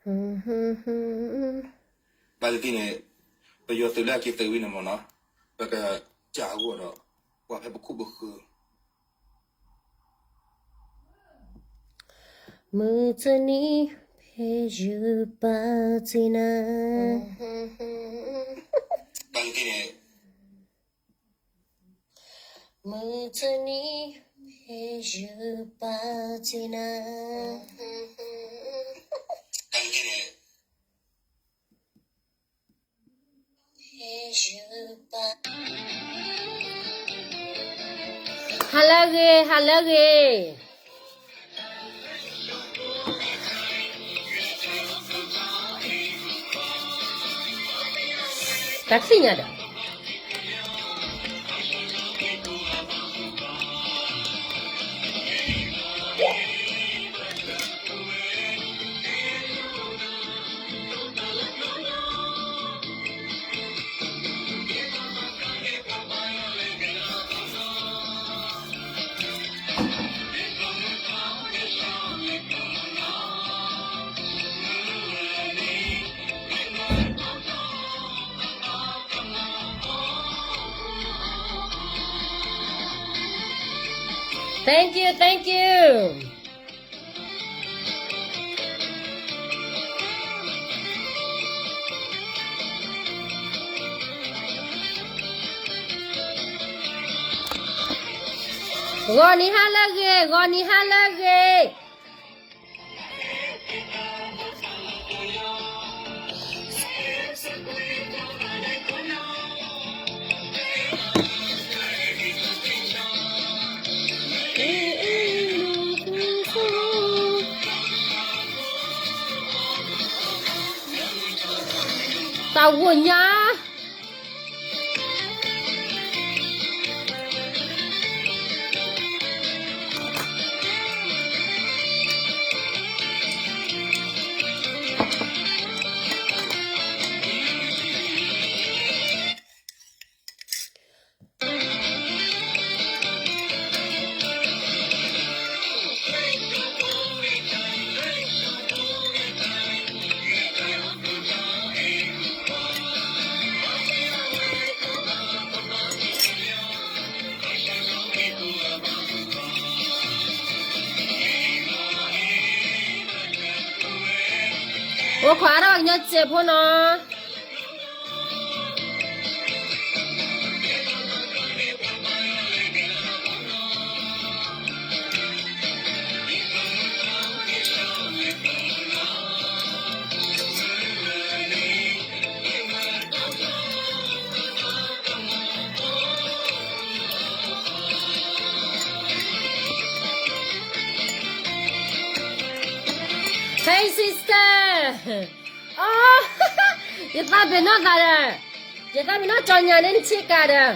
ဘၣ်သ့ၣ်သ့ၣ်န့ၣ် ပယီၤသုးလၢအက့ၤသုးဝံၤန့ၣ်မ့ၢ်နီၤ, ပကစၢ်အဂီၢ်ဒီး ပှၤဖဲပခိၣ်ပဃၢၤ မုၢ်တနံၤ ဖဲယပာ်တ့ၢ်နၤ မုၢ်တနံၤ ဖဲယပာ်တ့ၢ်နၤ ဟါလၢအဂ့ၤ, ဟါလၢအဂ့ၤ, တၢ်သ့ၣ်ညါဒီး Thank you, thank you. ဂီၤနံၤဟါလၢအဂ့ၤ, ဂီၤနံၤဟါလၢအဂ့ၤ. တၢ်ဂိၢ်ညါ အိၣ်ခိးအါထီၣ်ကညီစဲးဖိနီၤ. ဟဲ sister, အိ, ယသးပ့ၤနီၣ်သးဒီး, ယသးပ့ၤနီၣ်ကၠီညါန့ၣ် နဆ့ကၤဒီး,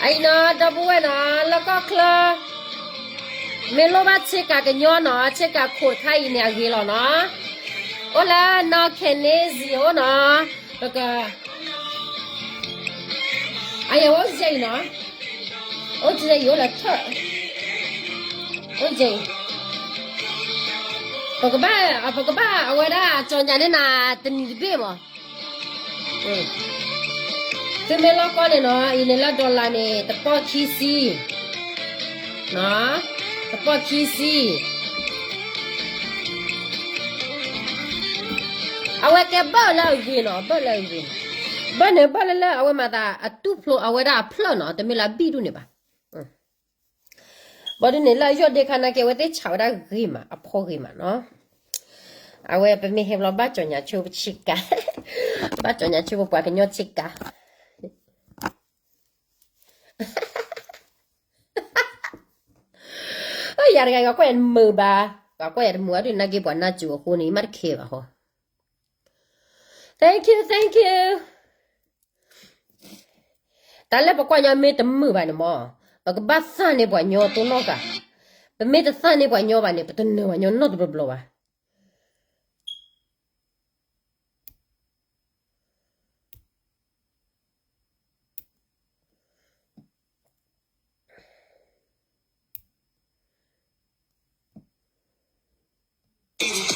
အအံၤနီၤ ဒီပုၢ်ဝဲၢ်နီၤ လၢကီၢ်ချၢ မ့ၢ်လိၣ်ဘၣ်ဆ့ကၤကညီနီၤ ဆ့ကၤခိးတခါအံၤန့ၣ် အဂ့ၤလီၤနီၤ. အိၣ်လၢနီၢ်ခဲန့ၣ် စံးအိၣ်နီၤ, ပက အယဲၢ်အိၣ်စဲအံၤနီၤ, အိၣ်စဲအံၤအိၣ်လၢထၢၣ်, အိၣ်စဲအံၤ, ပကဘၣ်, ပကဘၣ်အဝဲဒၣ်ကၠီညါန့ၣ်နၤ တနံၤတဘ့ၣ်မး. သုမ့ၢ်လီၢ်ကီၢ်န့ၣ်နီၤ အံၤန့ၣ်လၢ dollar န့ၣ် တပီၢ်ခံဆံ, တပီၢ်ခံဆံ. အဝဲကဲဘၢၣ်လၢအဂ့ၤနီၤ, ဘၢၣ်လၢအဂ့ၤ, ဘၢၣ်န့ၣ်ဘၢၣ်လၢလၢအဝဲမၤသးအတူၢ်ဖျိအဝဲဒၣ်အဖျၢၣ်နီၤ, တမ့ၢ်လၢအဘံၣ်ဒူၣ်န့ၣ်ဘၣ်. ဘၣ်ဒ်န့ၣ်လၢအယီၢ်ဒ့ခါနာ်က့ အဝဲသ့ၣ်ဆးဝဲဒၣ်ဂ့ၤမး အဖီဂ့ၤမးနီၤ. အဝဲပမ့ၢ်ဟဲဘျီဘၣ်ကၠီညါဆိပဆ့ကၤ, ဘၣ်ကၠီညါဆိပပှၤကညီဆ့ကၤ. ယၤတဂၤ ယွၤကွၢ်ယၤတမုာ်ဘၣ်, ယွၤကွၢ်ယၤတမုာ်ဘၣ်ဒ်နာ်က့ ပှၤနါစူၤအဃိန့ၣ် ယမ့ၢ်တခဲဘၣ်ဟီ. Thank you, thank you. တၢ်လၢပကွၢ်ညီမ့ၢ်တမုာ်ဘၣ်န့ၣ်မး, ပကဘၣ်သၣ်န့ၢ်ပှၤညီသိးနီၢ်ဂၤ, ပမ့ၢ်တသၣ်န့ၢ်ပှၤညီဘၣ်န့ၣ် ပတနၢၤပှၤညီနီတဘျီဘျီဘၣ်. တၢ်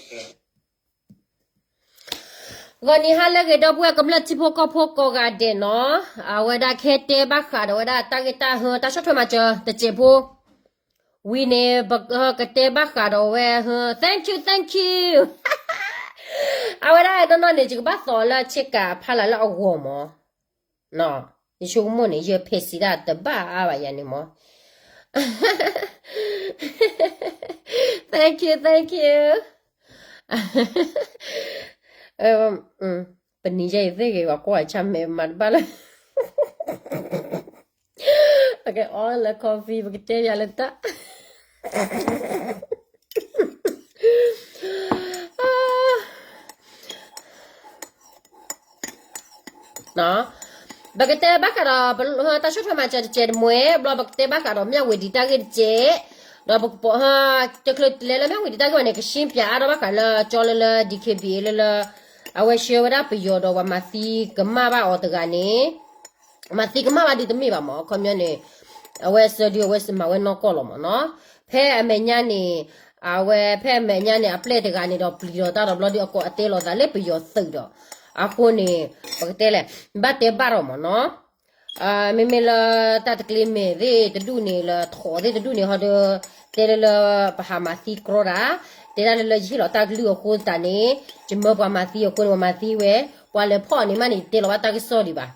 ဂီၤနံၤဟါလၢအဂ့ၤ ဒီပုၢ်ဝဲၢ်ကမျၢၢ်ထံဖိကီၢ်ဖိကိးဂၤဒဲးနီၤ, အဝဲဒၣ်ခဲတဲဘၣ်ဃးဒီးဝဲဒၣ်တၢ်ဂ့ၢ်တၢ်ဟၢ တၢ်ဆီၣ်ထွဲမၤစၢၤတစဲးဖိ ဝံၤန့ၣ် ပကတဲဘၣ်ဃးဒီးဝဲ thank you thank you အဝဲဒၣ်နီၢ်နီၢ်န့ၣ် ယကဘၣ်သိးလၢဆ့ကၤဖးလၢ်လၢအဂီၢ်မး, ယဆိကမိၣ်န့ၣ် ယဖဲးစံးဒၣ်တဘၣ်အါဘၣ်ယၤန့ၣ်မး thank you thank you ပနံၤယဲအံၤသ့ၣ်ဂ့ၤ ပှၤကွၢ်အဆၣ်မဲာ်မၤတဘၣ်လၢ ပကအိၣ်လၢ coffee ပကတဲယၤလၢတၢ် ပကတဲဘၣ်ဃးဒီး တၢ်ဆီၣ်ထွဲမၤစၢၤတစဲးတမှဲ ဘျီပကတဲဘၣ်ဃးဒီး မၠၣ်ဝ့ၤဒံးတၢ်ဂ့ၢ်တစဲး, ဒီးပကပိာ် တချုးလဲၤလၢ မၠၣ်ဝ့ၤဒံးတၢ်ဂ့ၢ်ဘၣ်န့ၣ် ကရှင်းပြအါထီၣ်ဘၣ်ဃးလၢကၠီလၢလၢ DKBA လၢလၢ အဝဲဆှၢဝဲဒၣ်ပယီၤဒီးပှၤမၤသံကမၣ်ဘၣ်အီၤတဂၤန့ၣ် မၤသံကမၣ်ဘၣ်ဒုးတမ့ၢ်ဘၣ်မး အခီပညီန့ၣ် အဝဲဆှၢဒုးအဝဲမၤဝဲနီၢ်ကီၢ်လီၤမးနီၤ, ဖဲအမဲာ်ညါန့ၣ် အဝဲဖဲအမဲာ်ညါန့ၣ် အပျဲၢ်တဂၤန့ၣ်ဒီးပျံၤဒီးတၢ်ဒီးဘျီဒုးအကိးအတဲလီၤသးလၢပယီၤသုးဒီး အဃိန့ၣ် ပကတဲလဲၣ် ဘၣ်တဲဘၣ်ထီၣ်မးနီၤ မ့မ့ၢ်လၢတၢ်တကျ့မဲာ်သ့ၣ်တဒူၣ်န့ၣ် လၢထိးသ့ၣ်တဒူၣ်န့ၣ် ဟီဒီး တဲလၢလၢပဟးမၤသံကြီတၢ်, တဲဒၣ်လၢလၢယဟ့ၣ်လီၤတၢ်ကလုၢ်အဃိသတးန့ၣ် ယမၢပှၤမၤသံအဃိန့ၣ် ပှၤမၤသံဝဲ, ပှၤလဲၤဖီၣ်န့ၣ်မးန့ၣ် ယတဲလီၤဘၣ်တၢ်ကစီၣ်ဒံးဘၣ်.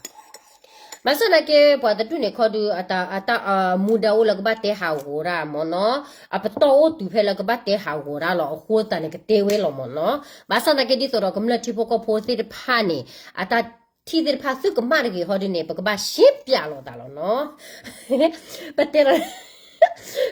ဘၣ်ဆၣ်သနာ်က့ ပှၤတဒူၣ်န့ၣ်ခီဒုး အတၢ်အမူဒါအိၣ်လၢကဘၣ်တဲဟးဂီၤတၢ်မးနီၤ, အပတီၢ်အိၣ်တုၤဖဲလၢကဘၣ်တဲဟးဂီၤတၢ်လီၤ အဃိသတးန့ၣ် ကတဲဝဲလီၤမးနီၤ. ဘၣ်ဆၣ်သနာ်က့ ဒ်သိးဒီးကမျၢၢ်ထံဖိကီၢ်ဖိသ့ၣ်တဖၣ်န့ၣ် အတၢ်ထံၣ်သ့ၣ်တဖၣ်သုကမၣ်တဂ့ၤဟီဒ်န့ၣ် ပကဘၣ်ရှင်းပြလိာ်သးလီၤနီၤ. ပတဲလီၤ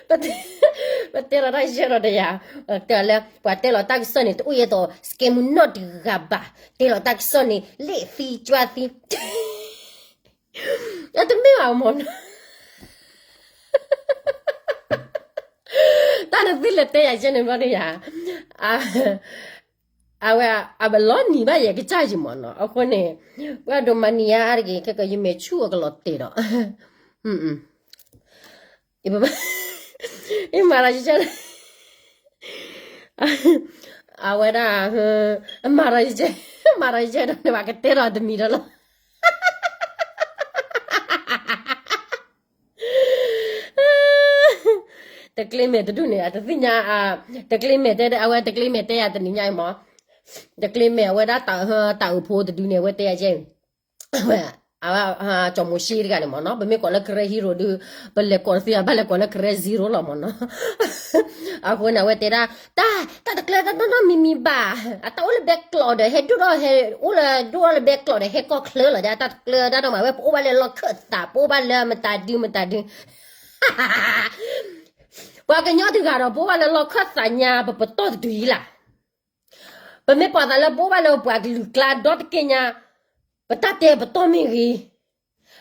ပတဲလီၤတၢ်ယဲၢ်ဒီးတယၤ, တဲလၢ ပှၤတဲလီၤတၢ်ကစီၣ်န့ၣ် တအိၣ်ယဲသိး စကဲမူနီၣ်တဂၤဘၣ်, တဲလီၤတၢ်ကစီၣ်န့ၣ် လ့ၣ်သံကွၢ်သံ တမ့ၢ်ဘၣ်မးနီၤ. တၢ်နသုလဲၤတဲယၤယဲၢ်န့ၣ်ဘျီန့ၣ်ယၤ, အဝဲ အဘၣ်လီၤနံၤဘၣ်ယဲၢ်ကစၢ်ယံၤမးနီၤ. အဃိန့ၣ် ပှၤဒိးမၤနံၤယါအါတက့ၢ် ခဲကယမ့ၢ်ဆူၣ်အကလီၤတဲာ်ဒီး ယမၤလီၤယကဲ အဝဲဒၣ် မၤလီၤယကဲ မၤလီၤယကဲဒီးန့ၣ် ပှၤကတဲဒီးတမံၤဒီးလီၤ. တကျ့မဲာ်တဒူၣ်န့ၣ် အတသ့ၣ်ညါ, တကျ့မဲာ်တဲ အဝဲတကျ့မဲာ်တဲယၤတနံၤညါအံၤမး, တကျ့မဲာ်အဝဲဒၣ်တၢ်အုးဖိတဒုန့ၣ် အဝဲတဲယၤကဲ အဝဲ ကၠီၤမိၤၡ့တဂၤန့ၣ်မးနီၤ, ပမ့ၢ်ကိးလၢ Karen hero ဒုး ပလဲၤကိးတသ့ဘၣ်, ဘၣ်လဲၤကိးလၢ Karen zero လီၤမးနီၤ. အဃိန့ၣ် အဝဲတဲဒၣ် တၢ် တၢ်တကျၢၤတၢ်နီၢ်နီၢ်မံၤမံၤဘၣ်, အတၢ်အိၣ်လၢဘဲကျိးဒီး ဟဲဒိၣ်ထီၣ် ဟဲအိၣ်လၢ ဒိၣ်ထီၣ်လၢဘဲကျိးဒီး ဟဲကီၢ်ချၢလီၤဒီး အတၢ်တကျၢၤတၢ်နီတမံၤဘၣ်, ပအိၣ်ဘၣ်လၢလီၢ်ခၢၣ်သး ပအိၣ်ဘၣ်လၢမတၤဒုမတၤဒု ပှၤကညီတဂၤဒီး ပအိၣ်ဘၣ်လၢလီၢ်ခၢၣ်သးညါ ပပတီၢ်တတုၤအံၤလၢ်. ပမ့ၢ်ပာ်သးလၢပအိၣ်ဘၣ်လၢပှၤကလုာ်ကျါဒီတက့ၢ်ညါ, ပတၢ်တဲပတီၢ်မ့ၢ်ဂ့ၤ,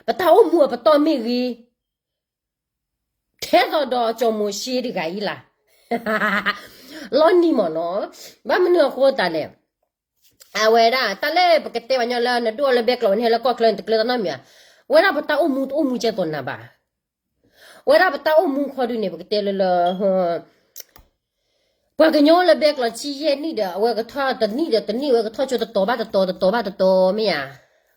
ပတၢ်အိၣ်မူအပတီၢ်မ့ၢ်ဂ့ၤ, ထဲသိးဒီးကၠီၤမိၤၡ့တဂၤအံၤလၢ်. လီၤနံၤမးနီၤ, ဘၣ်မနုၤအဃိသတးလဲၣ်. အဝဲဒၣ် တၢ်လၢပကတဲပှၤကညီလၢ နဒိၣ်ထီၣ်လၢဘဲကျိး နဟဲလၢကီၢ်ချၢန့ၣ် တကျၢၤတၢ်နီတမံၤဧါ, ဝဲဒၣ်ပတၢ်အိၣ်မူတအိၣ်မူကဲသိးနၤဘၣ်. ဝဲဒၣ်ပတၢ်အိၣ်မူခီဒုန့ၣ် ပကတဲလၢလၢ ပှၤကညီလၢဘဲကျိးဆံယဲၢ်နံၣ်ဒီး အဝဲကထီၣ်တနံၣ်ဒီးတနံၣ် အဝဲကထီၣ်ကၠိတတီၤဘၣ်တတီၤ တတီၤဘၣ်တတီၤမ့ၢ်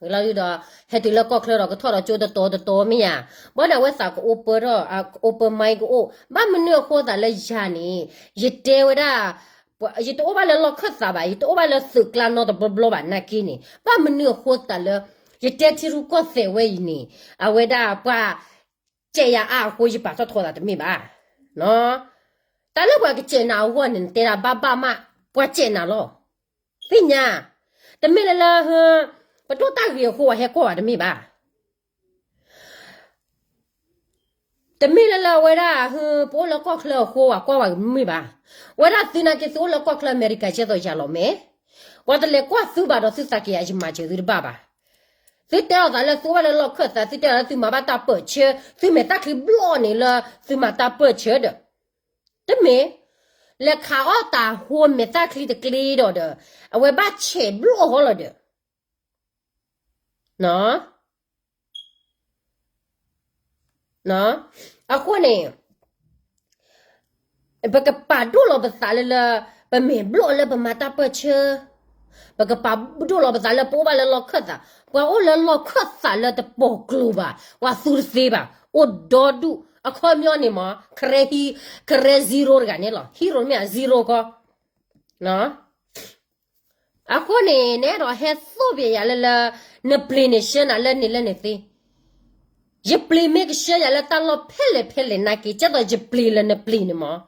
ဧါ. လီၤဒုဒီး ဟဲတုၤလၢကီၢ်ချၢဒီး ကထီၣ်ဒီးကၠိတတီၤတတီၤမ့ၢ်ဧါ. ဘၣ်န့ၣ် အဝဲသးကအိၣ်ပၢၢ်ထီၣ် open mind ကအိၣ်, ဘၣ်မနုၤအဃိသတးလၢယၤန့ၣ် ယတဲဝဲဒၣ် ယတအိၣ်ဘၣ်လၢလီၢ်ခၢၣ်သးဘၣ်, ယတအိၣ်ဘၣ်လၢသုးကျါနီတဘျီဘျီဘၣ်နာ်က့န့ၣ် ဘၣ်မနုၤအဃိသတးလၢ ယတဲထံရူၢ်ကီၢ်သဲးဝဲအံၤန့ၣ် အဝဲဒၣ်ပှၤ ကဲယၤအါအဃိ ယပာ်ထီၣ်ထီသးတမ့ၢ်ဘၣ်. တၢ်လၢပှၤကစဲးနၤအဂီၢ်န့ၣ် နတဲဒၣ်ဘၣ်ဘၣ်မး ပှၤစဲးနၤလီၤ. သ့ၣ်ညါ, တမ့ၢ်လၢလၢ ပဒိၣ်တၢ်ဂ့ၤအဃိ ပှၤဟဲကွၢ်ဝဲတမ့ၢ်ဘၣ်. တမ့ၢ်လၢလၢအဝဲဒၣ် ပအိၣ်လၢကီၢ်ချၢအဃိ ပှၤကွၢ်ဝဲတမ့ၢ်ဘၣ်. ဝဲဒၣ်သုနာ်က့ သုအိၣ်လၢကီၢ်ချၢအမဲရကၤ ကဲသိးယၤလီၤမ့ၢ်, ပှၤတလဲၤကွၢ်သုဘၣ်ဒီး သုသးက့ၤယၤ ယမၤစၢၤသုတဘၣ်ဘၣ်. သုတဲလိာ်သးလၢသုအိၣ်ဘၣ်လၢလီၢ်ခၢၣ်သး, သုတဲလၢသုမၤဘၣ်တၢ်ပၢၢ်ဆၢ, သုမဲာ်တၢ်ချံဘျီၣ်န့ၣ်လၢ သုမၤတၢ်ပၢၢ်ဆၢဒီး, တမ့ၢ်, လဲၤခးအီၣ်တၢ်ဟိမဲာ်တၢ်ချံတကျ့ဒီးဒီး, အဝဲဘၣ်ဆဲးဘျီၣ်ဃီလီၤဒီး အဃိန့ၣ် ပကပာ်ဒိၣ်လီၤပသးလၢလၢ ပမ့ၢ်ဘျီၣ်လၢပမၤတၢ်ပၢၢ်ဆၢ, ပကပာ်ဒိၣ်လီၤပသးလၢပအိၣ်ဘၣ်လၢလီၢ်ခၢၣ်သး, ပှၤအိၣ်လၢလီၢ်ခၢၣ်သးလၢတပိာ်ကျိၤဘၣ်, ပှၤသူတသ့ဘၣ်, အိၣ်ဒီဒူၣ်, အခီပညီန့ၣ်မ့ၢ် ခရဲ zero တဂၤန့ၣ်လီၤ, hero မ့ၢ်ဧါ zero ခီ အဃိန့ၣ် နအဲၣ်ဒိးဟဲသိၣ်ပယၤလၢလၢ နပျ့ၤန့ၣ်ဆှၢနၤလၢန့ၣ်လၢန့ၣ်သ့, ယပျ့ၤမ့ၢ်ကဆှၢယၤလၢတၢ်လီၢ်ဖဲလဲၣ်ဖဲလဲၣ်နာ်က့ ကဲသိးယပျ့ၤလၢနပျ့ၤန့ၣ်မ့ၢ်,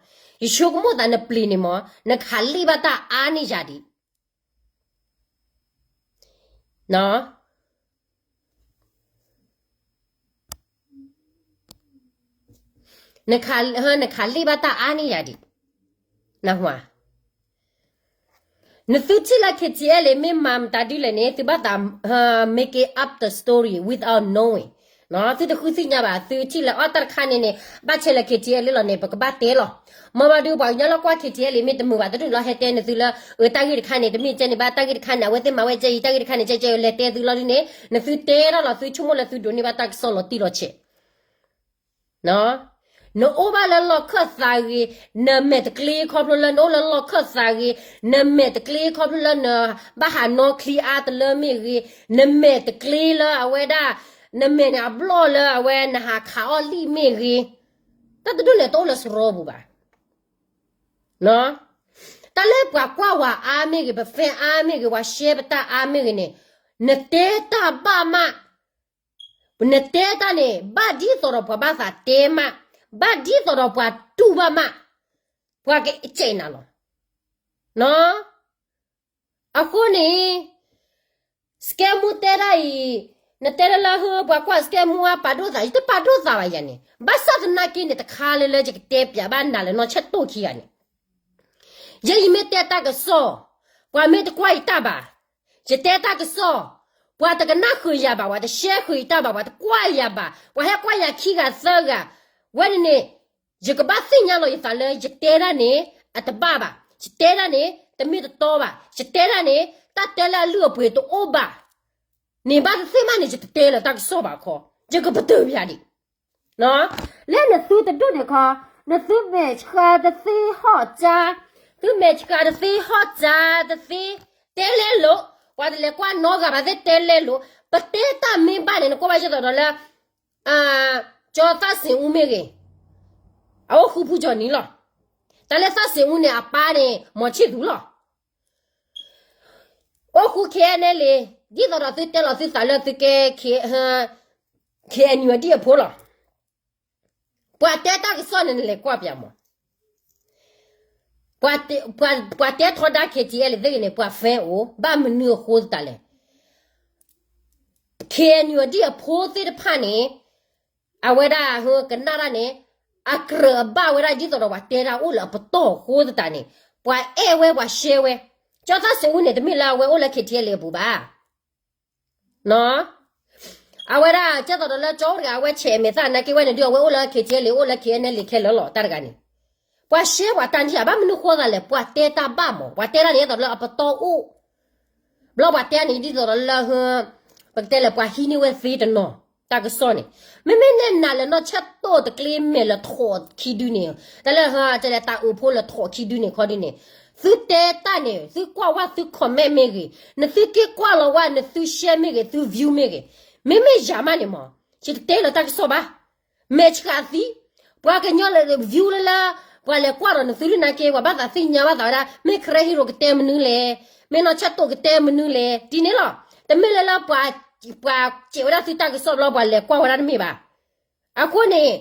ယဆိကမိၣ်သးနပျ့ၤန့ၣ်မ့ၢ် နခးလံၣ်ဘၣ်တၢ်အါန့ၢ်ယၤဒံး နခးလံၣ်ဘၣ်တၢ်အါန့ၢ်ယၤဒံး, နသုထံၣ်လၢ K T L မ့ၢ်မၤမတၤဒ်လဲၣ်န့ၣ် သုဘၣ်သး make it up the story without knowing, သုတဃုသ့ၣ်ညါဘၣ်, သုထံၣ်လၢအီၣ်တၢ်တခါန့ၣ်န့ၣ် ဘၣ်ဆဲးလၢ K T L လီၤန့ၣ် ပကဘၣ်တဲလီၤ, မ့ၢ်ဘၣ်ဒုးပှၤကညီလၢကွၢ် K T L မ့ၢ်တမုာ်ဘၣ်တဒူၣ်လီၤ ဟဲတဲနသုလၢ အတၢ်ဂ့ၢ်တခါန့ၣ် တမ့ၢ်ကဲန့ၣ်ဘၣ် တၢ်ဂ့ၢ်တခါန့ၣ် အဝဲသ့ၣ်မၤဝဲကဲအံၤ တၢ်ဂ့ၢ်တခါန့ၣ် ကဲကဲလဲၤတဲသုလီၤဒ်န့ၣ် နသုတဲထီၣ်လီၤ သုဆိကမိၣ်လၢသုဒိးန့ၢ်ဘၣ်တၢ်ကစီၣ်လီၤတံၢ်လီၤဆဲး နအိၣ်ဘၣ်လၢလီၢ်ခၢၣ်သးဂ့ၤ, နမဲာ်တကျ့ခီဖျိလၢနအိၣ်လၢလီၢ်ခၢၣ်သးဂ့ၤ, နမဲာ်တကျ့ခီဖျိလၢနဘၣ်ဟးနီၣ်ချံအါတလၢမ့ၢ်ဂ့ၤ, နမဲာ်တကျ့လၢအဝဲဒၣ်, နမဲာ်န့ၣ်အဘျီၣ်လၢအဝဲနဟးခးအီၣ်လံၣ်မ့ၢ်ဂ့ၤ, တၢ်တဒူၣ်န့ၣ်တအိၣ်လၢစရီပူၤဘၣ်. တၢ်လၢပှၤကွၢ်ဝဲအါမ့ၢ်ဂ့ၤ, ပ fan အါမ့ၢ်ဂ့ၤ, ပှၤ share ပတၢ်အါမ့ၢ်ဂ့ၤန့ၣ်, နတဲတၢ်ဘၣ်မး နတဲတၢ်န့ၣ် ဘၣ်ဒ်သိးဒီးပှၤဘၣ်သးတဲမး, ဘၣ်ဒ်သိးဒီးပှၤတူၢ်ဘၣ်မး, ပှၤကစဲးနၤလီၤ. အဃိန့ၣ် စကဲမူတဲတၢ်အံၤ, နတဲလၢလၢဟၢပှၤကွၢ်စကဲမူအပာ်ဒိၣ်သး, ယတပာ်ဒိၣ်သးဘၣ်ယၤန့ၣ်, ဘၣ်ဆၣ်သနာ်က့န့ၣ် တခါလၢလၢယကတဲပၠးဘၣ်နၤလၢနီၢ်ဆဲးတိၣ်ခံဂၤန့ၣ် ယဲယမ့ၢ်တဲတၢ်ကစီၣ်, ပှၤမ့ၢ်တကွၢ်ယတၢ်ဘၣ်, ယတဲတၢ်ကစီၣ်, ပှၤတကနၣ်ဃုာ်ယၤဘၣ်, ပှၤတ share ဃုာ်ယတၢ်ဘၣ်, ပှၤတကွၢ်ယၤဘၣ်, ပှၤဟဲကွၢ်ယၤခံဂၤသၢဂၤ, ဝဲန့ၣ်န့ၣ်, ယကဘၣ်သ့ၣ်ညါလီၤယသးလၢယတဲတၢ်န့ၣ် အတဘၣ်ဘၣ်, ယတဲတၢ်န့ၣ် တမ့ၢ်တတီဘၣ်, ယတဲတၢ်န့ၣ် တၢ်တဲလၢအလုၢ်အပှ့ၤတအိၣ်ဘၣ် န့ၣ်ဘၣ်တသ့ၣ်မးန့ၣ် ယတတဲလၢၤတၢ်ကစီၣ်ဘၣ်ခီ, ယကပတုာ်ပယၤဒံး လၢနသုတဒူၣ်န့ၣ်ခီ, နသုမဲာ်ဆှးတသ့ဟီၣ်ကၠါ, သုမဲာ်ဆှးတသ့ဟီၣ်ကၠါတသ့, တဲလဲလိာ်, ပှၤတလဲၤကွၢ်နီတဂၤဘၣ်သ့ၣ်တဲလဲလိာ်, ပတဲတၢ်မ့ၢ်ဘၣ်န့ၣ် နကွၢ်ဘၣ်ယဲသိးဒီးလၢ, ကၠီသၣ်စ့ၣ်အူမ့ၢ်ဂ့ၤ, အအိၣ်ဃူဖူကၠီနံၤလီၤ, တၢ်လၢသၣ်စ့ၣ်အူန့ၣ် အပၢ်န့ၣ် မီၤဆံၣ်သူလီၤ အိၣ်ဃူ K N L A, ဒ်သိးဒီးသုတဲလီၤသုသးလၢသုကဲ K N U ဒ်အဖိလီၤ. ပှၤတဲတၢ်ကစီၣ်န့ၣ် နလဲၤကွၢ်ပၠးမး, ပှၤတဲထီဒါ K T L A သ့ၣ်ဂ့ၤန့ၣ် ပှၤ fan အိၣ်, ဘၣ်မနုၤအဃိသတးလဲၣ် K N U ဒ်အဖိသ့ၣ်တဖၣ်န့ၣ်, အဝဲဒၣ်ဟကနၣ်တၢ်န့ၣ်, အကြၢးအဘၣ်ဝဲဒၣ်ဒ်သိးဒီးပှၤတဲတၢ်အိၣ်လၢအပတီၢ်အဃိသတးန့ၣ်, ပှၤအဲၣ်ဝဲပှၤ share ဝဲ, ကၠီသၣ်စ့ၣ်အူန့ၣ် တမ့ၢ်လၢအဝဲအိၣ်လၢ K T L A အပူၤဘၣ် အဝဲဒၣ်ကဲသိးဒီးလၢကၠီအိၣ်တဂၤ အဝဲဆဲးအမဲာ်သၣ်နာ်က့ဝဲန့ၣ်ဒုး အဝဲအိၣ်လၢ K T L A အိၣ်လၢ K N L A ခဲလၢာ်လီၤ တၢ်တဂၤန့ၣ်, ပှၤ share ပှၤတၢ်န့ၣ်ဧါ ဘၣ်မနုၤဃိသးလဲၣ် ပှၤတဲတၢ်ဘၣ်မး ပှၤတဲတၢ်န့ၣ် ဒ်သိးလၢအပတီၢ်အိၣ် ဘျီပှၤတဲန့ၣ် ဒ်သိးဒီးလၢ, ပကတဲလဲၣ် ပှၤဟံးန့ၢ်ဝဲသ့တနီၤ, တၢ်ကစီၣ်န့ၣ်, မ့မ့ၢ်နဲၣ်နၤလၢနီၢ်ဆဲးတိၢ်တကျ့မဲာ်လၢထိးခံဒုန့ၣ်, တၢ်လၢတဲလဲၣ်တၢ်အုးဖိလၢထိးခံဒုန့ၣ်ခီဒုန့ၣ်, သုတဲတၢ်န့ၣ် သုကွၢ်ဝဲသု comment မ့ၢ်ဂ့ၤ, နသုက့ၤကွၢ်လီၤဝဲ နသု share မ့ၢ်ဂ့ၤ သု view မ့ၢ်ဂ့ၤ, မ့မ့ၢ်ယၤမးန့ၣ်မး, ယတတဲလၢၤတၢ်ကစီၣ်ဘၣ် မဲာ်ဆှးသံ, ပှၤကညီလၢ view လၢလၢ, ပှၤလဲၤကွၢ်ဒီးနသုလၢနာ်က့ ပှၤဘၣ်သးသ့ၣ်ညါဘၣ်သးဝဲဒၣ် မ့ၢ်ခရဲဟံရိၤကတဲမနုၤလဲၣ်, မ့ၢ်နီၢ်ဆဲးတိၢ်ကတဲမနုၤလဲၣ် ဒ်န့ၣ်လီၤ, တမ့ၢ်လၢလၢပှၤ, ပှၤစဲးဝဲဒၣ်သုတၢ်ကစီၣ်ဘျီပှၤလဲၤကွၢ်ဝဲဒၣ်တမ့ၢ်ဘၣ်, အဃိန့ၣ်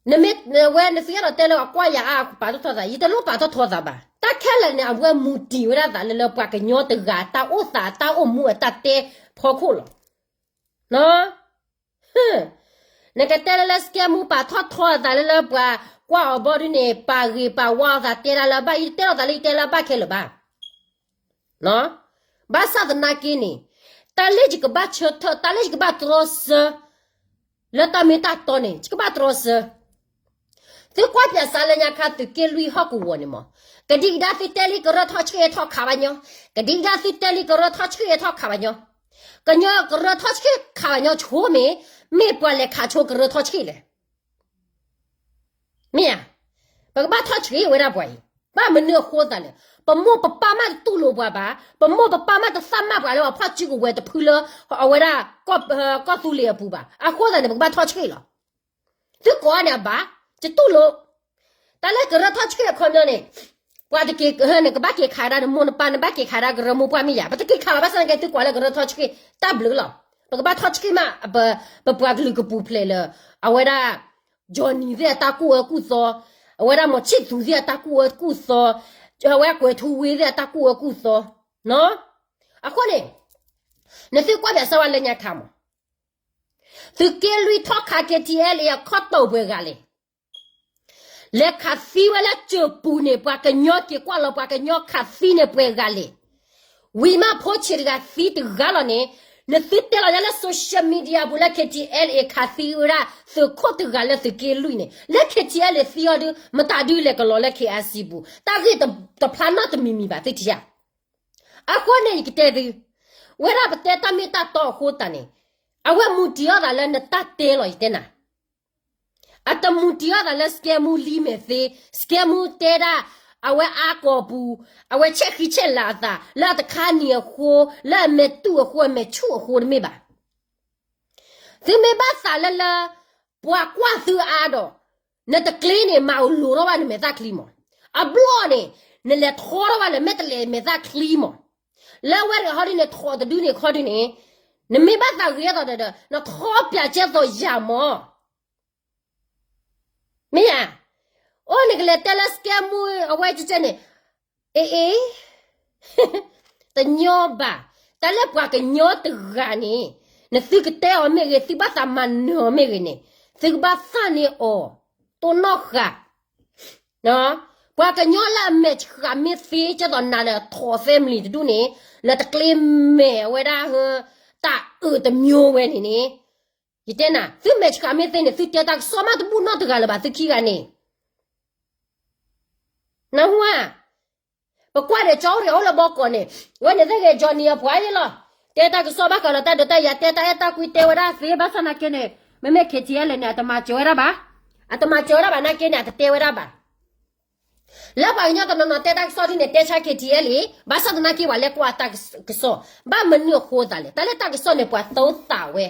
နမ့ၢ်ဝဲနသုအဲၣ်ဒိးတဲလၢအကွၢ်ယၤအါ ပာ်ထီၣ်ထီသး ယတလိၣ်ပာ်ထီၣ်ထီသးဘၣ်, တၢ်ခဲလၢာ်န့ၣ် အဝဲမူတံၢ်ဝဲဒၣ်သးလၢလၢပှၤကညီတဂၤတၢ်အိၣ်သးတၢ်အိၣ်မူအတၢ်တဲဖီခိၣ်လီၤ. နကတဲလၢလၢ scam မူပာ်ထီၣ်ထီအသးလၢလၢပှၤကွၢ်အီၤဘီဒုန့ၣ် ပာ်ဂ့ၤပာ်ဝါအသးတဲဒၣ်လၢဘၣ် ယတတဲလီၤသးလၢယတဲလၢဘၣ်ခဲလၢာ်ဘၣ်. ဘၣ်ဆၣ်သနာ်က့န့ၣ် တၢ်လၢယကဘၣ်ဆၢထၢၣ် တၢ်လၢယကဘၣ်တြီဆၢ လၢတၢ်မ့ၢ်တၢ်တီန့ၣ် ယကဘၣ်တြီဆၢ သုကွၢ်ပၠးစးလၢညါခါသုးက့လွံၢ်ဟီၣ်ကဝီၤန့ၣ်မး, ကဒံကဒါသုတဲလံကရၢထီၣ်ဆှ့ၣ်ထီၣ်ခးဘၣ်ညီ, ကဒံကဒါသုတဲလံကရၢထီၣ်ဆှ့ၣ်ထီၣ်ခးဘၣ်ညီ, ကညီကရၢထီၣ်ဆှ့ၣ်ခးဘၣ်ညီဆိမ့ၢ်, မ့ၢ်ပှၤလဲၤခးဆိကရၢထီၣ်ဆှ့ၣ်လဲၣ်. မ့ၢ်ဧါ, ပကဘၣ်ထီၣ်ဆှ့ၣ်ဝဲဒၣ်ပှၤအံၤ, ပ ဘၣ်မနုၤအဃိသးလဲၣ်, ပမိၢ်ပပၢ်မးတတူၢ်လိာ်ပှၤဘၣ်, ပမိၢ်ပပၢ်မးတသးမၢ်ပှၤလၢပှၤဖီၣ်စုကဝဲၤတဖုလၢ အဝဲဒၣ် ကီၢ်သူလ့ၤအပူၤဘၣ်. အဃိသတးန့ၣ် ပကဘၣ်ထီၣ်ဆှံလီၤ. သုကိးန့ၣ်အဘၣ်, ယတူၢ်လိာ်, တၢ်လၢကရၢထီၣ်ဆှံအခီပညီန့ၣ်, ပှၤတက့ၤ နကဘၣ်က့ၤခးဒၣ်နမိၢ်နပၢ် နဘၣ်က့ၤခးဒၣ်ကရၢမိၢ်ပှၢ်မ့ၢ်ယၤ, ပတက့ၤခးလီၤဘၣ်ဆၣ်သနာ်က့ သုကွၢ်လၢကရၢထီၣ်ဆှံ တၢ်ဘျုးလီၤ. ပကဘၣ်ထီၣ်ဆှံမး, ပပှၤကလုာ်ကပူၤဖျဲးလၢ အဝဲဒၣ် Johnny သ့ၣ်အတၢ်ကူၣ်အၢကူၣ်သီ, အဝဲဒၣ်မီၤဆံၣ်သူးသ့ၣ် အတၢ်ကူၣ်အၢကူၣ်သီ, အဝဲကွဲၤထူဝ့သ့ၣ်အတၢ်ကူၣ်အၢကူၣ်သီ, အဃိန့ၣ် နသုကွၢ်ပၠးစၢဝဲလၢညါခါမး သုးက့လွံၢ်ထီၣ်ခး K T L A အခီၣ်တိာ်ပှဲၤဂၤလဲၣ်. လဲၤခးသံဝဲလၢကၠိၤပူၤန့ၣ် ပှၤကညီက့ၤကွၢ်လီၤ ပှၤကညီခးသံန့ၣ်ပှဲၤဂၤလဲၣ်. ဝံၤမးဖိဆံးတဂၤသံတဂၤလီၤန့ၣ်, နသုတဲလီၤညါလၢ social media ပူၤလၢ K T L A ခးသံဝဲဒၣ်သုးခိၣ်တဂၤလၢသုးက့လွံၢ်န့ၣ်, လၢ K T L A သံအီၤဒုး မတၤဒုးလဲၤကလီၤလၢ K I C ပူၤ, တၢ်ဂ့ၢ်တဖျါနီတမံၤမံၤဘၣ် သုထံၣ်ဧါ. အဃိန့ၣ် ယကတဲသု, ဝဲဒၣ်ပတဲတၢ်မ့ၢ်တၢ်တီအဃိသတးန့ၣ်, အဝဲမူတံၤအီၣ်သးလၢနတၢ်တဲလီၤ ယတဲနၤ. အတမူတံၤအီၣ်သးလၢ စကဲမူလံမဲာ်သ့, စကဲမူတဲဒၣ်, အဝဲအါကီၢ်ပူၤ, အဝဲဆဲးဃံဆဲးလၤအသး လၢအတခါနံၤအဃိ, လၢအမဲာ်တူၢ်အဃိ အမဲာ်ဆူၣ်အဃိတမ့ၢ်ဘၣ်. သုမ့ၢ်ဘၣ်သးလၢလၢ ပှၤကွၢ်သုအါဒီး, နတကျ့န့ၣ် မၤအလိၤထီၣ်ဘၣ်နမဲာ်သၣ်ချံမး. အဘျီၣ်န့ၣ်, နလဲၤထီထီၣ်ဘၣ်လၢမဲာ်တလဲၤမဲာ်သၣ်ချံမး. လၢဝဲတဂၤဟီဒုန့ၣ် ထီၣ်တဒုန့ၣ်ခီဒုန့ၣ်, နမ့ၢ်ဘၣ်သးဂ့ၤအသးဒီး နထီပၠးကဲသိးယၤမး. မ့ၢ်ဧါ. အိၣ်နကလဲၤတဲလၢစကဲမူအဝဲကဲကဲန့ၣ်, အ့အ့ တညီဘၣ်. တၢ်လၢပှၤကညီတဂၤန့ၣ်, နသုကတဲအီၤမ့ၢ်ဂ့ၤ, သုဘၣ်သးမၤနၢၤအီၤမ့ၢ်ဂ့ၤန့ၣ်, သုကဘၣ်သၣ်န့ၢ်အီၤ, တိၢ်နီၣ်ဃာ် ပှၤကညီလၢအမဲာ်ဆှးမ့ၢ်သ့ကဲသိးနၤလၢထီၣ် family တဒူၣ်န့ၣ်, လၢတကျ့မဲာ်အဝဲဒၣ်, တၢ်အုးတမျိုးဝဲန့ၣ်န့ၣ်, ယတဲနၤ, သုမဲာ်ဆှးမ့ၢ်သ့န့ၣ် သုတဲတၢ်ကစီၣ်မးတဘူၣ်နီတဂၤလၢၤဘၣ် သုခံဂၤန့ၣ် နၢ်ဟူဧါ. ပကွၢ်ဒီးကၠီအိၣ်ရ့ၣ်အိၣ်လၢဘီကီးန့ၣ်, ဝဲန့ၣ်သ့ၣ်ဂ့ၤ Johnny အပှၤအံၤလီၤ. တဲတၢ်ကစီၣ်ဘၣ်ဃးဒီးတၢ်ဒုးတၢ်ယၤ တဲတၢ်အဲၣ်တၢ်ကွံတဲဝဲဒၣ်သ့ ဘၣ်ဆၣ်သနာ်က့န့ၣ်, မ့မ့ၢ် K T L န့ၣ် အတမၤစၢၤဝဲဒၣ်ဘၣ်. အတမၤစၢၤဝဲဒၣ်ဘၣ်သနာ်က့န့ၣ် အတတဲဝဲဒၣ်ဘၣ်. လၢပှၤကညီတနီၤနီၤတဲတၢ်ကစီၣ်ဒ်န့ၣ် တဲဆါ K T L အံၤ, ဘၣ်ဆၣ်သနာ်က့ပှၤလဲၤကွၢ်တၢ်ကစီၣ်, ဘၣ်မနုၤအဃိသးလဲၣ်. တၢ်လၢတၢ်ကစီၣ်န့ၣ် ပှၤသိသးဝဲ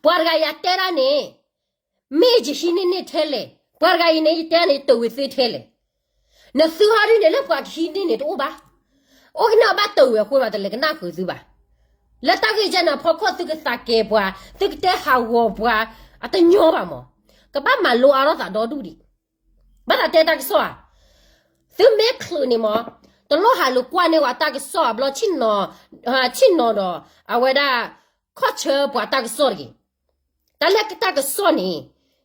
ပှၤတဂၤယၤတဲဒၣ်န့ၣ်, မ့ၢ်ယဟံးန့ၢ်န့ၢ်ထဲလဲၣ်. ပှၤတဂၤအံၤန့ၣ် ယတဲန့ၣ် တဝံၤသ့ထဲလဲၣ်. နသုဟီဒ်န့ၣ် လၢပှၤကဟံးန့ၢ်န့ၣ်တအိၣ်ဘၣ်. အိၣ်ကနၣ်ဘၣ်တဝံၤအဃိဘၣ် တလဲၤကနၣ်ဃုာ်သုဘၣ်. လၢတၢ်ဂ့ၢ်ကဲန့ၣ်အဖီခိၣ် သုကသးကဲၤပှၤ, သုကတဲဟးဂီၤပှၤ, အတညီဘၣ်မး. ကဘၣ်မၤလိအါထီၣ်သးဒီဒူၣ်ဒံး. ဘၣ်သးတဲတၢ်ကစီၣ်ဧါ. သုမ့ၢ်ချုးန့ၣ်မး, တလိၣ်ဟးလူၤကွၢ်န့ၢ်ဝဲတၢ်ကစီၣ်အဘျီ, ဆ့ၣ်နီၤဒီး, အဝဲဒၣ်, ခီၣ်ဆၢပှၤတၢ်ကစီၣ်တဂ့ၤ. တၢ်လၢတၢ်ကစီၣ်န့ၣ်,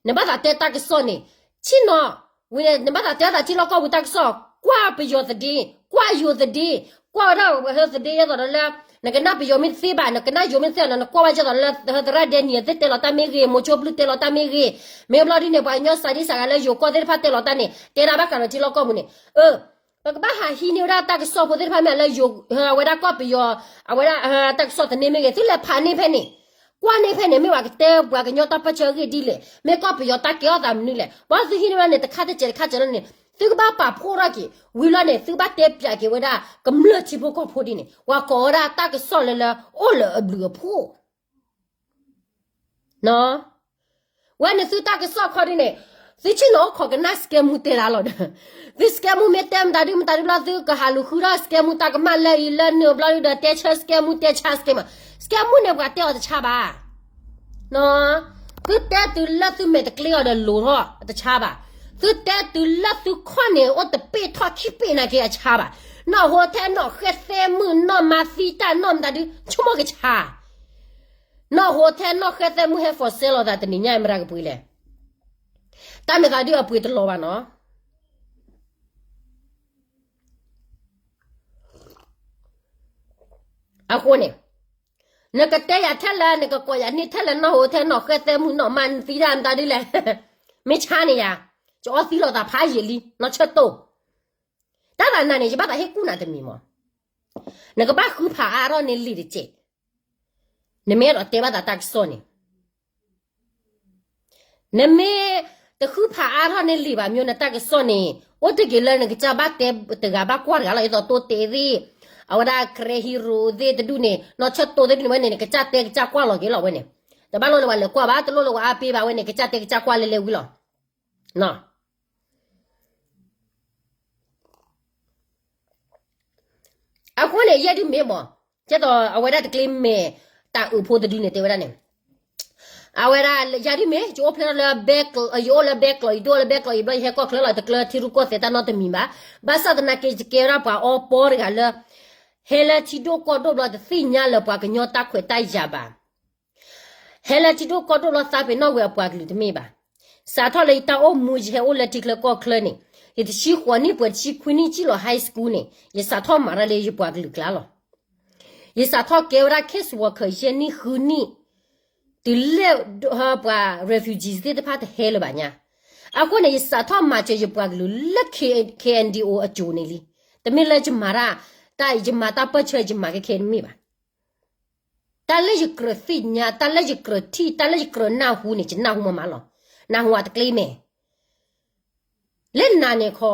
နဘၣ်သးတဲတၢ်ကစီၣ်န့ၣ်, ဆ့ၣ်နီၤ, ဝံၤန့ၣ် နဘၣ်သးတဲသးထံလီၢ်ကီၢ်ပူၤတၢ်ကစီၣ်, ကွၢ်ပယီၤသဒ့, ကွၢ်ယိၤသဒ့, ကွၢ်ဝဲဒၣ်ဟၢသဒ့ ဒ်သိးဒီးလၢ, နကနၣ်ပယီၤမ့ၢ်တသ့ဘၣ်, နကနၣ်ယိၤမ့ၢ်တသ့ဘၣ်န့ၣ်, နကွၢ်ဝဲဒ်သိးလၢ ဟၢသရၣ်ဒဲနံၤသ့ၣ်တဲလီၤတၢ်မ့ၢ်ဂ့ၤ, မိၤဆိဘျုၣ်တဲလီၤတၢ်မ့ၢ်ဂ့ၤ, မ့ၢ်ဘျီဒ်န့ၣ် ပှၤကညီစးဒံစးဂၤလၢယိၤကီၢ်သ့ၣ်တဖၣ်တဲလီၤတၢ်န့ၣ်, တဲဒၣ်ဘၣ်ဃးဒီးထံလီၢ်ကီၢ်ပူၤန့ၣ်, အၢ ပကဘၣ်ဟးဟံးန့ၢ်ဝဲဒၣ်တၢ်ကစီၣ်ဖိသ့ၣ်တဖၣ်မ့ၢ်လၢယိၤ, အဝဲဒၣ်ကီၢ်ပယီၤ, အဝဲဒၣ်တၢ်ကစီၣ်သန့မ့ၢ်ဂ့ၤ, သုလဲၤဖးန့ၢ်ဖဲန့ၣ်, ကွၢ်န့ၢ်ဖဲန့ၣ် မ့ၢ်ပှၤကတဲပှၤကညီတၢ်ပၢၢ်ဆၢအဂ့ၢ်ဒ်လဲၣ်, မ့ၢ်ကီၢ်ပယီၤတၢ်ကဲထီၣ်သးမနုၤလဲၣ်, ဘၣ်သုဟံးန့ၢ်ဝဲဒၣ်န့ၣ် တခါတစဲးတခါစဲးလီၤန့ၣ်, သုကဘၣ်ပာ်ဖှိၣ်ထီၣ်က့ၤ, ဝံၤလီၤန့ၣ် သုကဘၣ်တဲပၠးက့ၤဝဲဒၣ် ကမျၢၢ်ထံဖိကီၢ်ဖိဒ်န့ၣ်, ပှၤကိးဝဲဒၣ်တၢ်ကစီၣ်လၢလၢ အိၣ်လၢအဘျုးအဖှိၣ် ဝဲန့ၣ်သုတၢ်ကစီၣ်ခီဒ်န့ၣ်, သုဆ့ၣ်နီၤအိၣ်ခိးကနၣ်စကဲမူတဲဒၣ်လီၤဒီး, သုစကဲမူမ့ၢ်တဲမတၤဒုမတၤဒုဘျီ သုကဟးလူၤဃုထီၣ်စကဲမူတၢ်ကမၣ်လၢအံၤလၢနုာ်ဘျီဒုဒီး တဲဆၢစကဲမူတဲဆါစကဲမူ, စကဲမူန့ၣ်ပှၤတဲအီၤတဆါဘၣ်. သုတဲတုၤလၢသုမဲာ်တကျ့အီၤဒီးလိၤထီၣ်တဆါဘၣ်. သုတဲတုၤလၢသုခီၣ်န့ၣ် အိၣ်တပ့ၢ်ထီၣ်ခံပ့ၢ်နာ်က့အဆါဘၣ်. နီၢ်ဟိထဲနီၢ်ဃဲသဲမုၣ် နီၢ်မၤသံတၢ် နီၢ်မတၤဒု ဆိကမိၣ်ကဆါ နီၢ်ဟိထဲနီၢ်ဃဲသဲမုၣ်ဟဲ for sale လီၤသးတနံၤညါ မတၤကပှ့ၤလဲၣ်. တၢ်မဲာ်သးဒုအပှ့ၤတလီၤဘၣ်နီၤ. အဃိန့ၣ်, နကတဲယၤထဲလဲၣ် နကကိးယၤန့ၢ်ထဲလဲၣ် နီၢ်ဟိထဲနီၢ်ဃဲသဲမုၣ် နီၢ်မၤသံတၢ်မတၤဒုလဲၣ်. မ့ၢ်ဆါန့ၣ်ယၤ, ကအီသံလိာ်သးဖးယံာ်လံ နီၢ်ဆၢတိၢ်. တၢ်သးနၤန့ၣ် ယဘၣ်သးဟ့ၣ်ကူၣ်နၤတမံၤမး. နကဘၣ်ဃုဖးအါထီၣ်န့ၢ်လံာ်တကဲး. နမ့ၢ်အဲၣ်ဒိးတဲဘၣ်သးတၢ်ကစီၣ်န့ၣ်, နမ့ၢ်တ တဃုဖးအါထီၣ်န့ၢ်လံာ်ဘၣ် မ့ၢ်နတၢ်ကစီၣ်န့ၣ် အိၣ်တ့ၢ်က့ၤလၢနကစၢ်ဘၣ်တဲတဂၤဘၣ်ကွၢ်တဂၤလီၤ. ဒ်သိးတိတဲသ့ၣ်, အဝဲဒၣ် Karen Hero သ့ၣ်တဒူၣ်န့ၣ် နီၢ်ဆၢတိသ့ၣ်တဒူၣ်န့ၣ် ဝဲန့ၣ် နကစၢ်တဲကစၢ်ကွၢ်လီၤက့ၤလီၤဝဲန့ၣ်. တဘၣ်လိၣ်လၢပှၤလဲၤကွၢ်ဘၣ်, တလိၣ်လၢပှၤအါပ့ဘၣ်ဝဲန့ၣ် ကစၢ်တဲကစၢ်ကွၢ်လဲၤလဲၤဝံၤလီၤ. အဃိန့ၣ် ယဲဒုးမ့ၢ်မး, ကဲသိးအဝဲဒၣ်တကျ့မဲာ် တၢ်အုးဖိတဒုန့ၣ် တဲဝဲဒၣ်န့ၣ်, အဝဲဒၣ်ယၤဒုးမ့ၢ် ယအိၣ်ဖျဲၣ်ထီၣ်လၢ back, ယအိၣ်လၢ back ကျီး, ယဒိၣ်လၢ back ကျီး, ယဘျီယဟဲကီၢ်ချၢလီၤ, တကျၢထံရူၢ်ကီၢ်သဲးတၢ်နီတမံၤဘၣ်. ဘၣ်ဆၣ်သနာ်က့ ယကဲဝဲဒၣ်ပှၤအီပီတဂၤလၢ ဟဲလၢထံဒိၣ်ကီၢ်ဒိၣ်ဘျီ တသ့ၣ်ညါလၢပှၤကညီတၢ်ခွဲးတၢ်ယာ်ဘၣ်. ဟဲလၢထံဒိၣ်ကီၢ်ဒိၣ်လီၤ သးပ့ၤနီၣ်ဝဲအပှၤကလုာ်တမ့ၢ်ဘၣ်. စးထီၣ်လၢယတၢ်အိၣ်မူ ယဟဲအိၣ်လၢထံချၢကီၢ်ချၢန့ၣ်, ယတဆံဃိးနံၣ်ပှဲၤတဆံခွံနံၣ် စံၣ်လီၤ high school န့ၣ် ယစးထီၣ်မၤတၢ်လၢယပှၤကလုာ်ကျါလီၤ. ယစးထီၣ်ကဲဝဲဒၣ် case worker ယဲၢ်နံၣ်ဃုနံၣ်, တုၤလၢပှၤ refugees သ့ၣ်တဖၣ်တဟဲလၢၤဘၣ်ညါ. အဃိန့ၣ် ယစးထီၣ်မၤစၢၤယပှၤကလုာ်လၢ K, KNDO အစိၤန့ၣ်လံ. တမ့ၢ်လၢယမၤတၢ်, တၢ်ယမၤတၢ်ပၢၢ်ဆၢယမၤခဲခဲတမ့ၢ်ဘၣ်. တၢ်လၢယကြၢးသ့ၣ်ညါ, တၢ်လၢယကြၢးထံၣ်, တၢ်လၢယကြၢးနၢ်ဟူန့ၣ် ယနၢ်ဟူမးမးလီၤ. နၢ်ဟူအတကျ့မဲာ် လၢနၤန့ၣ်ခီ,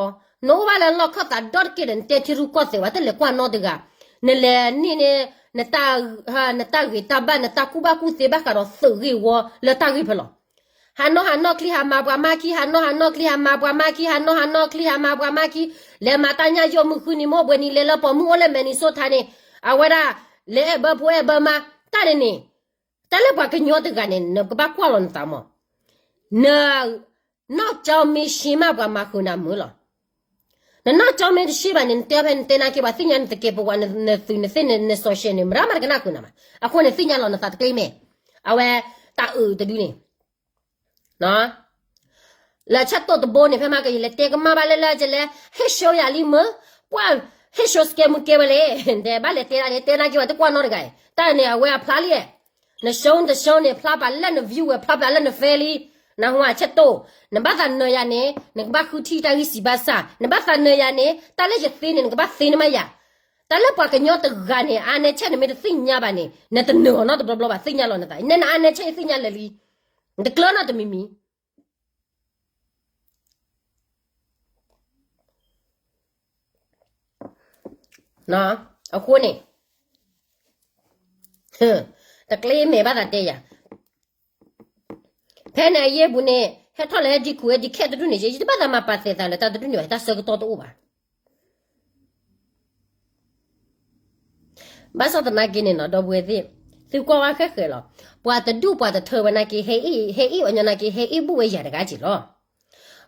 နအိၣ်ဘၣ်လၢလီၢ်ခၢၣ်သးဒီတက့ၢ်ဒီး နတဲထံရူၢ်ကီၢ်သဲးဝဲ တလဲၤကွၢ်နီတဂၤ, နလဲၤန့ၢ်န့ၣ်, နတၢ်ဂ့ၤတၢ်ဘၣ်, နတၢ်ကူၣ်ဘၣ်ကူၣ်သ့ဘၣ်ဃးဒီးသုးဂ့ၢ်ဝီလၢတၢ်ဂ့ၢ်ဖဲလဲၣ်. ဟးနီၢ်ဟးနီၢ်ချံ ဟးမၤပှၤမါခံ, ဟးနီၢ်ဟးနီၢ်ချံ ဟးမၤပှၤမါခံ, ဟးနီၢ်ဟးနီၢ်ချံ ဟးမၤပှၤမါခံ, လဲၤမၤတၢ်ညၣ်ယိၣ်မုၢ်ဃုနံၤ မ့ၢ်ဘှဲနံၤ လဲၤလၢပိာ်မုၣ်အိၣ်လၢ Minnesota န့ၣ်, အဝဲဒၣ် လဲၤအဲၣ်ဘၢဖိအဲၣ်ဘၢမါ, တၢ်န့ၣ်န့ၣ်, တၢ်လၢပှၤကညီတဂၤန့ၣ် နကဘၣ်ကွၢ်လီၤနသးမး, န နီၢ်ကၠီမ့ၢ်ရှ့မး ပှၤမၤဃုာ်နၤမုာ်လီၤ. နနီၢ်ကၠီမ့ၢ်တရှ့ဘၣ်န့ၣ် နတဲဖဲနတဲနာ်က့ ပှၤသ့ၣ်ညါနသကဲးပဝး နသုးနသ့ၣ်နစီၤၡဲးန့ၣ် မတၤမးတကနၣ်ဃုာ်နၤဘၣ်. အဃိန့ၣ် သ့ၣ်ညါလီၤနသးတကျ့မဲာ်, အဝဲတၢ်အုးတဒုန့ၣ် လၢဆၢတိၢ်တဘိန့ၣ် ဖဲမၤကယလဲၤတဲကမၣ်ဘၣ်လၢလၢကလဲၤ ဟ့ၣ်ရှိယၤလံမုၢ်, ပှၤဟ့ၣ်ရှိစကဲမုၢ်ကဲဝဲလဲၣ်, တဲဘၣ်လဲၤတဲဒၣ်န့ၣ် တဲနာ်က့ ပှၤတကွၢ်နီတဂၤအံၤ, တၢ်န့ၣ် အဝဲအဖျါလံ, နရှုံးတရှုံးန့ၣ် ဖျါပာ်လၢန view ဝဲ ဖျါပာ်လၢန fan လံ, နၢ်ဟူအဆၢတိၢ်, နဘၣ်သးနၢၤယၤန့ၣ် နကဘၣ်ဃုထံၣ်တၢ်ဂံၢ်စၢ်ဘါစၢ်, နဘၣ်သးနၢၤယၤန့ၣ် တၢ်လၢယသ့န့ၣ် နကဘၣ်သ့န့ၢ်မးယၤ, တၢ်လၢပှၤကညီတဂၤန့ၣ် အါနဲဆဲးနမ့ၢ်တသ့ၣ်ညါဘၣ်န့ၣ် နတနၢၤအီၤနီတဘျီဘျီဘၣ် သ့ၣ်ညါလီၤနသး, နနအါနဲဆဲးယသ့ၣ်ညါလၢာ်လံ, နတကျၢၤနီတမံၤမံၤ အဃိန့ၣ် တကျ့မဲာ်ဘၣ်သးတဲယၤ, ဖဲန့ၣ်အယဲၢ်ပူၤန့ၣ် ဟဲထီၣ်လၢဟဲဒံခူးဝဲဒံခဲတဒူၣ်န့ၣ် ယတဘၣ်သးမၤပာ်သဲးသးလၢတၢ်တဒူၣ်န့ၣ်ဘၣ်, တၢ်ဆၢကတီၢ်တအိၣ်ဘၣ်. ဘၣ်ဆၣ်သနာ်က့န့ၣ်နီၤ ဒီပုၢ်ဝဲၢ်သ့ၣ်, သုကွၢ်ဝဲဃဲဃဲလီၤ, ပှၤတဒူၣ်ပှၤတထၢဝဲနာ်က့ ဟဲအ့ၣ်ပှၤညီနာ်က့ ဟဲအ့ၣ်ဘူၣ်ဝဲယၤတဂၤက့ၤလီၤ.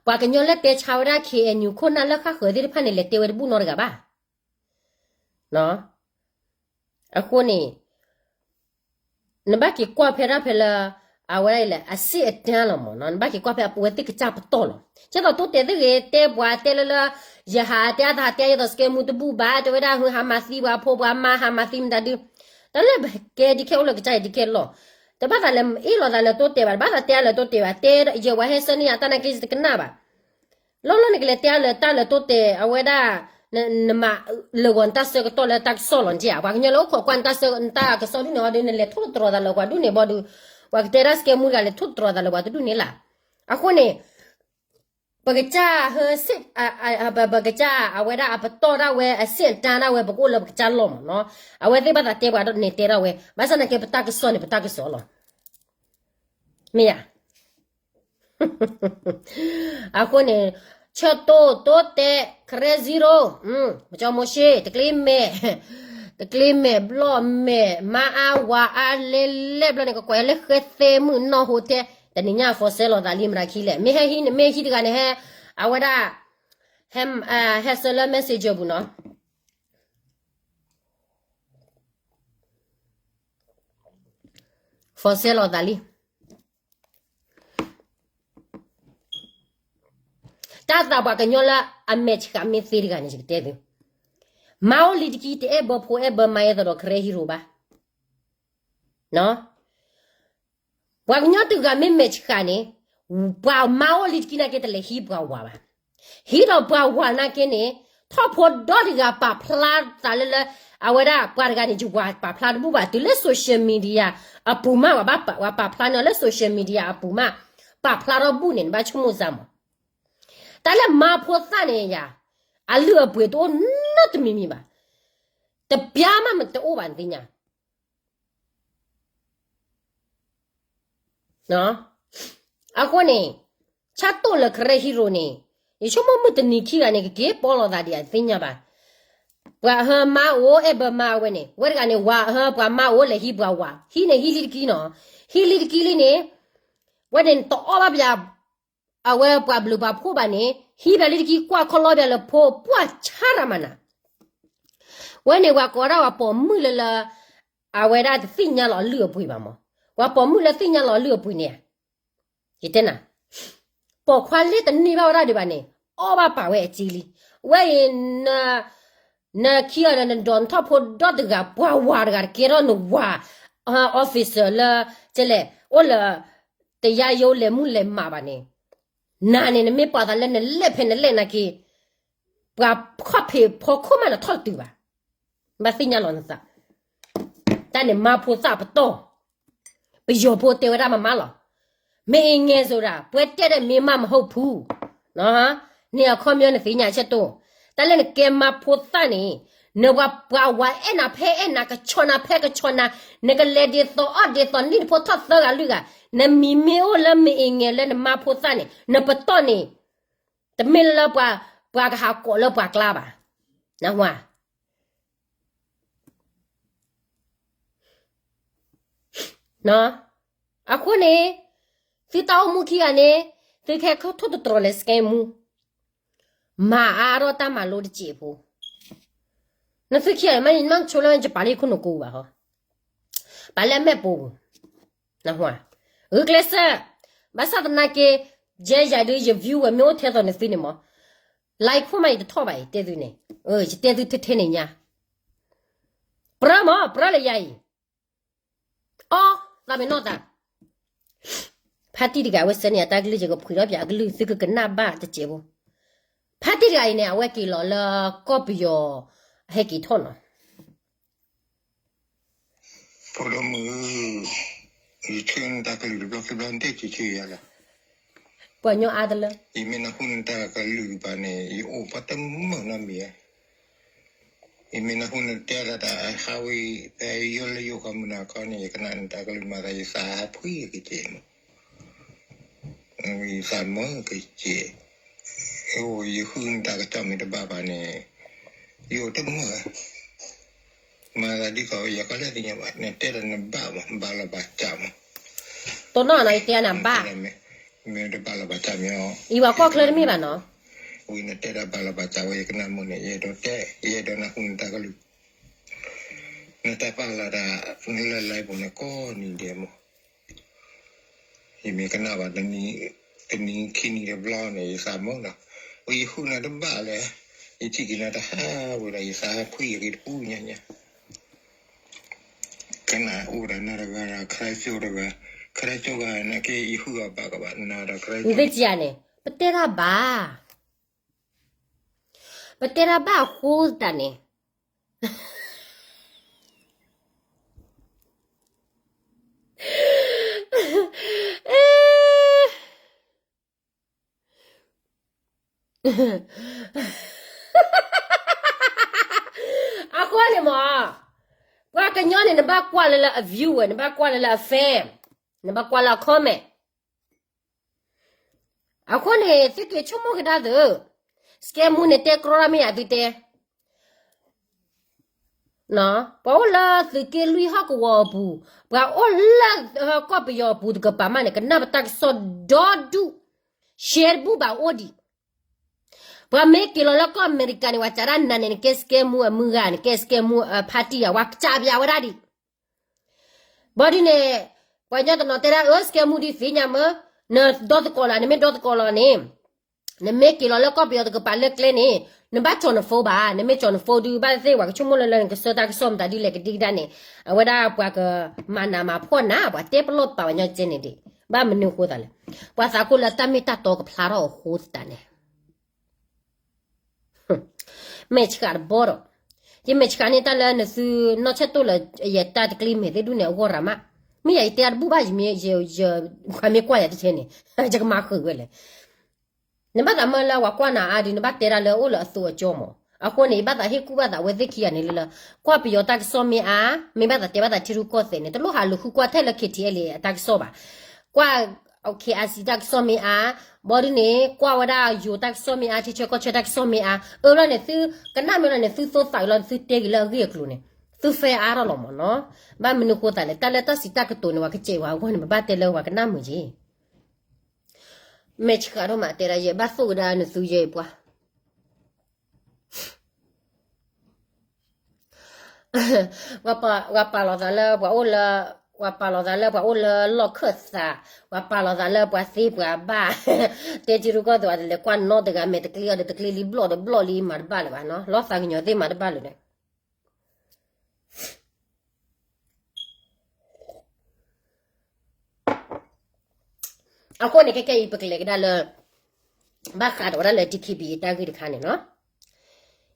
ပှၤကညီလၢတဲဆါဝဲဒၣ် KNU ခိၣ်နၢ်လၢဃၣ်ဃၢၤသ့ၣ်တဖၣ်န့ၣ် လဲၤတဲဝဲတဘူၣ်နီတဂၤဘၣ်. အဃိန့ၣ် နဘၣ်က့ၤကွၢ်ဖဲဒၣ်ဖဲလၢ အဝဲဒၣ်အံၤလဲၣ် အဆင့်အတန်းလီၤမးနီၤ, နဘၣ်က့ၤကွၢ်ဖဲအဝဲသ့ၣ်ကစၢ်ပတီၢ်လီၤ. ကဲသိးတိတဲသ့ၣ်ဂ့ၤ တဲပှၤတဲလၢလၢ ယဟးတဲအသးတဲ ယသိးစကဲမူတဘူၣ်ဘၣ် တဲဝဲဒၣ် ဟးမၤသံပှၤဖိပှၤမါ ဟးမၤသံမတၤဒု, တၢ်လၢပကဲဒံခဲအိၣ်လၢကစၢ်အံၤဒံခဲလီၤ. တဘၣ်သးလဲၤအ့ၣ်လိာ်သးလၢတိတဲဘၣ်, တဘၣ်သးတဲအလၢတိတဲဘၣ်, တဲယဲဝဲဟဲဆၢန့ၢ်ယၤတၢ်နာ်က့ ယတကနၣ်ဘၣ်. လီၢ်လီၢ်န့ၣ် ကလဲၤတဲအလၢတၢ်လၢတိတဲာ် အဝဲဒၣ် နမၤလၢာ်ဂီၤနတၢ်ဆၢကတီၢ်လၢတၢ်ကစီၣ်လီၤနက့ဧါ, ပှၤကညီလၢအိၣ်ခိးကွၢ်နတၢ်ဆၢ နတၢ်ကစီၣ်ဒ်န့ၣ်အီၤဒီး နလဲၤထိၣ်သတြီၤသးလၢပှၤဒ်န့ၣ်ဘၣ်ဒီး ပှၤကတဲဒၣ်စကဲမူတဂၤလဲၤထိၣ်သတြီၤသးလၢပှၤတဒူၣ်န့ၣ်လၢ်. အဃိန့ၣ် ပကစၢ်ဟၢစ့ၣ် ပကစၢ် အဝဲဒၣ်အပတီၢ်ဒၣ်ဝဲ အဆင့်အတန်းဒၣ်ဝဲ ပကအိၣ်လၢပကစၢ်လီၢ်မးနီၤ, အဝဲသ့ၣ်ဘၣ်သးတဲပှၤဒ်န့ၣ်တဲဒၣ်ဝဲ, ဘၣ်ဆၣ်နာ်က့ပတၢ်ကစီၣ်န့ၣ် ပတၢ်ကစီၣ်လီၤ. မ့ၢ်ဧါ. အဃိန့ၣ် ဆၢတိၢ်တိတဲာ် Karen Zero, ပကၠီမိၤၡ့ တကျ့မဲာ်, တကျ့မဲာ် ဘျီၣ်မဲာ် မါအါဝၤအါလဲလဲၣ်ဘျီန့ၣ် ကကွၢ်လၢဃဲသဲမုၣ်နီၢ်ဟိထဲ, တနံၤညါ for sale လီၤသးလံ မတၤခံလဲၣ်, မ့ၢ်ဟဲဟံး မ့ၢ်ဟံးတဂၤန့ၣ် ဟဲ အဝဲဒၣ် ဟဲ ဟဲဆၢလၢ messenger ပူၤနီၤ. For sale လီၤသးလံ. တၢ်သးပှၤကညီလၢအမဲာ်ဆှးမ့ၢ်သ့တဂၤန့ၣ် ယကတဲသု, မါအိၣ်လံတကံ တအဲၣ်ဘၢဖိအဲၣ်ဘၢမါ ယဲသိးဒီး Karen Hero ဘၣ်. ပှၤကညီတဂၤမ့ၢ်မဲာ်ဆှးန့ၣ် ပှၤမါအိၣ်လံတကံနာ်က့ တလဲၤဟံးပှၤဝၤဘၣ်. ဟံးဒီးပှၤဝၤနာ်က့န့ၣ် ထီၣ်ဖိဒီတဂၤပာ်ဖျါသးလၢလၢ အဝဲဒၣ်ပှၤတဂၤန့ၣ် ယဝၤပာ်ဖျါတဘူၣ်ဘၣ် တုၤလၢ social media အပူၤမး ပှၤပာ်ဖျါန့ၢ်လၢ social media အပူၤမး, ပာ်ဖျါထီၣ်ဘူၣ်န့ၣ် နဘၣ်ဆိကမိၣ်စၢ်မး. တၢ်လၢမါဖိသၣ်န့ၣ်ယၤ အလုၢ်အပှ့ၤတအိၣ်နီတမံၤမံၤဘၣ်. တပျၢ်မးမ့ၢ်တအိၣ်ဘၣ်နသ့ၣ်ညါ. အဃိန့ၣ် ဆၣ်တိၣ်လၢ ကရၢဟံရိၤန့ၣ် ယဆိကမိၣ်မုၢ်တနံၤခံဂၤန့ၣ် ကက့ၤပီၣ်လိာ်သးဒံးအသ့ၣ်ညါဘၣ်. ပှၤဟၢမါအိၣ် အဲၣ်ဘၢမါအဝဲန့ၣ် ဝဲတဂၤန့ၣ် ဝၤဟၢပှၤမါအိၣ်လဲၤဟံးပှၤဝၤ ဟံးန့ၣ်ဟံးလံတကံနီၤ. ဟံးလံတကံလံန့ၣ် ဝဲန့ၣ်တအီၣ်ဘၣ်ပယၤ အဝဲပှၤဘျုးပှၤဖှိၣ်ဘၣ်န့ၣ် ဟံးဘၣ်လံတကံကွၢ်ခီလီဘၣ်လၢဖိ ပှၢ်ဆါတၢ်မၤနၤ. ဝဲန့ၣ်ပှၤကိးဒၣ်ပှၤပိာ်မုၣ်လၢလၢ အဝဲဒၣ်တသ့ၣ်ညါလီၤအလုၢ်အပှ့ၤဘၣ်မး. ပှၤပိာ်မုၣ်လၢသ့ၣ်ညါလီၤအလုၢ်အပှ့ၤန့ၣ် ယတဲနၤ ပိာ်ခွါလၢတန့ၢ်ဘၣ်ဝဲဒၣ်ဒံးဘၣ်န့ၣ် အီၣ်ဘၣ်ပာ်ဝဲအစ့လံ. ဝဲအံၤ နခံဂၤဒီးနဒိးနထီၣ်ဖိဒီတဂၤ ပှၤဝၤတဂၤတကဲထီၣ်နဝၤ officer လၢ ကဲလဲၣ် အိၣ်လၢ တယါယိလဲၤမူလဲၤမးဘၣ်န့ၣ် နၤန့ၣ် နမ့ၢ်ပာ်သးလၢနလဲၣ်ဖဲနလဲၣ်နာ်က့ ပှၤခီၣ်ဖံးဖီခိၣ်မးနထီၣ်တတုၤဘၣ်. ဘၣ်သ့ၣ်ညါလီၤနသး တၢ်န့ၣ်မါဖိသၣ်ပတီၢ် ပယီၤဖိတဲဝဲဒၣ်မးမးလီၤ. မ့ၢ်အံၤငဲၤစိၤဒၣ် ပှဲတဲဒီးမ့ၢ်မးမဟိၣ်ဖူ န့ၣ်အခီပညီနသ့ၣ်ညါဆဲးတိၢ် တၢ်လၢနကဲမါဖိသၣ်န့ၣ် နပှၤပှၤဝၤအဲၣ်နၤဖဲအဲၣ်နၤ ကဆီၣ်နၤဖဲကဆီၣ်နၤ နကလဲၤဒ်သိးအီၣ်ဒ်သိးနံၣ်တဖိထီၣ်သၢဂၤလွံၢ်ဂၤ နမံၤမ့ၢ်အိၣ်လၢမ့ၢ်အံၤငဲၤလၢနမါဖိသၣ်န့ၣ် နပတီၢ်န့ၣ် တမ့ၢ်လၢပှၤ ပှၤကဟးကိးလၢပှၤကျါဘၣ်. နၢ်ဟူဧါ အဃိန့ၣ် သုတၢ်အိၣ်မူခံဂၤန့ၣ် သုကဟဲထိၣ်သတြီၤလၢ scam မူ မၤအါထီၣ်တၢ်မၤလိတစဲးဖိ နသုခံဂၤန့ၣ် မ့ၢ်ဆိလၢယပာ်လၢယခိၣ်နူာ်ကိးပူၤဘၣ်ဟီ ပာ်လၢအမဲာ်ပူၤပူၤ နၢ်ဟူဧါ ဂုာ်ကျဲးစၢး ဘၣ်ဆၣ်သနာ်က့ ယဲယၤဒုးယ view ဝဲမ့ၢ်အိၣ်ထဲသိးနသုန့ၣ်မး like ခိၣ်မးယတထီၣ်ဘၣ်အံၤ တဲသုန့ၣ် ယတဲသုထဲထဲန့ၣ်ညါ ပြၢမး ပြၢလၢယၤအံၤ အီ သးမ့ၢ်နီၢ်သး ဖါတံၢ်တဂၤအဝဲစဲန့ၣ် အတၢ်ကလုၢ်ယကဖှံးထီၣ်ပၠးအကလုၢ် သုကကနၣ်ဘၣ်တစဲးဖိ ဖါတံၢ်တဂၤအံၤန့ၣ် အဝဲက့ၤလီၤလၢကီၢ်ပယီၤ ဟဲက့ၤထီၣ်နီၤ ဖိဒိၣ်မုၣ်, ယဆၢနတၢ်ကလုၢ်တဘျီခံဘျီနတဲက့ၤက့ၤယၤလီၤ. ပှၤညီအါတလၢ ယမ့ၢ်နၢ်ဟူနတၢ်ကလုၢ်ဘၣ်န့ၣ် ယအိၣ်ပှၤတမုာ်နီတမံၤဧါ. ယမ့ၢ်နၢ်ဟူနတဲဒၣ်တၢ်ဟးဝံၤ ဖဲယိလၢယအိၣ်ကီၢ်မုၢ်နၤခီန့ၣ် ယကနၣ်နတၢ်ကလုၢ်မၤသးယသးဖှံက့ၤက့ၤမး ယသးမုာ်က့ၤက့ၤ, ယဟူနတၢ်ကစီၣ်မ့ၢ်တဘၣ်ဘၣ်န့ၣ် ယအိၣ်တမုာ်ဧါ. မၤသးဒ်သိးယကလဲၣ်သ့ၣ်ညါဘၣ် နတဲဒၣ်နဘၣ်မး ဘၣ်လီၤဘၣ်စးမး, တနီၤနီၤယတဲနၤဘၣ်, မ့ၢ်တဘၣ်လီၤဘၣ်စးမ့ၢ်အီၤ, အံၤပှၤကီၢ်ချၢတမ့ၢ်ဘၣ်နီၤ, ဝံၤနတဲဒၣ်ဘၣ်လီၤဘၣ်စးဝဲ ယကနၣ်မုာ်န့ၣ် ယအဲၣ်ဒိးတဲ ယအဲၣ်ဒိးနၢ်ဟူနတၢ်ကလုၢ်, နတၢ်ပာ်လီၤတၢ်လၢ live ပူၤန့ၣ် ကိးနံၤဒဲးမး ယမ့ၢ်ကနၣ်ဘၣ် တနံၤခံနံၤတဘျီန့ၣ် ယသးမုာ်လီၤ. ဝံၤယဟူနၤတဘၣ်လၢ ယထံၣ်က့ၤနၤတဟါဝဲဒီး ယသးဖှံယဂ့ၤတပူၤညါညါ, ကနၣ်အိၣ်ဒီးနၤတဂၤဒီး ခရၢကၠိတဂၤ, ခရၢကၠိဂၤနာ်က့ယဟူအဘၣ်ကဘၣ်နၤဒီးခရၢကၠိ, နသ့ၣ်ညါန့ၣ် ပတဲတၢ်ဘၣ် ပတဲတၢ်ဘၣ်အဃိသတးန့ၣ် အဃိန့ၣ်မး, ပှၤကညီန့ၣ် နဘၣ်ကွၢ်လၢလၢအ viewer, နဘၣ်ကွၢ်လၢလၢအ fan, နဘၣ်ကွၢ်လၢအ comment. အဃိန့ၣ် သုက့ၤဆိကမိၣ်ကဒါသု, scam မူန့ၣ် တဲကြီတၢ်မ့ၢ်ယၤသုတဲ ပှၤအိၣ်လၢသုးက့လွံၢ်ဟီၣ်ကဝီၤအပူၤ, ပှၤအိၣ်လၢကီၢ်ပယီၤအပူၤတကပၤမးန့ၣ် ကနၣ်ပတၢ်ကစီၣ်ဒီဒူၣ်, share တဘူၣ်ဘၣ်အိၣ်ဒံး, ပှၤမ့ၢ်က့ၤလီၤလၢကီၢ်အမဲရကၤန့ၣ် ပှၤစံးဒၣ်နၤန့ၣ် နကဲ scam မူအမုၢ်ဂၤ, နကဲ scam မူအဖါတံၢ်ဧါ, ပှၤစံးပၠးဝဲဒၣ်ဒံး ဘၣ်ဒ်န့ၣ်, ပှၤကညီတနီၤတဲဒၣ် အၢ scam မူဒ်သ့ၣ်ညါမ့ၢ်, နဒီသကိးလီၤ, နမ့ၢ်ဒီသကိးလီၤန့ၣ်, နမ့ၢ်က့ၤလီၤလၢကီၢ်ပယီၤတကပၤလၢကျဲန့ၣ်, နဘၣ်ကၠီၤန phone ဘၣ်, နမ့ၢ်ကၠီၤန phone ဒုး ဘၣ်သ့ၣ်သ့ၣ် ပှၤကဆိကမိၣ်လၢလၢနကဆှၢတၢ်ကစီၣ်မတၤဒ်လဲၣ်ကဒံကဒါန့ၣ်, အဝဲဒၣ်ပှၤကမၤနးမၤဖှီၣ်နၤ, ပှၤတဲပလီၢ်ပာ်ပှၤညီကဲန့ၣ်ဒံး, ဘၣ်မနုၤအဃိသးလဲၣ်, ပှၤသးခိၣ်လၢတၢ်မ့ၢ်တၢ်တီကဖျါထီၣ်အဃိသတးန့ၣ် မဲာ်ဆှးတဘီဒီး, ယမဲာ်ဆှးန့ၣ်တၢ်လၢနသုနီၢ်ဆဲးတိၣ်လၢယတၢ်တကျ့မဲာ်သ့ၣ်ဒူၣ်န့ၣ် အဂီၢ်ရၤမး, မ့ၢ်ယၤယတဲအတဘူၣ်ဘၣ် ယမ့ၢ် ယ ယ ပှၤမ့ၢ်ကွၢ်ယၤတထဲန့ၣ် ယကမၤဃုာ်ဝဲလဲၣ်. နဘၣ်သးမၢလၢပှၤကွၢ်နၤအါဒုး နဘၣ်တဲဒၣ်လၢအိၣ်လၢအသိးအကၠီမး. အဃိန့ၣ် ယဘၣ်သးဟ့ၣ်ကူၣ်ဘၣ်သးဝဲသ့ၣ်ခံဂၤန့ၣ်လၢ ကွၢ်ပယီၤတၢ်ကစီၣ်မ့ၢ်အါ, မ့ၢ်ဘၣ်သးတဲဘၣ်သးထံရူၢ်ကီၢ်သဲးန့ၣ် တလိၣ်ဟးလူၤဃုကွၢ်ထဲလၢ K T L A အတၢ်ကစီၣ်ဘၣ်. ကွၢ် K I C တၢ်ကစီၣ်မ့ၢ်အါ, ဘီဒုန့ၣ် ကွၢ်ဝဲဒၣ်ယိၤတၢ်ကစီၣ်မ့ၢ်အါ, ထံဆၢကီၢ်ဆၢတၢ်ကစီၣ်မ့ၢ်အါ, အၢဘျီန့ၣ် သုကနၣ်မ့ၢ်လီၤန့ၣ် သုသိသးအံၤလီၤ သုတဲက့ၤလၢအဂ့ၢ်အကျိၤန့ၣ် သု fair အါထီၣ်လီၤမးနီၤ. ဘၣ်မနုၤဃိသးလဲၣ်, တၢ်လၢတၢ်စံးတၢ်ကတိၤန့ၣ် ပှၤကစဲးဝဲအဂီၢ်န့ၣ် ပဘၣ်တဲလၢပှၤကနၣ်မုာ်က့ၤ မဲာ်ဆှးထီၣ်မး တဲဒၣ်ယဲ ဘၣ်သိၣ်ကဒါနသုယဲအံၤပှၤ ပှၤပာ်လီၤသးလၢပှၤအိၣ်လၢ, ပှၤပာ်လီၤသးလၢပှၤအိၣ်လၢလီၢ်ခၢၣ်သး, ပှၤပာ်လီၤသးလၢပှၤသ့ပှၤဘၣ်, တဲထံရူၢ်ကီၢ်သဲး အတလဲၤကွၢ်နီတဂၤ မဲာ်တကျ့အီၤဒီးတကျ့လံ ဘျီၣ်ဒီးဘျီၣ်လံ မၤတဘၣ်လၢၤဘၣ်နီၤ, လီၤသးကညီၤသ့ၣ်မၤတဘၣ်လၢၤန့ၣ် အဃိန့ၣ် ခဲကဲအံၤ ပကလဲၤကဒါလၢ ဘၣ်ဃးဒီးဝဲဒၣ်လၢ D K B A တၢ်ဂ့ၢ်တခါန့ၣ်နီၤ,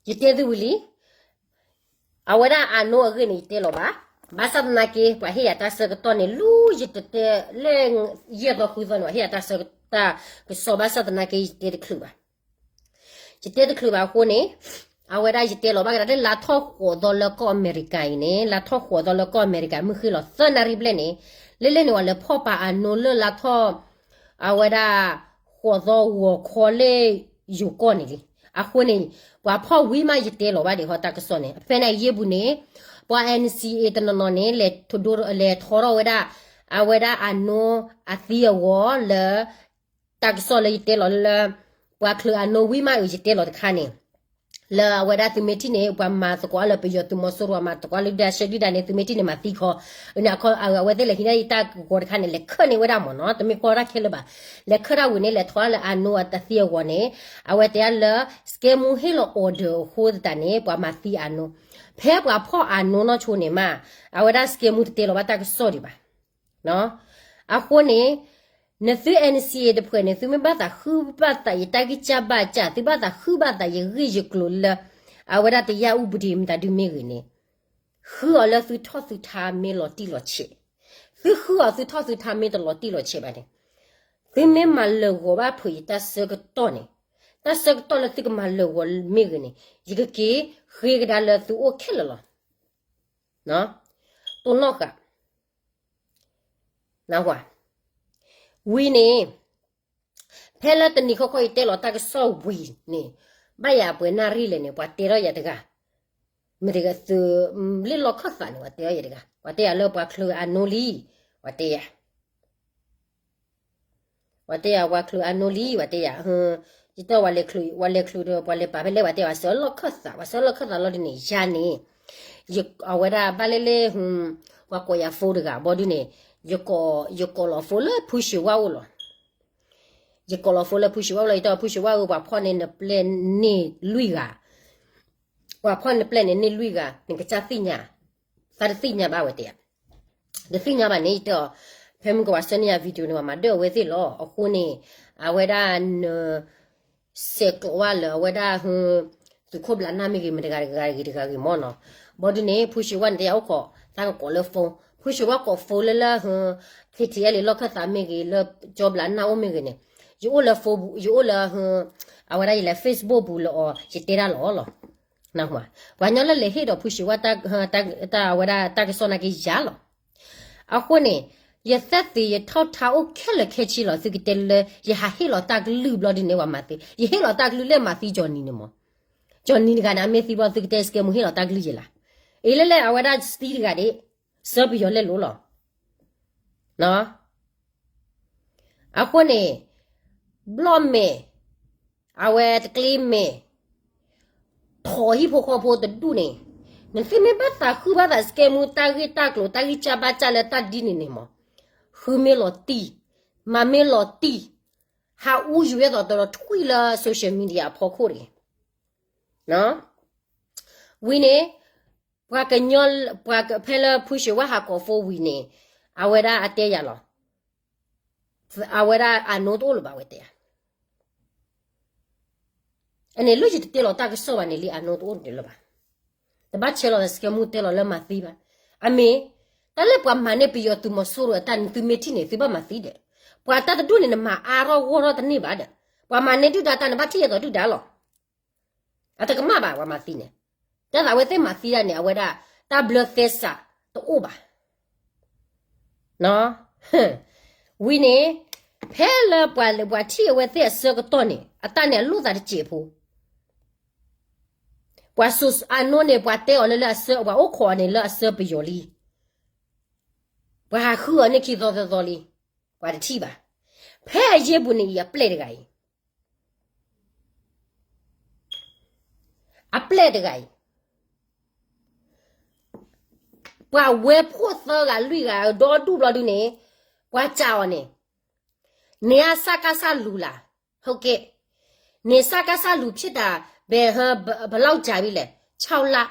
ယတဲသုဝံၤလံ, အဝဲဒၣ်အနိအဂ့ၢ်န့ၣ် ယတဲလီၤဘၣ်, ဘၣ်ဆၣ်သနာ်က့ ပှၤဟ့ၣ်ယၤတၢ်ဆၢကတီၢ်န့ၣ် လူယတတဲလၢ ယဲၢ်သီဃုသီန့ၣ် ပှၤဟ့ၣ်ယၤတၢ်ဆၢကတီၢ် တၢ်ကစီၣ် ဘၣ်ဆၣ်သနာ်က့ ယတဲတချုးဘၣ် ယတဲတချုးဘၣ်အဃိန့ၣ်, အဝဲဒၣ်ယတဲလီၤဘၣ်ကဒါလၢ လါထီၣ်ဃိးသီလၢကီၢ်အမဲရကၤအံၤန့ၣ်, လါထီၣ်ဃိးသီလၢကီၢ်အမဲရကၤ မုၢ်ဃ့ၢ်လီၤသၢနၣ်ရံၣ်ဘျဲၣ်န့ၣ်, လၢလၢန့ၣ် ပှၤလဲၤဖီၣ်ပာ်အနိလၢလါထီၣ်, အဝဲဒၣ် ဃိးသီဂီၤခီလၢယိၤကီၢ်န့ၣ်လံ. အဃိန့ၣ် ပှၤဖီၣ်ဝံၤမးယတဲလီၤဘၣ်ဒံးဟီ တၢ်ကစီၣ်န့ၣ်, အဖဲန့ၣ်အယ့ၢ်ပူၤန့ၣ်, ပှၤ N C A တနီၤနီၤန့ၣ် လဲၤထီထီၣ်ဝဲဒၣ်, အဝဲဒၣ်အနိအသံအဂီၤလၢ တၢ်ကစီၣ်လၢယတဲလီၤလၢ ပှၤချုးအနိဝံၤမးအံၤ ယတဲလီၤတခါန့ၣ်, လၢအဝဲဒၣ်သုမ့ၢ်ထံၣ်န့ၣ် ပှၤမၤသကိးလၢပယီၤသုးမီၤစိရိၤ မၤသကိးလၢဒုၣ်ဒါဆၢဒုၣ်ဒါန့ၣ် သုမ့ၢ်ထံၣ်န့ၣ် မၤသံခီ, န့ၣ် အဝဲသ့ၣ်လဲၤဟံးန့ၢ်တၢ်ဂီၤတခါန့ၣ် လဲၤခၢၣ်န့ၢ်ဝဲဒၣ်မ့ၢ်နီၤ, တမ့ၢ်ဖီၣ်တၢ်ခဲလၢာ်ဘၣ်. လဲၤခၢၣ်တၢ်ဝံၤန့ၣ် လဲၤထီၣ်လၢအနိအသံအဂီၤန့ၣ်, အဝဲတဲဒၣ်လၢ စကဲမူဟ့ၣ်လီၤ order အဃိသတးန့ၣ် ပှၤမၤသံအနိ, ဖဲပှၤဖီၣ်အနိနီၢ်ဆိန့ၣ်မး, အဝဲဒၣ်စကဲမူတတဲလီၤဘၣ်တၢ်ကစီၣ်ဒံးဘၣ် အဃိန့ၣ်, နသု N C A တဖုန့ၣ် သုမ့ၢ်ဘၣ်သးဃုဘၣ်သးယတၢ်ဂံၢ်စၢ်ဘါစၢ်, သုဘၣ်သးဃုဘၣ်သးယဂ့ၢ်ယကျိၤလၢ အဝဲဒၣ်တယၢ်အူပဒံးမတၤဒုမ့ၢ်ဂ့ၤန့ၣ်, ဃုအီၤလၢသုထီၣ်သုထါမ့ၢ်လီၤတံၢ်လီၤဆဲး, သုဃုအီၤသုထီၣ်သုထါမ့ၢ်တလီၤတံၢ်လီၤဆဲးဘၣ်န့ၣ်, သုမ့ၢ်မၤလၢာ်ဂီၤဘၣ်ဖုးယတၢ်ဆၢကတီၢ်န့ၣ်, တၢ်ဆၢကတီၢ်လၢသုကမၤလၢာ်ဂီၤမ့ၢ်ဂ့ၤန့ၣ်, ယကက့ၤဃ့ကဒါလၢသုအိၣ်ခဲလၢာ်လီၤ. တိၢ်နီၣ်ဃာ် နဝၤ, ဝံၤန့ၣ်, ဖဲလၢတနံၤဃီခီယတဲလီၤတၢ်ကစီၣ်ဝံၤန့ၣ်, ဘၣ်ယၤပှဲၤနၣ်ရံၣ်လဲၣ်န့ၣ် ပှၤတဲထီၣ်ယၤတဂၤ, မ့ၢ်တဂၤသုး, လၢလီၢ်ခၢၣ်သးန့ၣ် ပှၤတဲထီၣ်ယၤတဂၤ, ပှၤတဲယၤလၢပှၤချုးအနိလံ, ပှၤတဲယၤ ပှၤတဲယၤပှၤချုးအနိလံ ပှၤတဲယၤ, ယတဲပှၤလဲၤချုးဒီး ပှၤလဲၤပာ်ဖဲလဲၣ် ပှၤတဲယၤ ပှၤဆှၢလီၢ်ခၢၣ်သး, ပှၤဆှၢလီၢ်ခၢၣ်သးလီၤဒ်န့ၣ် ယၤန့ၣ်, အဝဲဒၣ်ဘၣ်လဲၣ်လဲၣ်, ပှၤကိးယၤ phone တဂၤ ဘီဒုန့ၣ်, ယကိးလီၤ phone လၢဖုၣ်ၡ့ဝါအိၣ်လီၤ. ယကိးလီၤ phone လၢဖုၣ်ၡ့ဝါအိၣ်လီၤ ယတဲအီၤ ဖုၣ်ၡ့ဝါဧၢ ပှၤဖီၣ်န့ၢ်နပျဲၢ်န့ၢ်လွံၢ်ဂၤ, ပှၤဖီၣ်နပျဲၢ်န့ၣ်န့ၢ်လွံၢ်ဂၤ နကစၢ်သ့ၣ်ညါ, သးတသ့ၣ်ညါဘၣ်ဝဲတဲယၤ, တသ့ၣ်ညါဘၣ်န့ၣ် ယတဲအီၤ, ဖဲမုၢ်ကဝၤဆှၢန့ၢ်ယၤ video န့ၣ် ပှၤမၤဒၢၣ်အဝဲသ့ၣ်လီၤ. အဃိန့ၣ်, အဝဲဒၣ်န ဆဲးကျိးဝဲလၢအဝဲဒၣ်, သုးခိၣ်ဘျးနၢ်မ့ၢ်ဂ့ၤ မတဂၤတဂၤဂ့ၤတဂၤဂ့ၤမ့ၢ်နီၤ, ဘီဒုန့ၣ် ဖုၣ်ၡ့ဝါန့ၣ် တယၤအိၣ်ခိး, သးကကိးလၢ phone, ဖုၣ်ၡ့ဝါကိး phone လၢလၢ, KTLA လီၢ်ခၢၣ်သးမ့ၢ်ဂ့ၤ လၢကၠီဘျးနၢ်အိၣ်မ့ၢ်ဂ့ၤန့ၣ်, ယအိၣ်လၢ phone ပူၤ ယအိၣ်လၢ, အဝဲဒၣ်ယလဲၤ Facebook ပူၤလၢအီၤ ယတဲဒၣ်လီၤလီၤ. ပှၤကညီလၢလဲၤဟ့ၣ်ဒီးဖုၣ်ၡ့ဝါ, တၢ်အဝဲဒၣ်တၢ်ကစီၣ်နာ်က့ယၤလီၤ. အဃိန့ၣ်, ယသးသ့ယထီၣ်ထါအိၣ်ခဲလၢာ်ခဲဆ့လီၤ သုကတဲလၢ ယဟးဟ့ၣ်လီၤတၢ်ကလုၢ်ဘျီဒုန့ၣ် ပှၤမၤသံ, ယဟ့ၣ်လီၤတၢ်ကလုၢ်လၢမၤသံကၠီနံၤန့ၣ်မး, ကၠီနံၤတဂၤန့ၣ် အမ့ၢ်သံဘျီ သုကတဲစကဲမူဟ့ၣ်လီၤတၢ်ကလုၢ်ယဲလၢ, အ့လၢလဲၣ် အဝဲဒၣ်စတံတဂၤဒၣ်, ဆၢပယီၤလဲၣ်လိၤလီၤ. အဃိန့ၣ်, ဘျီၣ်မဲာ်, အဝဲတကျ့မဲာ်, ထိးဟံၣ်ဖိဃီဖိတဒူၣ်န့ၣ်, နသုမ့ၢ်ဘၣ်သးဃုဘၣ်သးစကဲမူတၢ်ဂ့ၢ်တၢ်ကျိၤ တၢ်ဂံၢ်စၢ်ဘါစၢ်လၢတၢ်ဒ်န့ၣ်န့ၣ်မး, ဃုမ့ၢ်လီၤတံၢ်, မၤမ့ၢ်လီၤတံၢ်, ဟးအူယူၤဝဲသိးတရီထွံၣ်လၢ social media အဖီခိၣ်တဂ့ၤ. ဝံၤန့ၣ်, ပှၤကညီ, ပှၤဖဲလၢဖုၣ်ၡ့ဝါဟးကိး phone ဝံၤန့ၣ်, အဝဲဒၣ်အတဲယၤလီၤ. အဝဲဒၣ်အနိတအိၣ်လၢၤဘၣ်ဝဲတဲယၤ, အန့ၣ်လၢယတတဲလီၤတၢ်ကစီၣ်ဘၣ်န့ၣ်လံ အနိတအိၣ်တလၢၤဘၣ်. တဘၣ်ဆဲးလီၤသးစကဲမူတဲလီၤလၢမၤသံဘၣ်. အမ့ၢ်, တၢ်လၢပှၤမၤန့ၢ်ပယီၤသုးမီၤစိရိၤအတၢ်န့ၣ် သုမ့ၢ်ထံၣ်န့ၣ် သုဘၣ်မၤသံဒီး, ပှၤတၢ်တဒူၣ်န့ၣ် နမၤအါထီၣ်ဂီၢ်ထီၣ်တန့ၢ်ဘၣ်ဒီး, ပှၤမၤန့ၢ်ဒုၣ်ဒါတၢ်န့ၣ် ဘၣ်ထံၣ်အသိးဒုၣ်ဒါလီၤ. အတကမၣ်ဘၣ် ပှၤမၤသံန့ၣ်, တၢ်သးဝဲသ့ၣ်မၤသံတၢ်န့ၣ် အဝဲဒၣ်တၢ်ဘျၢသဲစးတအိၣ်ဘၣ်. ဝံၤန့ၣ်, ဖဲလၢပှၤထံၣ်အဝဲသ့ၣ်အဆၢကတီၢ်န့ၣ် အတၢ်န့ၣ်အလိၣ်သးတစဲးဖိ, ပှၤစူးအနိန့ၣ် ပှၤတဲအီၤလၢလၢအဆၢ ပှၤအိၣ်ခိးအီၤန့ၣ်လၢအဆၢပယီၤလံ, ပှၤဟးဃုအီၤန့ၣ်ခံသီသၢသီလံ, ပှၤတထံၣ်ဘၣ်. ဖဲအယ့ၢ်ပူၤန့ၣ်အံၤ အပျဲၢ်တဂၤအံၤ အပျဲၢ်တဂၤအံၤ, ပှၤဝဲဖှိၣ်သၢဂၤလွံၢ်ဂၤဒီဒူၣ်ဘျီဒုန့ၣ်, ပှၤစံးအီၤန့ၣ်, နစကစလူၤလၢ်, ဟုတ်ကဲ့, နစကစလူၤဖြစ်တာ ဘယ်, ဘယ်လောက်ကြာပြီလဲ, ခြောက်လ. အ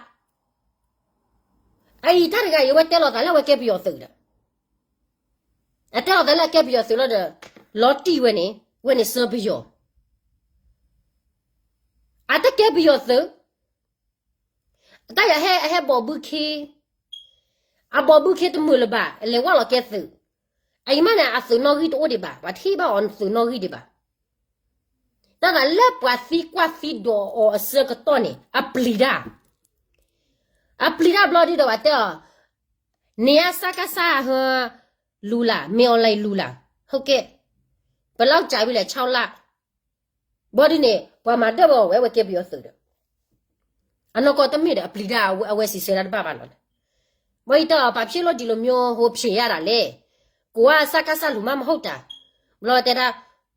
အံၤတၢ်တဂၤအံၤ အဝဲတဲလီၤသးလၢအဝဲကဲပယီၤသုးဒီး, အတဲလီၤသးလၢအကဲပယီၤသုးလီၤဒီး, လီၤတံၢ်ဝဲန့ၣ်, ဝဲန့ၣ်ဆၢပယီၤ, အတကဲပယီၤသုး, တၢ်ယၤဟဲ အဟဲဘီၣ်ဘုခ့, အဘီၣ်ဘုခ့တမုာ်လၢၤဘၣ် အလဲၤဝဲလီၤကဲသုး, အအံၤမးန့ၣ် အသုးနီၣ်ဂံၢ်တအိၣ်ဒံးဘၣ် ပှၤထံၣ်ဘၣ်အီၤသုးနီၣ်ဂံၢ်ဒံးဘၣ်. တၢ်သးလၢပှၤသံကွၢ်သံဒိးအီၤအဆၢကတီၢ်န့ၣ် အပျံၤတၢ်, အပျံၤတၢ်ဘျီဒုဒီးပှၤတဲအီၤ, နစကစဟဲလူၤလၢ်, မ့ၢ်အီၤလဲၤလူၤလၢ်, ဟုတ်ကဲ့, ဘယ်လောက်ကြာပြီလဲ, ခြောက်လ. ဘျီဒုန့ၣ် ပှၤမၤဒၢၣ်ဝဲအီၤဝဲ အဝဲကဲပယီၤသုးဒီး, အနီၢ်ကီၢ်တမ့ၢ်ဒီးအပျံၤတၢ် အဝဲစံးဆၢတၢ်တဘၣ်ဘၣ်လီၤ. ဘျီယတဲအီၤ ဘာဖြစ်လို့ဒီလိုမျိုးဟိုဖြစ်ရတာလဲ, ကိုကစကစလူၤမးမဟုတ်တာ, ဘျီတဲဒၣ်,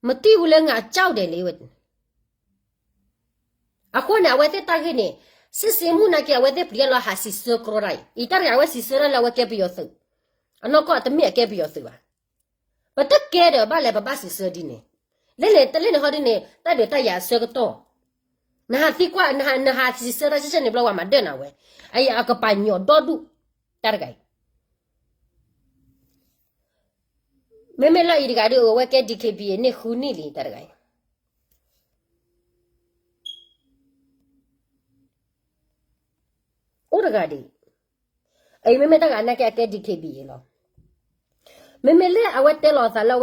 မသိဘူးလၢ ငါကြောက်တယ်လေ ဝဲ အဃိန့ၣ် အဝဲသ့ၣ်တၢ်ဂ့ၢ်န့ၣ်, စစ်ဆင်မှုနာ်က့ အဝဲသ့ၣ်ပျံၤတၢ်လီၤဟးစံးဆၢကြီတၢ်အံၤ, အံၤတၢ်တဂၤ အဝဲစံးဆၢတၢ်လၢအဝဲကဲပယီၤသုး, အနီၢ်ကီၢ်တမ့ၢ်အကဲပယီၤသုးဘၣ်. ပတကဲဒီးဘၣ်လဲၣ် ပဘၣ်စံးဆၢဒ်န့ၣ်, လဲၣ်န့ၣ် တလဲၣ်န့ၣ်ဟီဒ်န့ၣ် တၢ်ဒုးတၢ်ယၤအဆၢကတီၢ်, နဟးသံကွၢ်, နဟးစံးဆၢတၢ်ဆၢဆၢန့ၣ် ဘျီဝဲမၤဒၢၣ်နၤဝဲ, အအံၤအကပာ်ညီၣ်ဒီဒူၣ်, တၢ်တဂၤအံၤ မ့မ့ၢ်လၢအံၤတဂၤဒီး အဝဲကဲ DKBA န့ၢ်ဃုနံၣ်လံ တၢ်တဂၤအံၤ, အိၣ်တဂၤဒံး, အအံၤမ့မ့ၢ်တၢ်ဂၤနာ်က့အကဲ DKBA လီၤ. မ့မ့ၢ်လၢအဝဲတဲလီၤအသးလၢ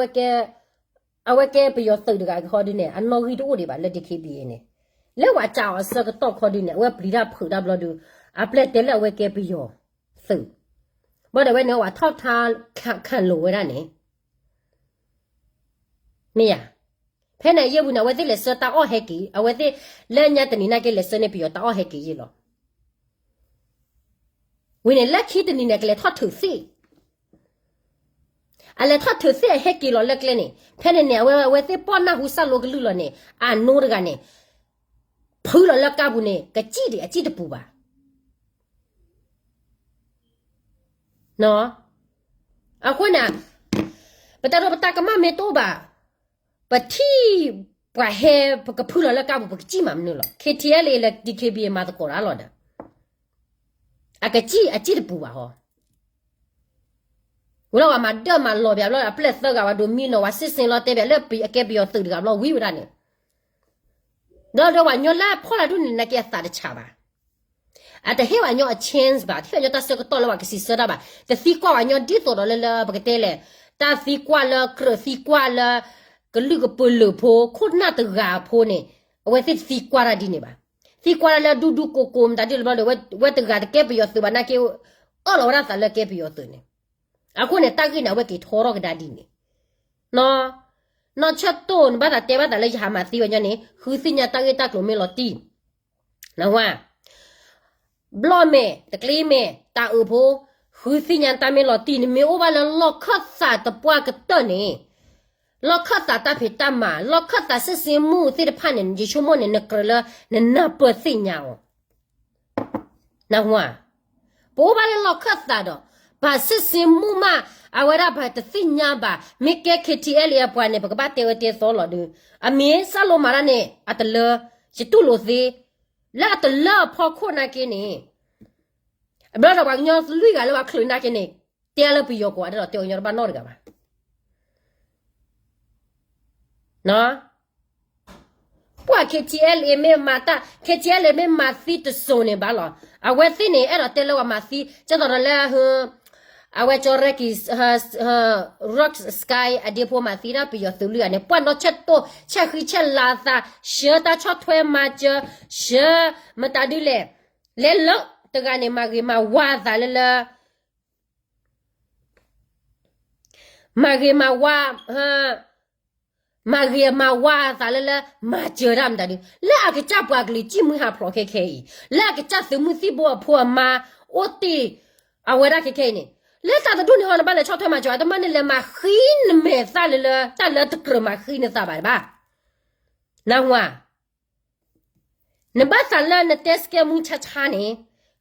အဝဲကဲပယီၤသုးတဂၤခီဒုန့ၣ် အနီၣ်ဂံၢ်တအိၣ်ဒံးဘၣ်လၢ DKBA န့ၣ်, လၢဝဲစံးအီၤအဆၢကတီၢ်ခီဒုန့ၣ် အဝဲပျံၤတၢ်ဖုးတၢ်ဘျီဒု, အပျဲၢ်တဲလၢအဝဲကဲပယီၤသုး, ဘၣ်ဒီးဝဲန့ၣ် ဝဲထီၣ်ထါ ခၣ်လိာ်ဝဲဒၣ်န့ၣ် မ့ၢ်ဧါ. ဖဲန့ၣ်အယဲၢ်ဝံၤန့ၣ် အဝဲသ့ၣ်လဲၤဆှၢတၢ်အီၣ်ဟဲက့ၤ, အဝဲသ့ၣ်လၢညါတနံၤနာ်က့ လဲၤဆှၢန့ၢ်ပယီၤတၢ်အီၣ်ဟဲက့ၤယဲၢ်လီၤ. ဝံၤန့ၣ် လၢခံတနံၤန့ၣ် ကလဲၤထီၣ်ထုးသ့ၣ်, အလဲၤထီၣ်ထုးသ့ၣ်အဟဲက့ၤလီၤလၢကျဲန့ၣ် ဖဲန့ၣ်န့ၣ် အဝဲ အဝဲသ့ၣ်ပီၢ်နၢ်ဟူစၢ်လိကလုၢ်လီၤန့ၣ် အနိတဂၤန့ၣ် ဖုလီၤလၢကါပူၤန့ၣ် ကစံၣ်ဒံးအစံၣ်တပူၤဘၣ်. အဃိန့ၣ် ပတၢ်ဒိပတၢ်ကမၣ်မ့ၢ်တအိၣ်ဘၣ်, ပထံၣ်ပှၤဟဲ ပကဖုလီၤလၢကါပူၤ ပကစံၣ်မးမနုၤလီၤ. KTLA လၢ DKBA မၤသကိးတၢ်လီၤဒီး အကစံၣ်အစံၣ်တပူၤဘၣ်ဟီ. ဝံၤလီၤဝဲမၤဒၢၣ်မၤလီၤပၠးဘျီ အပျဲၢ်သၢဂၤဝဲဒိးမံနီၤ ဝဲစ့စ့လီၤတဲဘၣ်လၢအကဲပယီၤသုးတဂၤဘျီဝံၤဝဲဒၣ်န့ၣ်, ဒီးဒီးပှၤကညီလၢအဖီလာ်ဒိၣ်န့ၣ် နာ်က့အသးတဆးဘၣ်. အတဟ့ၣ်ပှၤကညီအ chance ဘၣ်, တဟ့ၣ်ပှၤကညီတၢ်ဆၢကတီၢ်လၢပှၤကစံးဆၢတၢ်ဘၣ်, တသံကွၢ်ပှၤကညီဒ်သိးဒီးလၢလၢပကတဲလဲၣ်, တၢ်သံကွၢ်လၢကြၢးသံကွၢ်လၢ ကလုာ်ကပၢၤလၢာ်ဖိ ခိၣ်နၢ်တဂၤဖိန့ၣ်, အဝဲသ့ၣ်တသံကွၢ်တၢ်ဒ်န့ၣ်ဘၣ်. သံကွၢ်တၢ်လၢဒူဒူကိကိမတၤဒ်လဲၣ်ဘျီဒီး ဝဲတဂၤတကဲပယီၤသုးဘၣ်နာ်က့ အၢၣ်လီၤဝဲဒၣ်သးလၢကဲပယီၤသုးန့ၣ်, အဃိန့ၣ် တၢ်ဂ့ၢ်န့ၣ် အဝဲက့ၤထီထီၣ်ကဒါဒ်န့ၣ် နီၢ်ဆၢၣ်တိၢ် နဘၣ်သးတဲဘၣ်သးလၢယဟးမၤသံဝဲညီန့ၣ် ဃုသ့ၣ်ညါတၢ်ဂ့ၢ်တၢ်ကျိၤမ့ၢ်လီၤတံၢ်, နဝဲ, ဘျီၣ်မဲာ် တကျ့မဲာ် တၢ်အုးဖိ, ဃုသ့ၣ်ညါတၢ်မ့ၢ်လီၤတံၢ် နမ့ၢ်အိၣ်ဘၣ်လၢလီၢ်ခၢၣ်သးတပှၢ်ကတၢၢ်န့ၣ်, လီၢ်ခၢၣ်သးတၢ်ဖံးတၢ်မၤ လီၢ်ခၢၣ်သးစစ်ဆင်မှုသ့ၣ်တဖၣ်န့ၣ် ယဆိကမိၣ်န့ၣ် နကြၢးလၢ နနၢ်ပၢၢ်သ့ၣ်ညါအီၤ နဝဲ, ပအိၣ်ဘၣ်လၢလီၢ်ခၢၣ်သးဒီး ပှၤစစ်ဆင်မှုမး အဝဲဒၣ်ပှၤတသ့ၣ်ညါဘၣ်, မ့ၢ်ကဲ KTLA အပှၤန့ၣ် ပကဘၣ်တဲဝဲတဲသီလီၤဒုး, အမ့ၢ်စၢ်လိမၤတၢ်န့ၣ် အတလၢ, ယတူၢ်လိာ်သ့, လၢအတလၢအဖီခိၣ်နာ်က့န့ၣ်, အဘျီဒီးပှၤကညီလွံၢ်ဂၤလၢပှၤချုးနာ်က့န့ၣ်, တဲလၢပယီၤကိးဂၤဒဲးဒီးတဲပှၤကညီတဘၣ်နီတဂၤဘၣ် ပှၤ KTLA မ့ၢ်မၤတၢ် KTLA မ့ၢ်မၤသံတစိၤန့ၣ်ဘၣ်လီၤ. အဝဲသ့ၣ်န့ၣ် အဲၣ်ဒိးတဲလၢပှၤမၤသံ ကဲသိးဒီးလၢ အဝဲကၠီရဲၣ်ကံၤ Rock Sky အဒ့ဖိမၤသံဒၣ်ပယီၤသုးလွံၢ်ဂၤန့ၣ် ပှၢ်နီၣ်ဆဲးတိၢ် ဆဲးဃံဆဲးလၤသး ဆှၢတၢ်ဆီၣ်ထွဲမၤစၢၤ ဆှၢမတၤဒုလဲၣ် လဲၤလၢတဂၤန့ၣ် မၤဂ့ၤမၤဝါအသးလၢလၢ မၤဂ့ၤမၤဝါ မၤဂ့ၤမၤဝါအသးလၢလၢ မၤစၢၤတၢ်မတၤဒု လၢအကစၢ်ပှၤကလုာ်စံၣ်မှံဟးဖျိးခဲခဲအံၤ လၢအကစၢ်သုးမုၢ်သံၣ်ဘိအဖိအမါ အိၣ်တ့ၢ် အဝဲဒၣ်ခဲခဲအံၤန့ၣ် လၢတၢ်တဒူၣ်န့ၣ်ဟီ နဘၣ်လဲၤဆီၣ်ထွဲမၤစၢၤ အတမ့ၢ်နလဲၤမၤဃံနမဲာ်သၣ်လၢလၢ တၢ်လၢတကြၢးမၤဃံနသးဘၣ်တဘၣ် နၢ်ဟူဧါ နဘၣ်သးလၢနတဲစကဲမူဆါဆါန့ၣ်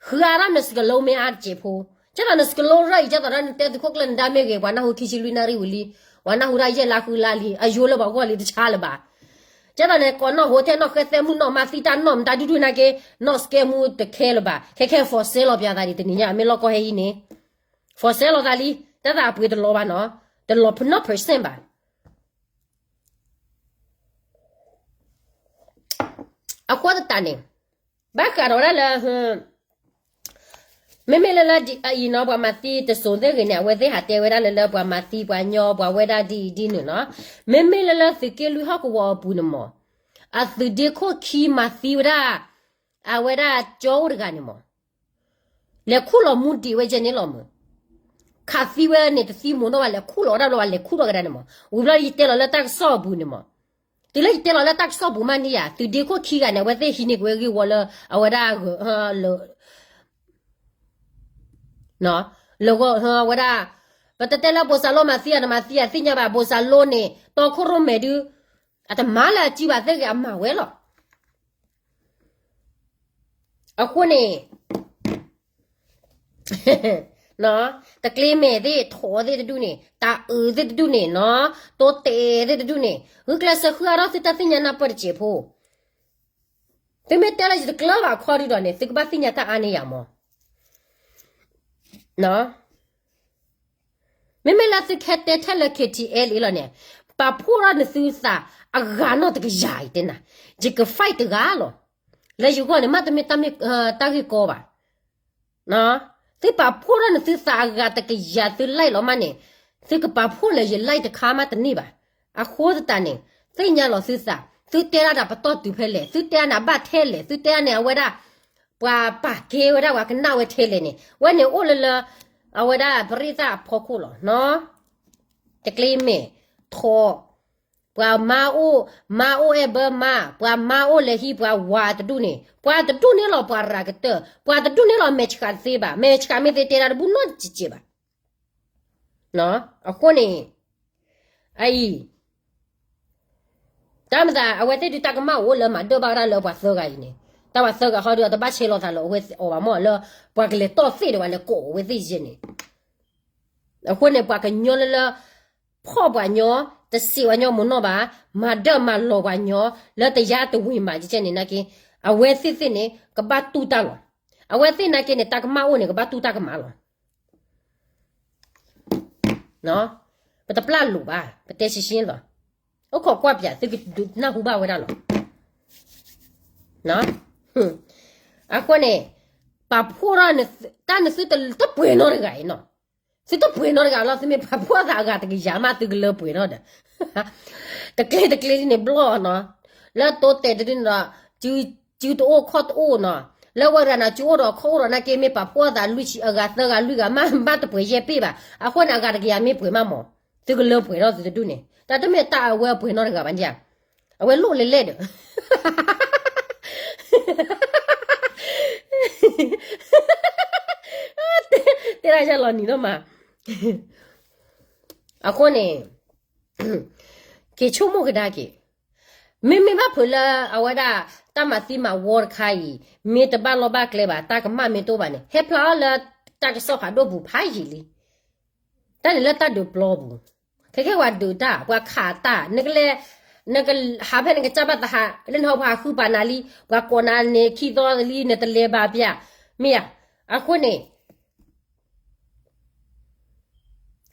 ဃုအါထီၣ်နစကလိမ့ၢ်အါတစဲးဖိ, ကဲသိးနစကလိရၢၢ်အံၤ ကဲသိးဒီးနတဲသုးခိၣ်ကျၢၢ်နဒါမ့ၢ်ဂ့ၤ ပှၤနၢ်ဟူခံဆံလွံၢ်နၣ်ရံၣ်ဝံၤလံ, ပှၤနၢ်ဟူဒၣ်ယဲၢ်လါဃုလါလံ အယိလၢပှၤဂီၢ်လံတဆါလၢၤဘၣ်. ကဲသိးန့ၣ် ကိးနီၣ်ဟိထဲနီၣ်ဃဲသဲမုၣ်နီၣ်မါသံတၢ်နီၣ်မတၤဒုဒုနာ်က့ နီၣ်စကဲမူတခဲလၢၤဘၣ်. ခဲခဲ for sale လီၤပျးသးဒ်တနံၤညါ မ့ၢ်လီၢ်ကီၢ်ဟဲဟံးန့ၣ် for sale လီၤသးလံ, တၢ်သးအပှ့ၤတလီၤဘၣ်နီၤ, တလီၤနီၣ် percent ဘၣ်. အဃိသတးန့ၣ် ဘၣ်ဃးဒီးဝဲဒၣ်လၢ မ့မ့ၢ်လၢလၢအံၤနီၤ ပှၤမၤသံတစိၤသ့ၣ်ဂ့ၤန့ၣ် အဝဲသ့ၣ်ဟးတဲဝဲဒၣ်လၢလၢပှၤမၤသံပှၤညီ ပှၤဝဲဒၣ်ဒ်အံၤဒ်နုၤနီၤ, မ့မ့ၢ်လၢလၢသုးက့လွံၢ်ဟီၣ်ကဝီၤအပူၤန့ၣ်မး, အသုးဒ့ခိၣ်ခံမၤသံဝဲဒၣ် အဝဲဒၣ်ကၠီအိၣ်တဂၤန့ၣ်မး လဲၤခူၣ်လီၤမူဒံးဝဲယဲၢ်န့ၣ်လီၤမး, ခးသံဝဲန့ၣ်တသံမိၢ်နီၢ်ဘၣ် လဲၤခူၣ်လီၤဝဲဒၣ်ဘျီဘၣ် လဲၤခူၣ်လီၤကဒါန့ၣ်မး, ဝံၤဘျီယတဲလီၤလၢတၢ်ကစီၣ်အပူၤန့ၣ်မး, တုၤလၢယတဲလီၤလၢတၢ်ကစီၣ်ပူၤမးန့ၣ်ဧါ သုးဒ့ခိၣ်ခံဂၤန့ၣ် အဝဲသ့ၣ်ဟံးန့ၢ်ကွံာ်ဂ့ၢ်ဝီလၢအဝဲဒၣ် လၢဂီၢ်ဝဲဒၣ် ပတတဲလၢဘိၣ်စၢ်လိမၤသံဧါ နမၤသံဧါ သ့ၣ်ညါဘၣ် ဘိၣ်စၢ်လိန့ၣ် တီခိၣ်ရိၣ်မဲာ်ဒု အတမၤလၢအစုဘၣ်သ့ၣ်ဂ့ၤ အမၤဝဲလီၤ. အဃိန့ၣ် တကျ့မဲာ်သ့ၣ် ထိးသ့ၣ်တဒူၣ်န့ၣ် တၢ်အုးသ့ၣ်တဒူၣ်န့ၣ်နီၤ တိတဲာ်သ့ၣ်တဒူၣ်န့ၣ် ဂုာ်ကျဲးစၢးဃုအါထီၣ်သုတၢ်သ့ၣ်ညါနၢ်ပၢၢ်တစဲးဖိ, သုမ့ၢ်တဲလၢယတကျၢၤဘၣ်ခီဒုဒီးန့ၣ် သုကဘၣ်သ့ၣ်ညါတၢ်အါန့ၢ်ယၤမး မ့မ့ၢ်လၢသုခဲတဲထဲလၢ K T L A လီၤန့ၣ် ပာ်ဖှိၣ်ထီၣ်နသုသးအဂၤနီၣ်တကယၤအံၤတဲနၤ, ယက fight တဂၤလီၤ. လၢယဂီၢ်န့ၣ် မ့တမ့ၢ်တၢ်ဂ့ၢ်ကီဘၣ်. သုပာ်ဖှိၣ်ထီၣ်နသုသးအဂၤတကယၤသု like လီၤမးန့ၣ်, သုကပာ်ဖှိၣ်လၢယ like တခါမးတန့ၢ်ဘၣ်. အဃိသတးန့ၣ် သ့ၣ်ညါလီၤသုသး, သုတဲဒၣ်တၢ်ပတီၢ်တုၤဖဲလဲၣ်, သုတဲဒၣ်န့ၣ်အဘၣ်ထဲလဲၣ်, သုတဲဒၣ်န့ၣ်အဝဲဒၣ် ပှၤပာ်ကဲဝဲဒၣ်ပှၤကနၣ်ဝဲထဲလဲၣ်န့ၣ် ဝဲန့ၣ်အိၣ်လၢလၢ အဝဲဒၣ်ပရ့သၣ်အဖီခိၣ်လီၤ. တကျ့မဲာ် ထိး ပှၤမါအိၣ်, မါအိၣ်အဲၣ်ဘၢမါ, ပှၤမါအိၣ်လဲၤဟံးပှၤဝၤတဒူၣ်န့ၣ်, ပှၤတဒူၣ်န့ၣ်လီၤပှၤရၤကတၢၢ်, ပှၤတဒူၣ်န့ၣ်လီၤမဲာ်ဆှးတသ့ဘၣ်, မဲာ်ဆှးမ့ၢ်သ့တဲဒၣ်တဘူၣ်နီတစဲးဘၣ်. အဃိန့ၣ် အအံၤ တၢ်မၤသး အဝဲသ့ၣ်ဒုးတၢ်ကမၣ်အိၣ်လၢမၤဒၢၣ်ဘၣ်ဝဲဒၣ်လၢပှၤသၢဂၤအံၤန့ၣ်, တၢ်ပှၤသၢဂၤဟီဒုးအတဘၣ်ဆဲးလီၤသးလၢအဝဲအီၤဘၣ်မ့ၢ်လၢ ပှၤကလဲၤတီၢ်သ့ၣ်ဒီးပှၤလဲၤကိးအဝဲသ့ၣ်ယဲၢ်န့ၣ်, အဃိန့ၣ် ပှၤကညီလၢလၢ ဖီၣ်ပှၤညီ, တစံးပှၤညီမိၢ်နီၢ်ဘၣ်, မၤဒၢၣ်မၤလီၤပှၤညီ လၢတယါတဝ့ၤမးကဲန့ၣ်နာ်က့, အဝဲသ့ၣ်သ့ၣ်န့ၣ် ကဘၣ်တူၢ်တၢ်လီၤ. အဝဲသ့ၣ်နာ်က့န့ၣ် တၢ်ကမၣ်အိၣ်န့ၣ် ကဘၣ်တူၢ်တၢ်ကမၣ်လီၤ. ပတပျၢ်လိာ်ဘၣ်, ပတဲရှင်းရှင်းလီၤ. အိၣ်ခိးကွၢ်ပၠး သုကဒုးနၢ်ဟူဘၣ်ဝဲဒၣ်လီၤ. အဃိန့ၣ် ပာ်ဖှိၣ်ထီၣ်တၢ်နသုတပှဲၤနီတဂၤအံၤနီၤ, သုတပှဲၤနီတဂၤလီၤ. သုမ့ၢ်ပာ်ဖှိၣ်သးအဂၤတကယၤမး သုကလၢပှဲၤထီၣ်ဒီး တကျ့တကျ့ဒ်န့ၣ်ဘျီၣ်နီၤ, လၢတိတဲာ်တဒုန့ၣ်ဒီး စုတအိၣ်ခီၣ်တအိၣ်နီၤ, လၢဝဲရၤနၤစုအိၣ်ဒီးခီၣ်အိၣ်ဒီးနာ်က့ မ့ၢ်ပာ်ဖှိၣ်သးလွံၢ်ဆံအဂၤသၢဂၤလွံၢ်ဂၤမး ဘၣ်တပှဲၤယဲၢ်ပ့ၢ်ဘၣ်. အဃိန့ၣ် အဂၤတကယၤမ့ၢ်ပှဲၤမးမး သုကလၢပှဲၤထီၣ်သုတဒူၣ်န့ၣ် တၢ်တမ့ၢ်တၢ်အဝဲပှဲၤနီတဂၤဘၣ်န့ၣ်ဧါ. အဝဲလိၣ်လဲၤလဲၣ်ဒီး တဲဒၣ်ယလီၤနံၤနီၢ်မး. အဃိန့ၣ် က့ၤဆိကမိၣ်ကဒါက့ၤ, မ့မ့ၢ်ဘၣ်ဖုးလၢအဝဲဒၣ် တၢ်မၤသံမၤဝီတခါအံၤ မ့ၢ်တဘၣ်လီၢ်ဘၣ်ကျဲဘၣ် တၢ်ကမၣ်မ့ၢ်တအိၣ်ဘၣ်န့ၣ် ဟဲဖျါထီၣ်လၢတၢ်ကစီၣ်ဖးဒိၣ်ပူၤဖးယံာ်လံ. တၢ်န့ၣ်လၢတၢ်ဒုးပျီပူၤ, ခဲခဲပှၤဒုးတၢ် ပှၤခးတၢ် နကလဲၤ နကဟးဖဲနကစၢ်ဘၣ်သးဟး လၢနဟီပှၤဃုပာ်နၤလံ ပှၤကိးနၤန့ၣ်ခံသီလံ နတလဲၤဘၣ်ပျၢ် မ့ၢ်ဧါ. အဃိန့ၣ်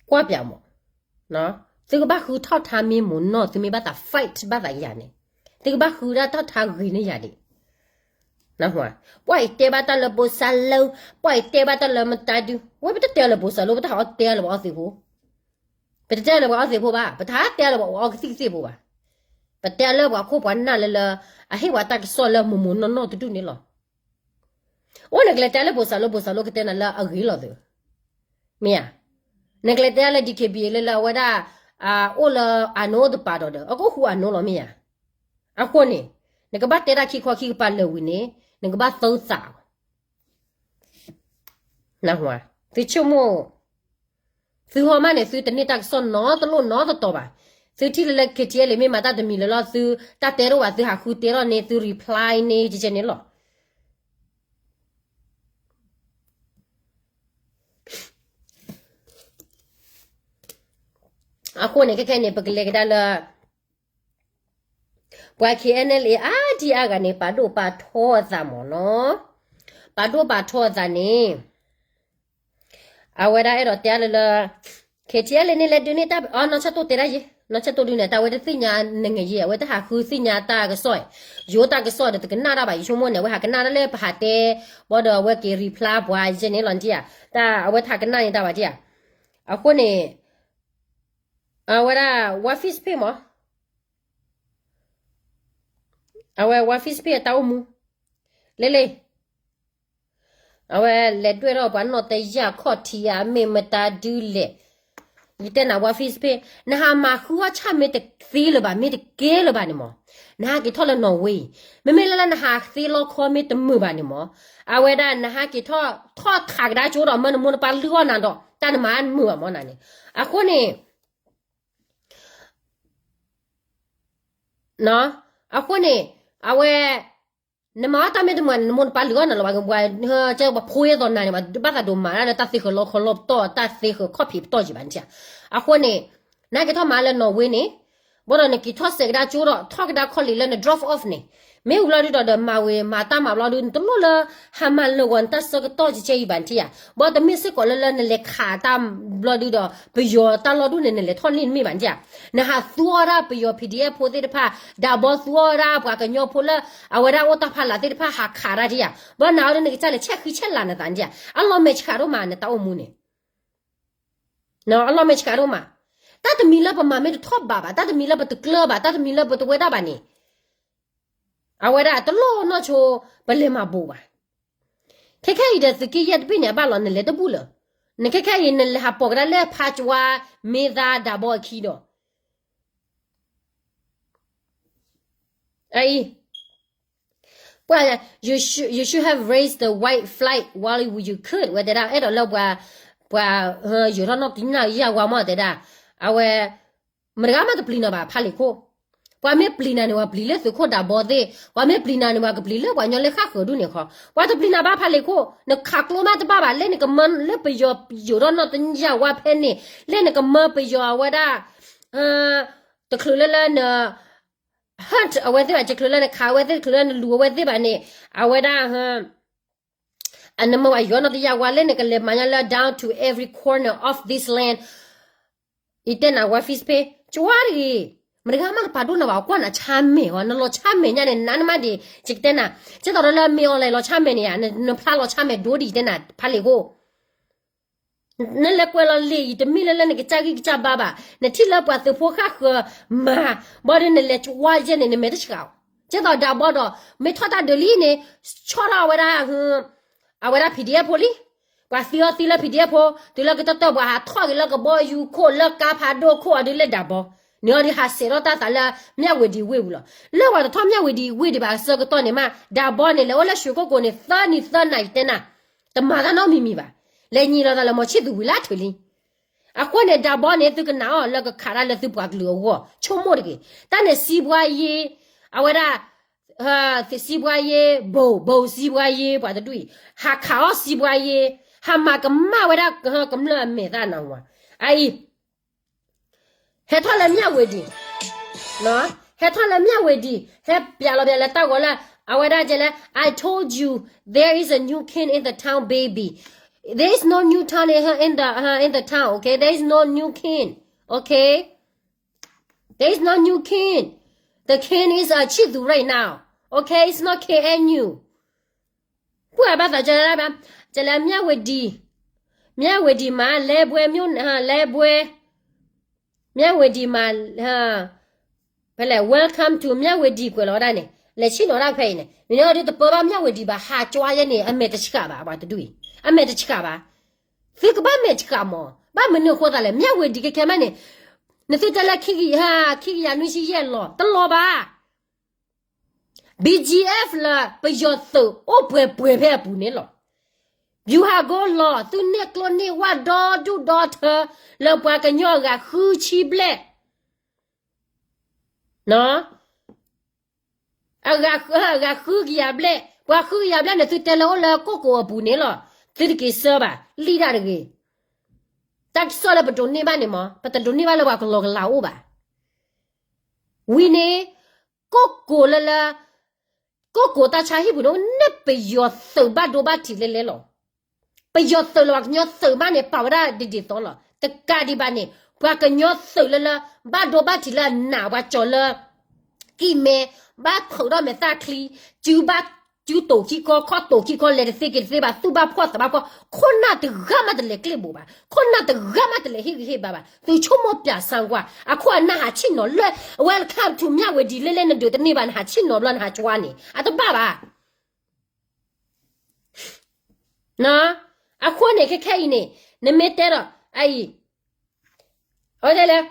ကွၢ်ပၠးမး, သုကဘၣ်ဃုထီၣ်ထါမ့ၢ်မိၢ်နီၢ် သုမ့ၢ်ဘၣ်သး fight ဘၣ်သးယၤန့ၣ်, သုကဘၣ်ဃုဒၣ်ထီၣ်ထါဂ့ၤန့ၢ်ယၤဒံး. ပှၤအံၤတဲဘၣ်တၢ်လၢဘိၣ်စၢ်လိ, ပှၤအံၤတဲဘၣ်တၢ်လၢမတၤဒု, ဝဲပတတဲလၢဘိၣ်စၢ်လိ, ပတဟးအီၣ်တဲလၢပှၤအီသံးဖိ, ပတတဲလၢပှၤအီသံးဖိဘၣ်, ပတဟးတဲလၢပှၤအီကသံၣ်ကသ့ၣ်ဖိဘၣ်, ပတဲလၢပှၤခိၣ်ပှၤနၢ်လၢလၢ အဟ့ၣ်ပှၤတၢ်ကစီၣ်လၢမိၢ်မိၢ်နီၢ်နီၢ်တဒူၣ်န့ၣ်လီၤ. အိၣ်နကလဲၤတဲလၢဘိၣ်စၢ်လိ, ဘိၣ်စၢ်လိကတဲနၤလၢအဂ့ၤလီၤသုး, မ့ၢ်ဧါ, နကလဲၤတဲလၢ ဒီကဘံၣ် လၢလၢအဝဲဒၣ် အိၣ်လၢအနိတပၤဒီးဒီး အကအိၣ်ဃူအနိလီၤ မ့ၢ်ဧါ, အဃိန့ၣ် နကဘၣ်တဲတၢ်ခံခီခံကပၤလၢာ်ဝံၤန့ၣ် နကဘၣ်သုသး သုဆိကမိၣ်, သုဟီမးန့ၣ် သုတန့ၢ်တၢ်ကစီၣ်နီတလိၣ်နီတတီၤဘၣ်, သုထံၣ်လၢလၢ KTLA မ့ၢ်မၤတၢ်တမံၤလၢလီၤ သုတၢ်တဲတအိၣ်ဘၣ် သုဟးဃုတဲထီၣ်န့ၣ် သု reply န့ၣ် ကကဲန့ၣ်လီၤ. အဃိန့ၣ် ခဲခဲန့ၣ် ပကလဲၤကဒါလၢ ပှၤ KNLA အါဒံအါဂၤန့ၣ် ပာ်ဒိၣ်ပာ်ထီအသးမ့ၢ်နီၤ, ပာ်ဒိၣ်ပာ်ထီအသးန့ၣ် အဝဲဒၣ်အဲၣ်ဒိးတဲလၢလၢ KTLA န့ၣ်လဲၤဒုးန့ၢ်တၢ် အ နီၢ်ဆၢတိၢ်တဲဒၣ်ယဲ, နီၢ်ဆၢတိၢ်ဒုးန့ၣ် တၢ်ဝဲတသ့ၣ်ညါနငဲၤယဲ အဝဲတဟးဃုသ့ၣ်ညါတၢ်ကစီၣ်, ယိၤတၢ်ကစီၣ်ဒီးတကနၣ်တၢ်ဘၣ် ယဆိကမိၣ်န့ၣ် အဝဲဟးကနၣ်တၢ်လၢပဟးတဲ ဘၣ်ဒီးအဝဲက့ၤ reply ပှၤယဲန့ၣ်လီၤ နထံၣ်ဧါ, တၢ်အဝဲတဟးကနၣ်န့ၣ်တၢ်ဘၣ် နထံၣ်ဧါ, အဃိန့ၣ် အဝဲဒၣ် War Fish Page မ့ၢ် အဝဲ War Fish Page အတၢ်အိၣ်မူ လဲလဲ, အဝဲလဲၤဒွဲၣ်ထီၣ်ပှၤနီၢ်တယၢ်ခီၣ်ထံးဧါ မ့ၢ်မတၤဒုလဲၣ်, ယတဲနၤ War Fish Page နဟးမၤဃုအီၣ်ဆၣ်မ့ၢ်တသ့လၢၤဘၣ် မ့ၢ်တကဲလၢၤဘၣ်န့ၣ်မ့ၢ်, နဟးက့ၤထီၣ်လၢနီၣ်ဝ့, မ့မ့ၢ်လၢလၢနဟးသ့လီခီမ့ၢ်တမုာ်ဘၣ်န့ၣ်မ့ၢ်, အဝဲဒၣ်နဟးက့ၤထီၣ် ထီၣ်ခးကဒါကၠိဒီး မၢနမိၢ်နပၢ်လုၢ်အီၣ်နၤဒီး တၢ်နမၤမုာ်ဘၣ်မ့ၢ်နၤန့ၣ်, အဃိန့ၣ် အဃိန့ၣ် အဝဲ နမၤအီၣ်တၢ်မ့ၢ်တမုာ် နမိၢ်နပၢ်လုၢ်အီၣ်နၤလီၤဘၣ်, ပှၤ ကဲပှၤဖိအသိးနၤန့ၣ် ဘၣ်သးဒိၣ်မးဒၣ်လၢတၢ်သ့ဃၢၤလီခီလီပတီၢ် တၢ်သ့ဃၢၤခီၣ်ဖံးပတီၢ်ယံၤဘၣ်နထံၣ်ဧါ, အဃိန့ၣ် နက့ၤထီၣ်မၤလၢနီၣ်ဝ့န့ၣ်, ဘၣ်ဒီးနက့ၤထီၣ်စဲးကဒါကၠိဒီး ထီၣ်ကဒါခီၣ်လံာ်လၢန drop off န့ၣ်, မ့ၢ်ဝံၤလီၤဒုးဒီး ဒီးမၤဝ့ၤမၤတၢ်မၤဘျီဒုး နတလိၣ်လၢ ဟးမၤလၢာ်ဂီၤနတၢ်ဆၢကတီၢ်ကကဲယံၤဘၣ်နထံၣ်ဧါ, ဘၣ်တမ့ၢ်စ့ၢ်ကီးလၢလၢနလဲၤခးတၢ်ဘျီဒုးဒီး ပယီၤတၢ်လီၢ်ဒိၣ်န့ၣ် နလဲၤထီၣ်န့ၢ်တမ့ၢ်ဘၣ်နထံၣ်ဧါ, နဟးသူအီၣ်ဒၣ်ပယီၤ PDF ဖိသ့ၣ်တဖၣ်, ဒၣ်ဘီသူအီၣ်ဒၣ်ပှၤကညီဖိလၢ အဝဲဒၣ်အိၣ်တၢ်ဖးလၢ်သ့ၣ်တဖၣ်ဟးခးတၢ်ထံၣ်ဧါ, ဘၣ်နၤအီၤဒ်နကစၢ်လဲၤဆဲးဃံဆဲးလၤနသးနထံၣ်ဧါ, အလီၤမဲာ်ဆှးဒိၣ်မးနတၢ်အိၣ်မူန့ၣ် အလီၤမဲာ်ဆှးဒိၣ်မး, တၢ်တမံၤလၢပမၤမ့ၢ်တထီၣ်ဘးဘၣ်, တၢ်တမံၤလၢပတကျၢၤဘၣ်, တၢ်တမံၤလၢပတဝဲဒၣ်ဘၣ်န့ၣ်, အဝဲဒၣ်တလိၣ်နီၢ်ဆိ ပလဲၤမၤဘိးဘၣ်. ခဲခဲအံၤဒီးသုးက့ယဲၢ်တဘ့ၣ်န့ၣ် အဘၣ်လီၤ နလဲၤတဘူၣ်လၢၤ, နခဲခဲအံၤ နလဲၤဟးပိာ်ကဒါလၢဖးကၠွါ မ့ၢ်သါဒၣ်ဘီအခံဒီး အအံၤ ပှၤ you should, you should have raised the white flag while you could ဝဲတဲဒၣ် အဲၣ်ဒိးလၢပှၤ ပှၤ ယိၤထီၣ်နီၢ်တညၣ်ယၢ်ဝါမ့ၢ်တဲဒၣ်, အဝဲ မတဂၤမးတပျံၤနၤဘၣ် ဖးလံာ်ခိၣ်, ပှၤမ့ၢ်ပျံၤနၤန့ၣ် ပှၤပျံၤလၢသုးခိၣ်ဒၣ်ဘီသ့ၣ်, ပှၤမ့ၢ်ပျံၤနၤန့ၣ် ပှၤကပျံၤလၢပှၤကညီလၢဃၣ်ဃၢၤဒူၣ်န့ၣ်ခီ, ပှၤတပျံၤနၤဘၣ်ဖးလံာ်ခိၣ်, နခးကျိမးတဘၣ်ဘၣ် လၢနကမၢလၢပယီၤယိၤထီၣ်နီၢ်တညၣ်ဝါဖဲန့ၣ်, လၢနကမၢပယီၤအဝဲဒၣ် တချုးလၢလၢန hunt အဝဲသ့ၣ်ဘၣ်, တချုးလၢနခးအဝဲသ့ၣ် တချုးလၢနလူၤအဝဲသ့ၣ်ဘၣ်န့ၣ်, အဝဲဒၣ် နမၢပှၤယိၤနီၢ်တညၣ်ဝါ လၢနကလဲၤမၤညါလၢ down to every corner of this land, ယတဲနၤ War Fish Page ကဝါတဂ့ၤ, မတဂၤမးကပာ်ဒိၣ်နၤဘၣ် ကွၢ်နၤဆါမဲာ်ဟီ, နလီၤဆါမဲာ်ညါန့ၣ် နါနမးဒံး ယကတဲနၤ, ကသိးဒီးလၢမ့ၢ်အီၤလဲၤလီၤဆါမဲာ်န့ၣ်ဧါ, နဖျါလီၤဆါမဲာ်ဒိဒံး ယတဲနၤ ဖးလံာ်ခိၣ် နလဲၤကွဲးလီၤလံာ်အံၤ တမ့ၢ်လၢလၢနကစၢ်ဂံၢ်ကစၢ်ဘါဘၣ်, နထံၣ်လၢပှၤသုးဖိဃၣ်ဃၢၤမၤ, ဘၣ်ဒီးနလဲၤကဝါယဲၢ်န့ၣ် နမဲာ်တဆှးအီၤ, ကသိးဒၣ်ဘီဒီး မ့ၢ်ထီၣ်တၢ်ဒုးလံန့ၣ်, ဆီၣ်ထီၣ်အဝဲဒၣ် အဝဲဒၣ် PDF ဖိလံ, ပှၤသံအီၤသံလၢ PDF ဖိ, တုၤလၢကတၢၢ်တၢၢ်ပှၤဟးထီၣ်က့ၤလၢကဘီယူၤခိၣ် လၢကါဖးဒိၣ်ခိၣ်အီၤဒုးလၢဒၣ်ဘီ, န့ၣ်အီၤဒုးဟးစဲးထီၣ်တၢ်သးလၢ မြဝတီ ဝ့ၢ်ပူၤလီၤ. လၢပှၤတထီၣ် မြဝတီ ဝ့ၢ်ဒံးဘၣ်အဆၢကတီၢ်န့ၣ်မး ဒၣ်ဘီန့ၣ် လဲၤအိၣ်လၢရွှေကုက္ကိုန့ၣ် သၢနံၤသၢနၤ ယတဲနၤ, တမၤတၢ်နီတမံၤမံၤဘၣ်, လဲၤညံးလီၤသးလၢမီၤဆံၣ်သူၤဝံၤလၢအထုးလံ အဃိန့ၣ် ဒၣ်ဘီန့ၣ် သုကနၣ်အီၤလၢကခးတၢ်လၢသုပှၤကလုာ်အဂီၢ် ဆိကမိၣ်တဂ့ၤ, တၢ်န့ၣ် စီးပွားရေး, အဝဲဒၣ် စီးပွားရေး ဘိၣ် ဘိၣ် စီးပွားရေး ပှၤတဒူၣ်အံၤ ဟးခးအီၣ် စီးပွားရေး, ဟးမၤကမၣ်ဝဲဒၣ် ကမျၢၢ်အမဲာ်သၣ်နဝၤ, အအံၤ ဟဲထီၣ်လၢ မြဝတီ, ဟဲထီၣ်လၢ မြဝတီ, ဟဲပျးလီၤပျးလၢတၢ်ဂီၤလၢ အဝဲဒᣣ်ကဲလၢ I told you there is a new king in the town, baby. There is no new town in, in the, uh, in the town, okay? There is no new king, okay? There is no new king. The king is, uh, ချစ်သူ right now, okay? It's not K N U. ပှၤဘၣ်သးကလၢ ကလၢမၠၣ်ဝ့ၤဒံး, မၠၣ်ဝ့ၤဒံးမး လဲၤဘှဲ လဲၤဘှဲ, မၠၣ်ဝ့ၤဒံးမး ဖဲလဲၣ် welcome to မၠၣ်ဝ့ၤဒံးကွဲးလီၤဝဲဒၣ်န့ၣ် လဲၤဆ့ၣ်နီၤဒၣ်ဖဲအံၤန့ၣ် မ့ၢ်န့ၣ်ဒုးတပၢဘၣ်မၠၣ်ဝ့ၤဒံးဘၣ် ဟးကွၢ်ယဲန့ၣ် အမဲာ်တဆှးဘၣ် ပှၤတဒူၣ်အံၤ အမဲာ်တဆှးဘၣ်. သုကဘၣ်မဲာ်ဆှးမး ဘၣ်မနုၤအဃိသးလဲၣ် မၠၣ်ဝ့ၤဒံးခဲခဲမးန့ၣ် နသုတဲလၢ ခံကယၤနွံဆံယဲၢ်လီၤ တလီၤဘၣ် BGF လၢပယီၤသုးအိၣ်ပှဲၤပှဲၤဖဲအပူၤန့ၣ်လီၤ. ဗျူဟာကုန်းလီၤ သုန့ၢ်ကျိန့ၢ်ဝၣ်ဒီဒူၣ်ဒီထၢ လၢပှၤကညီအဂၤဃုဆံဘျဲၣ်, အဂၤဃုကယၤဘျဲၣ်, ပှၤဃုကယၤဘျဲၣ်န့ၣ် သုတဲလၢအိၣ်လၢကိၣ်ကိၤအပူၤန့ၣ်လီၤ. သုတက့ၤစၢဘၣ် လံၣ်ဒၣ်တဂ့ၤ. တၢ်ကစီၣ်လၢပဒိးန့ၢ်ဘၣ်န့ၣ်မး ပတဒိးန့ၢ်ဘၣ်လၢပှၤကလီကလးအိၣ်ဘၣ်. ဝံၤန့ၣ် ကိၣ်ကိၤလၢလၢ ကိၣ်ကိၤတၢ်ဆါဟံၣ်ပူၤန့ၣ် အိၣ်န့ၢ်ပယီၤသုးဘၣ်ဒိဘၣ်ထံးလဲလဲလီၤ. ပယီၤသုးလၢပှၤကညီသုးမးန့ၣ် ပာ်ဝဲဒၣ်ဒ်ဒ်သိးလီၤ. တကးဒံးဘၣ်န့ၣ် ပှၤကညီသုးလၢလၢ ဘၣ်ဒိဘၣ်ထံးလၢအနာ်ပှၤကၠီၤလၢ ကံၢ်မဲ ဘၣ်ဖုးထီၣ်မဲာ်သၣ်ချံ, စုဘၣ်စုတိာ်ခံခီ ခီၣ်တိာ်ခံခီ လဲၤတသ့က့ၤတသ့ဘၣ် သူၣ်ဘၣ်ဖှီၣ်သးဘၣ်ဖှီၣ် ခိၣ်နၢ်တဂၤမးတလဲၤကျ့ၣ်ဘိးဘၣ် ခိၣ်နၢ်တဂၤမးတလဲၤဟ့ၣ်ဂံၢ်ဟ့ၣ်ဘါဘၣ် သုဆိကမိၣ်ပၠးစၢကွၢ် အခိၣ်အနၢ်ဟးဆ့ၣ်နီၤလၢ welcome to မၠၣ်ဝ့ၤဒံး လဲလဲနဒုးတန့ၢ်ဘၣ် နဟးဆ့ၣ်နီၤဘျီနဟးကွၢ်န့ၣ် အတဘၣ်ဘၣ် အဃိန့ၣ် ခဲခဲအံၤန့ၣ် နမ့ၢ်တဲဒီး အအံၤ အဝဲတဲလၢ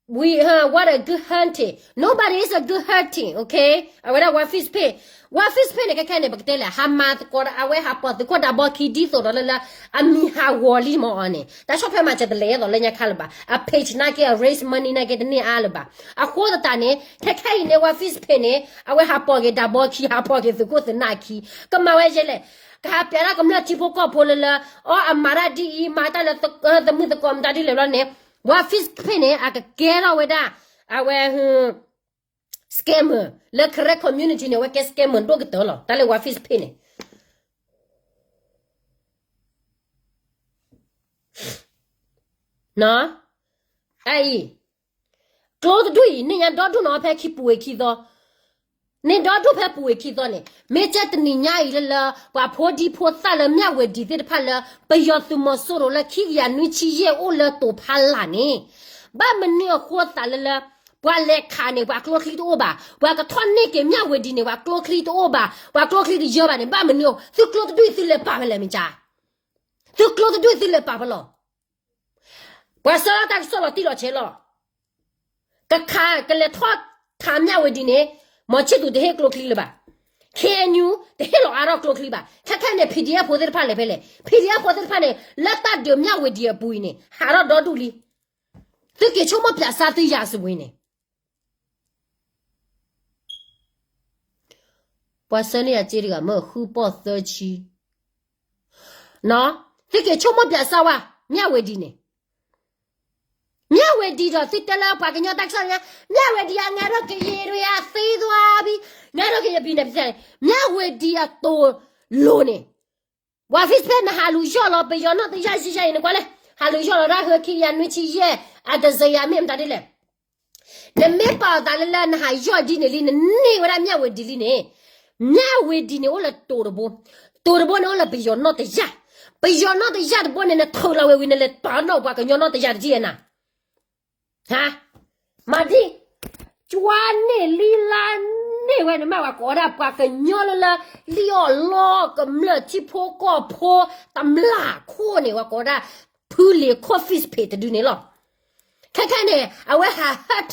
we, what a good hunting. Nobody is a good hunting, okay? အဝဲဒၣ် War Fish Pig, War Fish Pig န့ၣ် ခဲခဲန့ၣ် ပကတဲလဲၣ် ဟးမၤသကိးဒီး အဝဲဟးပိာ်သုးခိၣ်ဒးဘီခံ ဒ်သိးဒီးလၢလၢ အမံၤဟးဂီၤလံမ့ၢ်အီၤန့ၣ် တၢ်ဆီၣ်ထွဲမၤစၢၤတလဲၤအသိးလၢညါခါလၢၤဘၣ် အ page နာ်က့ အ raise money နာ်က့ တန့ၢ်အါလၢၤဘၣ် အဃိသတးန့ၣ် ခဲခဲအံၤန့ၣ် War Fish Pig န့ၣ် အဝဲဟးပိာ်က့ၤဒးဘီခံ ဟးပိာ်က့ၤသုးခိၣ်သုးနၢ်ခံ ကမၤဝဲယဲလဲၣ် ကဟးပျးတၢ်ကမျၢၢ်ထံဖိကီၢ်ဖိလၢလၢ အီ အမၤတၢ်ဒ်အံၤ မၤတၢ်လၢ သမုၢ်သကိးမတၤဒ်လဲၣ်ဘျီန့ၣ် War Fish Pig န့ၣ် အကကဲထီၣ်ဝဲဒၣ် အဝဲ scammer လၢ Karen community န့ၣ် အဝဲကဲ scammer ဒိၣ်ကတၢၢ်လီၤ တၢ်လၢ War Fish Pig န့ၣ် အအံၤ ကျိတဒူၣ်အံၤ န့ၢ်ညါဒီဒူၣ်နီၤဖဲခံပူၤဝံၤခံသီ န့ၢ်ဒီဒူၣ်ဖဲပူၤဝံၤခံသီန့ၣ် မ့ၢ်ကဲတနံၤညါအံၤလၢလၢ ပှၤဖိဒံဖိသၣ်လၢမၠၣ်ဝ့ၤဒံးသ့ၣ်တဖၣ်လၢ ပယီၤသုးမီၤစိရိၤလၢခံကယၤနွံဆံယဲၢ်အိၣ်လၢတိၤဖးလၢ်န့ၣ် ဘၣ်မနုၤအဃိသးလၢလၢ ပှၤလဲၤခးန့ၣ် ပှၤကျိချံတအိၣ်ဘၣ် ပှၤကထီၣ်န့ၢ်က့ၤမၠၣ်ဝ့ၤဒံးန့ၣ် ပှၤကျိချံတအိၣ်ဘၣ် ပှၤကျိချံတယၢဘၣ်န့ၣ် ဘၣ်မနုၤ သုကျိတဒူၣ်သုလဲၤပာ်ဖဲလဲၣ်မ့ၢ်ကါ သုကျိတဒူၣ်သုလဲၤပာ်ဖဲလီၤ ပှၤဆှၢလီၤတၢ်ကစီၣ်လီၤတံၢ်လီၤဆဲးလီၤ. ကခးကလဲၤထီၣ်ခးမၠၣ်ဝ့ၤဒံးန့ၣ် မီၤဆံၣ်သူးတဟ့ၣ်ကျိချံလၢၤဘၣ်. KNU တဟ့ၣ်လီၤအါထီၣ်ကျိချံဘၣ်. ခဲခဲန့ၣ် PDF ဖိသ့ၣ်တဖၣ်လဲၤဖဲလဲၣ်. PDF ဖိသ့ၣ်တဖၣ်န့ၣ် လၢတၢ်ဒုးမၠၣ်ဝ့ၤဒံးအပူၤအံၤန့ၣ် ဟးထီၣ်ဒီဒူၣ်လံ. သုက့ၤဆိကမိၣ်ပၠးစၢ်သု ရာဇဝင် န့ၣ် ပှၤဆှၢန့ၢ်ယၤစ့တဂၤမ့ၢ်ဃုပီၢ်သၢဆံ, သုက့ၤဆိကမိၣ်ပၠးစၢ်ဝဲ မၠၣ်ဝ့ၤဒံးန့ၣ်, မၠၣ်ဝ့ၤဒံးဒီးသုတဲလၢပှၤကညီတၢ်ကစီၣ်ညါ, မၠၣ်ဝ့ၤဒံးအငါတို့ကရင်တွေအသံသွားပြီ, ငါတို့ကရင်ပြည်နယ် မၠၣ်ဝ့ၤဒံးအသိး လိၤန့ၣ် ဝၤ Facebook နဟးလူၤယီၢ်လီၤ ပယီၤနီၢ်တယၢ်ယဲၢ်ယဲၢ်အံၤ နကွၢ်လဲၣ်, ဟးလူၤယီၢ်လီၤတၢ်ဟၢခံကယၤနွံဆံယဲၢ် အတစယၤမ့ၢ်မတၤဒ်လဲၣ်. နမ့ၢ်ပာ်အသးလၢလၢနဟးယီၢ်ဒ်န့ၣ်လံ နန့ၢ်ဝဲဒၣ်မၠၣ်ဝ့ၤဒံးလံန့ၣ်, မၠၣ်ဝ့ၤဒံးန့ၣ်အိၣ်လၢတိၤတဘိ, တိၤတဘိန့ၣ်အိၣ်လၢပယီၤနီၢ်တယၢ်, ပယီၤနီၢ်တယၢ်တဘိန့ၣ် နထုးလီၤဝဲဝံၤ နလဲၤပာ်နီၣ်ပှၤကညီနီၢ်တယၢ်တယံၤနၤ ဟါ, မၤဒ်, ကွၢ်န့ၢ်လံလါန့ၢ်ဝဲန့ၣ် မ့ၢ်ဝဲကိးဝဲဒၣ်ပှၤကညီလၢလၢ လံၣ်အီၣ်လီကမျၢၢ်ထံဖိကီၢ်ဖိ တမျၢ်ခိၣ်န့ၣ် ဝဲကိးဝဲဒၣ် ဖုလံၤခိၣ် Facebook တဒုန့ၣ်လီၤ. ခဲခဲန့ၣ် အဝဲဟး hurt,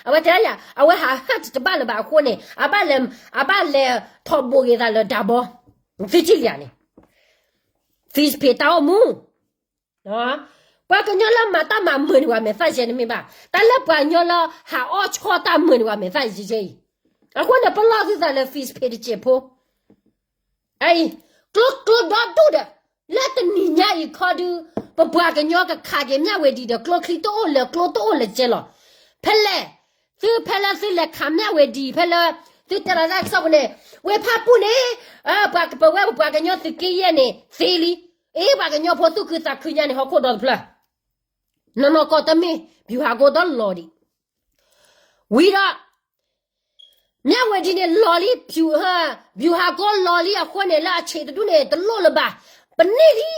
အဝဲတဲယၤ အဝဲဟး hurt တဘၣ်လၢၤဘၣ်အဃိန့ၣ် အဘၣ်လဲၤ အဘၣ်လဲၤထီဘိးက့ၤသးလၢဒးဘီ သုထံၣ်လံဧါန့ၣ်, Facebook တၢ်အိၣ်မူ ပှၤကညီလၢမၤတၢ်မၤမုာ်န့ၣ် ပှၤမဲာ်သၣ်ယဲန့ၣ်မ့ၢ်ဘၣ်, တၢ်လၢပှၤကညီလၢဟးအီၣ်ဆီၣ်တၢ်မုာ်န့ၣ် ပှၤမဲာ်သၣ်ယဲယဲအံၤ, အဃိန့ၣ် ပလီၢ်သုသးလၢ Facebook တစဲးဖိ, အအံၤ, ကျိကျိဒီဒူၣ်ဒီး, လၢတနံၤညါအံၤခီဒု, ပပှၤကညီကခးက့ၤမၠၣ်ဝ့ၤဒံးဒီး ကျိချံတအိၣ်လၢၤ ကျိတအိၣ်လၢၤကဲလီၤ. ဖဲလဲၣ်, သုဖဲလၢသုလဲၤခးမၠၣ်ဝ့ၤဒံးဖဲလၢ, သုတဲလီၤတၢ်ကစီၣ်ပူၤန့ၣ်, ဝ့ၢ်ဖၣ်ပူၣ်န့ၣ်, ပဝဲပပှၤကညီသုးက့ယဲၢ်န့ၣ် သ့လံ, အ့ ပှၤကညီဖိသူၣ်ခုသးခုညါန့ၣ် ဟီၣ်ခိၣ်ဒီတဖျၢၣ်, နီၢ်နီၢ်ကီၢ်တမ့ၢ် ဗျူဟာကုန်း ဒီလီၤဒံး, ဝံၤဒီး မၠၣ်ဝတံၤန့ၣ်လီၤလံ, ဗျူဟာကုန်းလီၤလံအဃိန့ၣ် လၢအဆံးတဒူၣ်န့ၣ် တလိၣ်လၢၤဘၣ်. ပန့ၢ်လံ,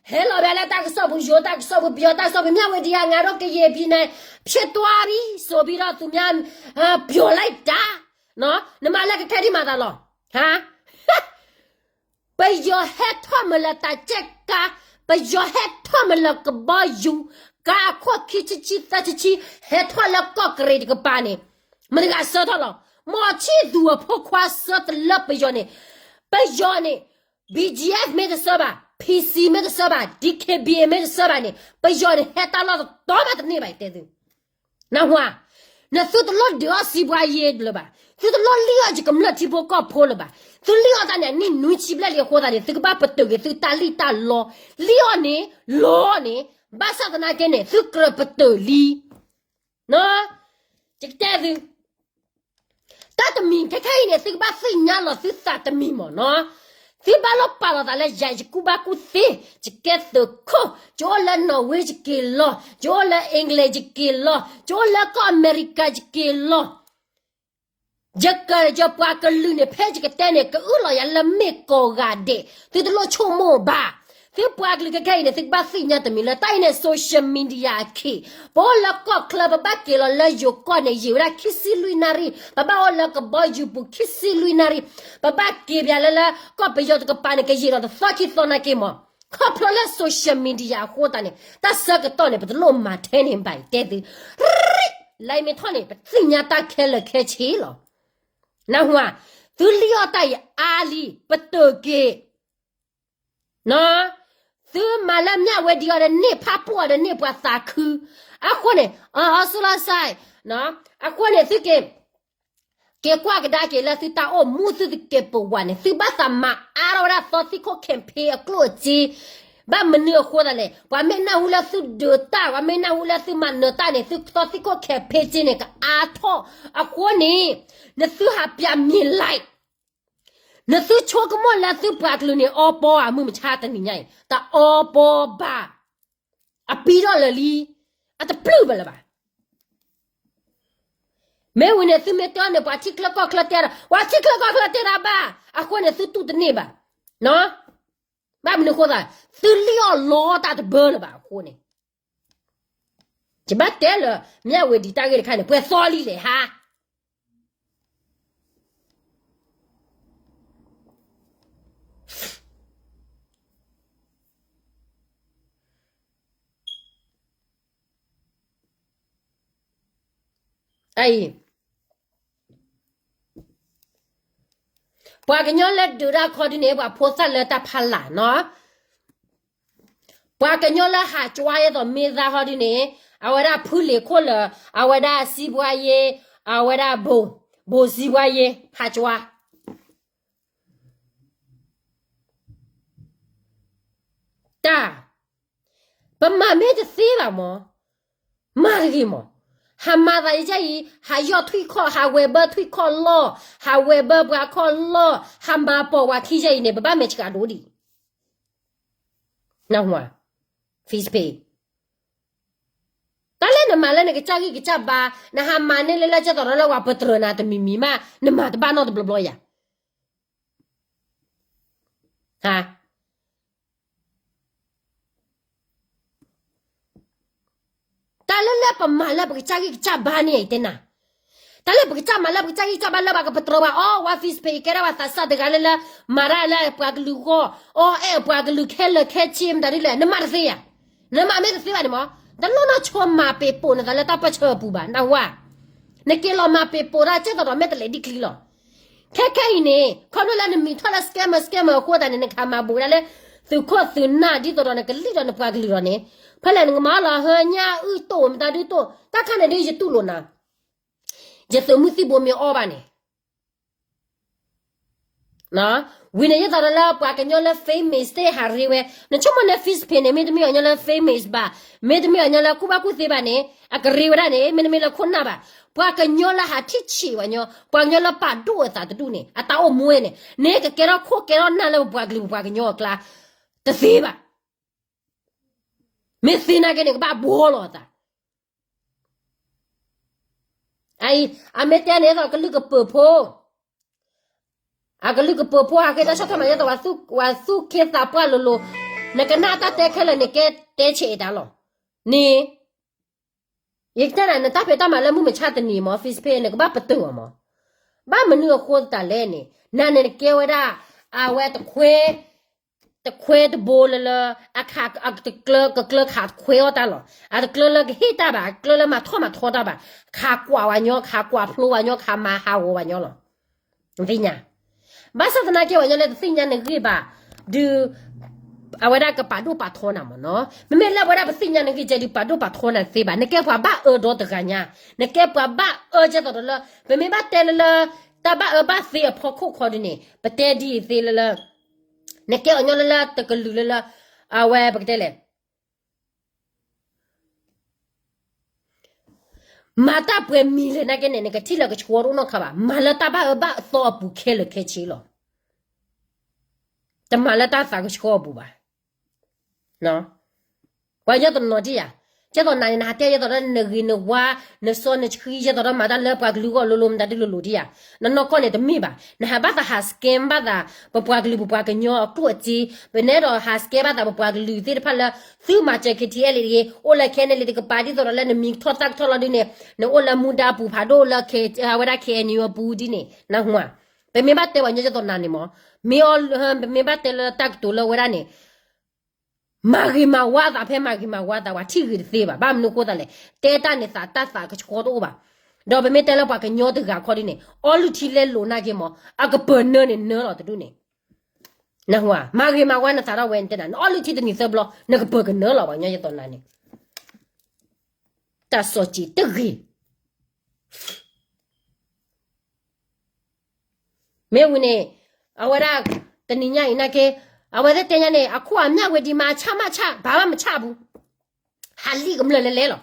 ဟဲလီၤဘၣ်လၢတၢ်ကစီၣ်ပူၤ ယိၤတၢ်ကစီၣ်ပူၤ ပယီၤတၢ်ကစီၣ်ပူၤ မၠၣ်ဝတံၤ အငါတို့ကရင်ပြည်နယ် ဖြစ်သွားပြီဆိုပြီးတော့ သူများ ပြောလိုက်တာ, နမၤလၢကခဲဒံးမၤသးလီၤ. ပယီၤဟဲထီၣ်မးလၢတၢ်ကဲကါ, ပယီၤဟဲထီၣ်မးလၢကဘီယူၤ, ကါအခိၣ်ခံဆံဆံသၢဆံဆံ, ဟဲထီၣ်လၢကီၢ်ကရ့ၣ်တကပၤန့ၣ်, မတၤဂၤဆှၢထီၣ်လီၤ. မီၤဆံၣ်သူၤအဖိခွါဆှၢတလၢပယီၤန့ၣ်, ပယီၤန့ၣ် BGF မ့ၢ်တဆှၢဘၣ်, PC မ့ၢ်တဆှၢဘၣ်, DKBA မ့ၢ်တဆှၢဘၣ်န့ၣ် ပယီၤန့ၣ် ဟဲတၢ်လီၢ်တတီၤမးတန့ၢ်ဘၣ် ယတဲသု နၢ်ဟူဧါ, နသုတလိၣ်ဒုးအီၣ်စံးဘှါယ့လၢၤဘၣ်, သုတလိၣ်လံၣ်အီၣ်ယကမျၢၢ်ထံဖိကီၢ်ဖိလၢၤဘၣ်, သုလံၣ်အီၣ်တၢ်န့ၣ် အနံၣ်နွံဆံဘျဲၣ်လံအဃိသတးန့ၣ် သုကဘၣ်ပတုာ်က့ၤသုတၢ်လံၣ်တၢ်လီ, လံၣ်အီၣ်န့ၣ် လီန့ၣ်, ဘၣ်ဆၣ်သနာ်က့န့ၣ် သုကြၢးပတုာ်လံ, ယကတဲသု တၢ်တမံၤခဲခဲအံၤန့ၣ် သုကဘၣ်သ့ၣ်ညါလီၤသုသးတမံၤမ့ၢ်နီၤ, သုဘၣ်လီၤပာ်လီၤသးလၢယၤ ယကူၣ်ဘၣ်ကူၣ်သ့, ယကဲသုးခိၣ်, ယအိၣ်လၢနီၣ်ဝ့ယက့ၤလီၤ, ယအိၣ်လၢ England ယက့ၤလီၤ, ယအိၣ်လၢကီၢ်အမဲရကၤယက့ၤလီၤ, ယက, ယပှၤကလုာ်န့ၣ် ဖဲယကတဲန့ၣ် ကအုၣ်လီၤယၤလၢမ့ၢ်ကိးဂၤဒဲး, သုတလိၣ်ဆိကမိၣ်ဘၣ်. သုပှၤကလုာ်ခဲခဲအံၤန့ၣ် သုကဘၣ်သ့ၣ်ညါတမံၤလၢ တၢ်အံၤန့ၣ် social media အခံ, ပအိၣ်လၢကီၢ်ချၢ ပဘၣ်က့ၤလီၤလၢယိၤကီၢ်န့ၣ် ယံာ်ဝဲဒၣ်ခံဆံလွံၢ်နၣ်ရံၣ်, ပဘၣ်အိၣ်လၢကဘီယူၤပူၤခံဆံလွံၢ်နၣ်ရံၣ်, ပဘၣ်က့ၤပၠးလၢလၢကီၢ်ပယီၤတကပၤန့ၣ် ကယံာ်ဒီးတသီခံသီနာ်က့မး, ခီဖျိလၢ social media အဃိသတးန့ၣ် တၢ်ဆၢကတီၢ်န့ၣ် ပတလိၣ်မၤထဲန့ၣ်ဘၣ် ယတဲသု, လၢမ့ၢ်ထီၣ်န့ၣ် ပသ့ၣ်ညါတၢ်ခဲလၢာ်ခဲဆ့လီၤ. နၢ်ဟူဧါ, သုလံၣ်အီၣ်တၢ်အံၤအါလံ ပတုာ်က့ၤ သုမၤလၢမၠၣ်ဝတံၤအီၤဒီးန့ၢ် ဖးပူၣ်အီၤဒီးန့ၢ်ပှၤသးခု, အဃိန့ၣ် အီၤစူလီၤစဲး, အဃိန့ၣ် သုက့ၤ, က့ၤကွၢ်ကဒါက့ၤလၢသုတၢ်အိၣ်မူသုတက့ၤပဝးန့ၣ် သုဘၣ်သးမၤအါထီၣ်ဝဲဒၣ်သီသံခိၣ် campaign အကျိၣ်အစ့, ဘၣ်မနုၤအဃိသတးလဲၣ်, ပှၤမ့ၢ်နၢ်ဟူလၢသုဒုးတၢ်, ပှၤမ့ၢ်နၢ်ဟူလၢသုမၤနၢၤတၢ်န့ၣ် သုသီသံခိၣ် campaign စ့န့ၣ် ကအါထီၣ်အဃိန့ၣ်, နသုဟးပၠးမံၤလဲၣ် နသုဆိကမိၣ်လၢသုပှၤကလုာ်န့ၣ် အီပီဧါ, မုၢ်မဆါတနံၤညါအံၤ တအီပီဘၣ်, အပံထီၣ်လၢာ်လံ, အတပျုၢ်ဘၣ်လၢၤဘၣ်. မ့ၢ်ဝံၤန့ၣ် သုမ့ၢ်တဲန့ၣ် ပှၤထံချၢကီၢ်ချၢတဲဒီး, ပှၤထံချၢကီၢ်ချၢတဲတၢ်ဘၣ်, အဃိန့ၣ် သုတူၢ်တန့ၢ်ဘၣ်. ဘၣ်မနုၤအဃိသတး, သုလံၣ်အီၣ်လီတၢ်တဘၢလၢၤဘၣ်အဃိန့ၣ် ယဘၣ်တဲလၢ မၠၣ်ဝတံၤတၢ်ဂ့ၢ်တခါန့ၣ် ပှဲၤသီလံလဲၣ်ဟါ. အံၤ ပှၤကညီလၢဒုးတၢ်ခီဒုန့ၣ် ပှၤဖိသၣ်လၢတၢ်ဖးလာ်နီၤ. ပှၤကညီလၢဟးကွၢ်အသိးမ့ၢ်သးဟီဒုန့ၣ် အဝဲဒၣ်ဖုလ့ၤခိၣ်လၢာ်, အဝဲဒၣ်စံးဘှါယ့, အဝဲဒၣ်ဘိ, ဘိစံးဘှါယ့, ဟးကွၢ် တၢ်, ပမၤမ့ၢ်တသ့ဘၣ်မး, မၤတဂ့ၤမး, ဟးမၤသးယဲအံၤ, ဟးယီၢ်ထွံၣ်ခီၣ်, ဟးဝဲၤဘၢထွံၣ်ခီၣ်လီၢ်, ဟးဝဲၤဘၢပှၤခီၣ်လီၢ်, ဟးမၤပိာ်ပှၤခံယဲအံၤန့ၣ် ပဘၣ်မဲာ်ဆှးဒိၣ်ဒံး, နၢ်ဟူဧါ, တၢ်လၢနမၤလၢနကစၢ်ဂံၢ်ကစၢ်ဘါ, နဟးမၤန့ၢ်လၢလၢကၠၢ်သိးဒီးလၢပှၤပတြၢၤနၤတမံၤမံၤမး, နမၤတဘၣ်နီတဘျီဘျီယၤ တၢ်လၢလၢပမၤလၢပကစၢ်ဂံၢ်ကစၢ်ဘါန့ၣ် ယတဲနၤ, တၢ်လၢပကစၢ်မၤလၢပကစၢ်ဂံၢ်ကစၢ်ဘါလၢပှၤကပတြၢၤဘၣ်အီၤ, ဝါ Facebook ယကဲဒၣ်ပှၤသးစၢ်တဂၤလၢလၢ မၤတၢ်လၢပှၤကလုာ်ဂီၢ်, အီၣ်အဲၣ်ပှၤကလုာ်ခဲလၢာ်ခဲဆ့မတၤဒ်လဲၣ်, နမၤတသ့ယၤ, နမၤမ့ၢ်တသ့ဘၣ်န့ၣ်မး, တလိၣ်နီၢ်ဆိမၤပ့ၤပိာ်နသးလၢတၢ်ပၢၢ်ဆၢအပူၤဘၣ်, နၢ်ဟူဧါ, နက့ၤလီၤမၤပ့ၤပိာ်တၢ်ကၠၢ်သိးဒီးမ့ၢ်တလဲၤဒံၣ်ချံလီၤ ခဲခဲအံၤန့ၣ် ခီဖျိလၢနမံၤထီၣ်လၢ scammer scammer အဃိသတးန့ၣ် နကမၤဘူးဒၣ်လၢ သုးခိၣ်သုးနၢ်ဒ်သိးဒီးနကလံၣ်ဒီးနပှၤကလုာ်ဒီးန့ၣ်, ဖဲလဲၣ်နကမၤလီၤဟၢညၣ်အုၣ်တိၣ်မတၤဒုတိၣ်, တၢ်ခါန့ၣ်ဒ်ယတူၢ်လိာ်နၤ, ယသုးမုၢ်သံၣ်ဘိမ့ၢ်အီၣ်ဘၣ်န့ၣ် ဝံၤန့ၣ် ယသးဒီးလၢပှၤကညီလၢ famous သ့ၣ်ဟးရ့ဝဲ, နဆိကမိၣ်န့ၣ် Facebook န့ၣ် မ့တမ့ၢ်အီၤညီလၢ famous ဘၣ်, မ့တမ့ၢ်အီၤညီလၢကူၣ်ဘၣ်ကူၣ်သ့ဘၣ်န့ၣ် အကရ့ဝဲဒၣ်န့ၣ် မ့တမ့ၢ်လၢခိၣ်နၢ်ဘၣ်, ပှၤကညီလၢဟးထံၣ်ဆံးပှၤကညီ, ပှၤကညီလၢပာ်ဒိၣ်အသးတဒူၣ်န့ၣ် အတၢ်အိၣ်မူဝဲန့ၣ် န့ၣ်ကကဲထီၣ်ခိၣ်ကဲထီၣ်နၢ်လၢပပှၤကလုာ်ပပှၤကညီအကျါ, တသ့ဘၣ်, မ့ၢ်သ့နာ်က့န့ၣ် ကဘၣ်ဘှီလီၤအသး အအံၤ အမ့ၢ်တဲန့ၣ်သိးကလုၢ်ကပၢၤဖိ, အကလုၢ်ကပၢၤဖိဟးဃ့တၢ်ဆီၣ်ထွဲမၤယဲသိး ပှၤသူၣ်က့သးပှၢ်လိၤလိၤ, နကနၣ်တၢ်တဲခဲလၢာ်န့ၣ် ကဲတဲဆဲးအတၢ်လီၤ. န့ၣ် ယကတဲနၤ နတၢ်ဖံးတၢ်မၤလၢမုၢ်မဆါတနံၤမး Facebook နကဘၣ်ပတုာ်အီၤမး. ဘၣ်မနုၤအဃိသတးလဲၣ်န့ၣ် နၤန့ၣ်နကဲဝဲဒၣ် အဝဲတခွဲ တခွဲတဘိလၢလၢ အခး ကကျၢခးခွဲအီၣ်တၢ်လီၤ. အတကျၢလၢကဟ့ၣ်တၢ်ဘၣ်, အတကျၢလၢမၤထီၣ်မၤထီတၢ်ဘၣ်. ခးကွၢ်ဝဲညီ, ခးကွၢ်ဖျိဝဲညီ, ခးမၤဟးဂီၤဝဲညီလီၤ. သ့ၣ်ညါ ဘၣ်ဆၣ်သနာ်က့ ပှၤညီလၢတသ့ၣ်ညါနဂ့ၢ်ဘၣ်, ဒုး အဝဲဒၣ်ကပာ်ဒိၣ်ပာ်ထီနၤမးနီၤ. မ့မ့ၢ်လၢအဝဲဒၣ်ပသ့ၣ်ညါနဂ့ၢ်ကဲဒုးပာ်ဒိၣ်ပာ်ထီနၤတသ့ဘၣ်. နကဲပှၤဘၣ်အၢဒီတဂၤညါ, နကဲပှၤဘၣ်အၢကဲသိးဒီးလၢ ပမ့ၢ်ဘၣ်တဲလၢလၢ တၢ်ဘၣ်အၢဘၣ်သီအဖီခိၣ်ခီဒုးန့ၣ် ပတဲဒ်အံၤသ့လၢလၢ နကဲအီၤညီလၢလၢတကလုာ်လၢလၢ အဝဲပကတဲလဲၣ် မၤတၢ်ပှဲၤမံၤလဲၣ်နာ်က့န့ၣ် နကထံၣ်လၢကဆှီတအိၣ်နီတခါဘၣ်. မၤလၢတၢ်ဘၣ်အၢဘၣ်သီအပူၤခဲလၢာ်ခဲဆ့လီၤ. တမၤလၢတၢ်သးကဆှီအပူၤဘၣ်. ပှၤကညီတနီၤဒံးဧါ, ကဲသိးနၤန့ၣ် နဟးတဲယဲသိးဒီးနဂ့ၤနဝါ, နစီနဆှံ ယဲသိးဒီးမၤတၢ်လၢပှၤကလုာ်ဂီၢ်လိၤလိၤ မတၤဒုလိၤလိၤဒံးဧါ. နနီၢ်ကီၢ်န့ၣ်တမ့ၢ်ဘၣ်. နဟးဘၣ်သးဟး scam ဘၣ်သး ပပှၤကလုာ်ပပှၤကညီအကျိၣ်အစ့, ပနဲဒီးဟး scam ဘၣ်သးပပှၤကလုာ်သ့ၣ်တဖၣ်လၢ သုမၤစၢၤ KTLA တဂ့ၤ, အိၣ်လၢ ခဲအံၤန့ၣ် လံတကပၤ ဒ်သိးဒီးလၢနမံၤထီၣ်သၣ်ကထီၣ်လီၤဒုးန့ၣ် နအိၣ်လၢမူဒါအပူၤဖးဒိၣ်လၢ အဝဲဒၣ် KNU အပူၤဒ်န့ၣ် နဟူဧါ. ပမ့ၢ်ဘၣ်တဲပှၤကညီကဲသိးနၤန့ၣ်မး, မ့ၢ်အီၤ ပမ့ၢ်ဘၣ်တဲလၢတၢ်ကတိၤလၢဝဲဒၣ်န့ၣ် မၤဂ့ၤမၤဝါသးဖဲမၤဂ့ၤမၤဝါသး ပှၤထံၣ်ဂ့ၤတသ့ဘၣ်. ဘၣ်မနုၤအဃိသတးလဲၣ်, တဲတၢ်န့ၣ်သးတၢ်သးကဆှီတအိၣ်ဘၣ်. ဒီးပမ့ၢ်တဲလၢပှၤကညီတဂၤခီဒ်န့ၣ် အီလုၢ်ထံလဲလိာ်နာ်က့မး, အကပၢၤနၢန့ၣ်နၢလီၤတဒူၣ်န့ၣ် နဟူဧါ, မၤဂ့ၤမၤဝါနသးထီၣ်ဝဲန့ၣ်တဲနၤ, နအီလုၢ်ထံတနံၤသၢဘျီ နကပၢၤကနၢလီၤ. ပှၤကညီယသိးနၤန့ၣ် တၢ်စီၤစံးတဂ့ၤ. မ့ၢ်ဝံၤန့ၣ် အဝဲဒၣ် တနံၤညါအံၤနာ်က့ အဝဲသ့ၣ်တဲညါန့ၣ် အခိၣ်အမၠၣ်ဝဲဒံး မၤဆၣ်မးဆၣ် ဘၣ်ဘၣ်မဆၣ်ဘူး, ဟးလံကမျၢၢ်လဲၤလဲၤလီၤ.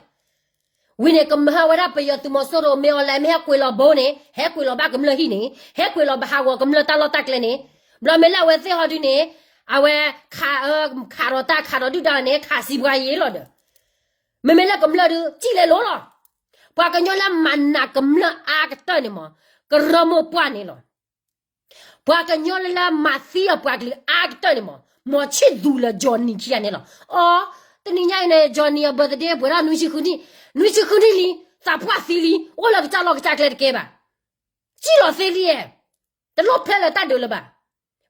ဝံၤန့ၣ် ကမၤဟးဝဲဒၣ်ပယီၤသုးမီၤစိရိၤ မ့ၢ်အီၤလဲၤ မ့ၢ်ဟဲကွံာ်လီၤဘိန့ၣ် ဟဲကွံာ်လီၤဘၣ်ကမျၢၢ်ဟံၣ်န့ၣ် ဟဲကွံာ်လီၤဘၣ်ဟးဂီၤကမျၢၢ်တၢ်လီၢ်တၢ်ကျဲန့ၣ် ဘျီမ့ၢ်လၢအဝဲသ့ၣ်ဟီဒုန့ၣ် အဝဲ ခးဒီးတၢ်ခးဒီးဒုၣ်ဒါန့ၣ် ခးစံးပှၤယ့လီၤဒီး မ့မ့ၢ်လၢကမျၢၢ်ဒုး စံၣ်လဲၤလိၤလီၤ. ပှၤကညီလၢမၤနးကမျၢၢ်အါကတၢၢ်န့ၣ်မး ကရၢမိၢ်ပှၢ်န့ၣ်လီၤ. ပှၤကညီလၢမၤသံအပှၤကလုာ်အါကတၢၢ်န့ၣ်မး မီၤဆံၣ်သူၤလၢ Johnny ခံဂၤန့ၣ်လီၤ. အီ, တနံၤညါအံၤန့ၣ် Johnny အ birthday ပှဲၤထီၣ်နွံဆံဃုနံၣ်, နွံဆံဃုနံၣ်လံ, သးပှၢ်သံလံ, အိၣ်လၢကစၢ်လီၢ်ကစၢ်ကျဲတကဲဘၣ်. စံၣ်လီၤသ့လံဧါ, တလိၣ်ဖျဲလၢတၢ်ဒုးလၢၤဘၣ်.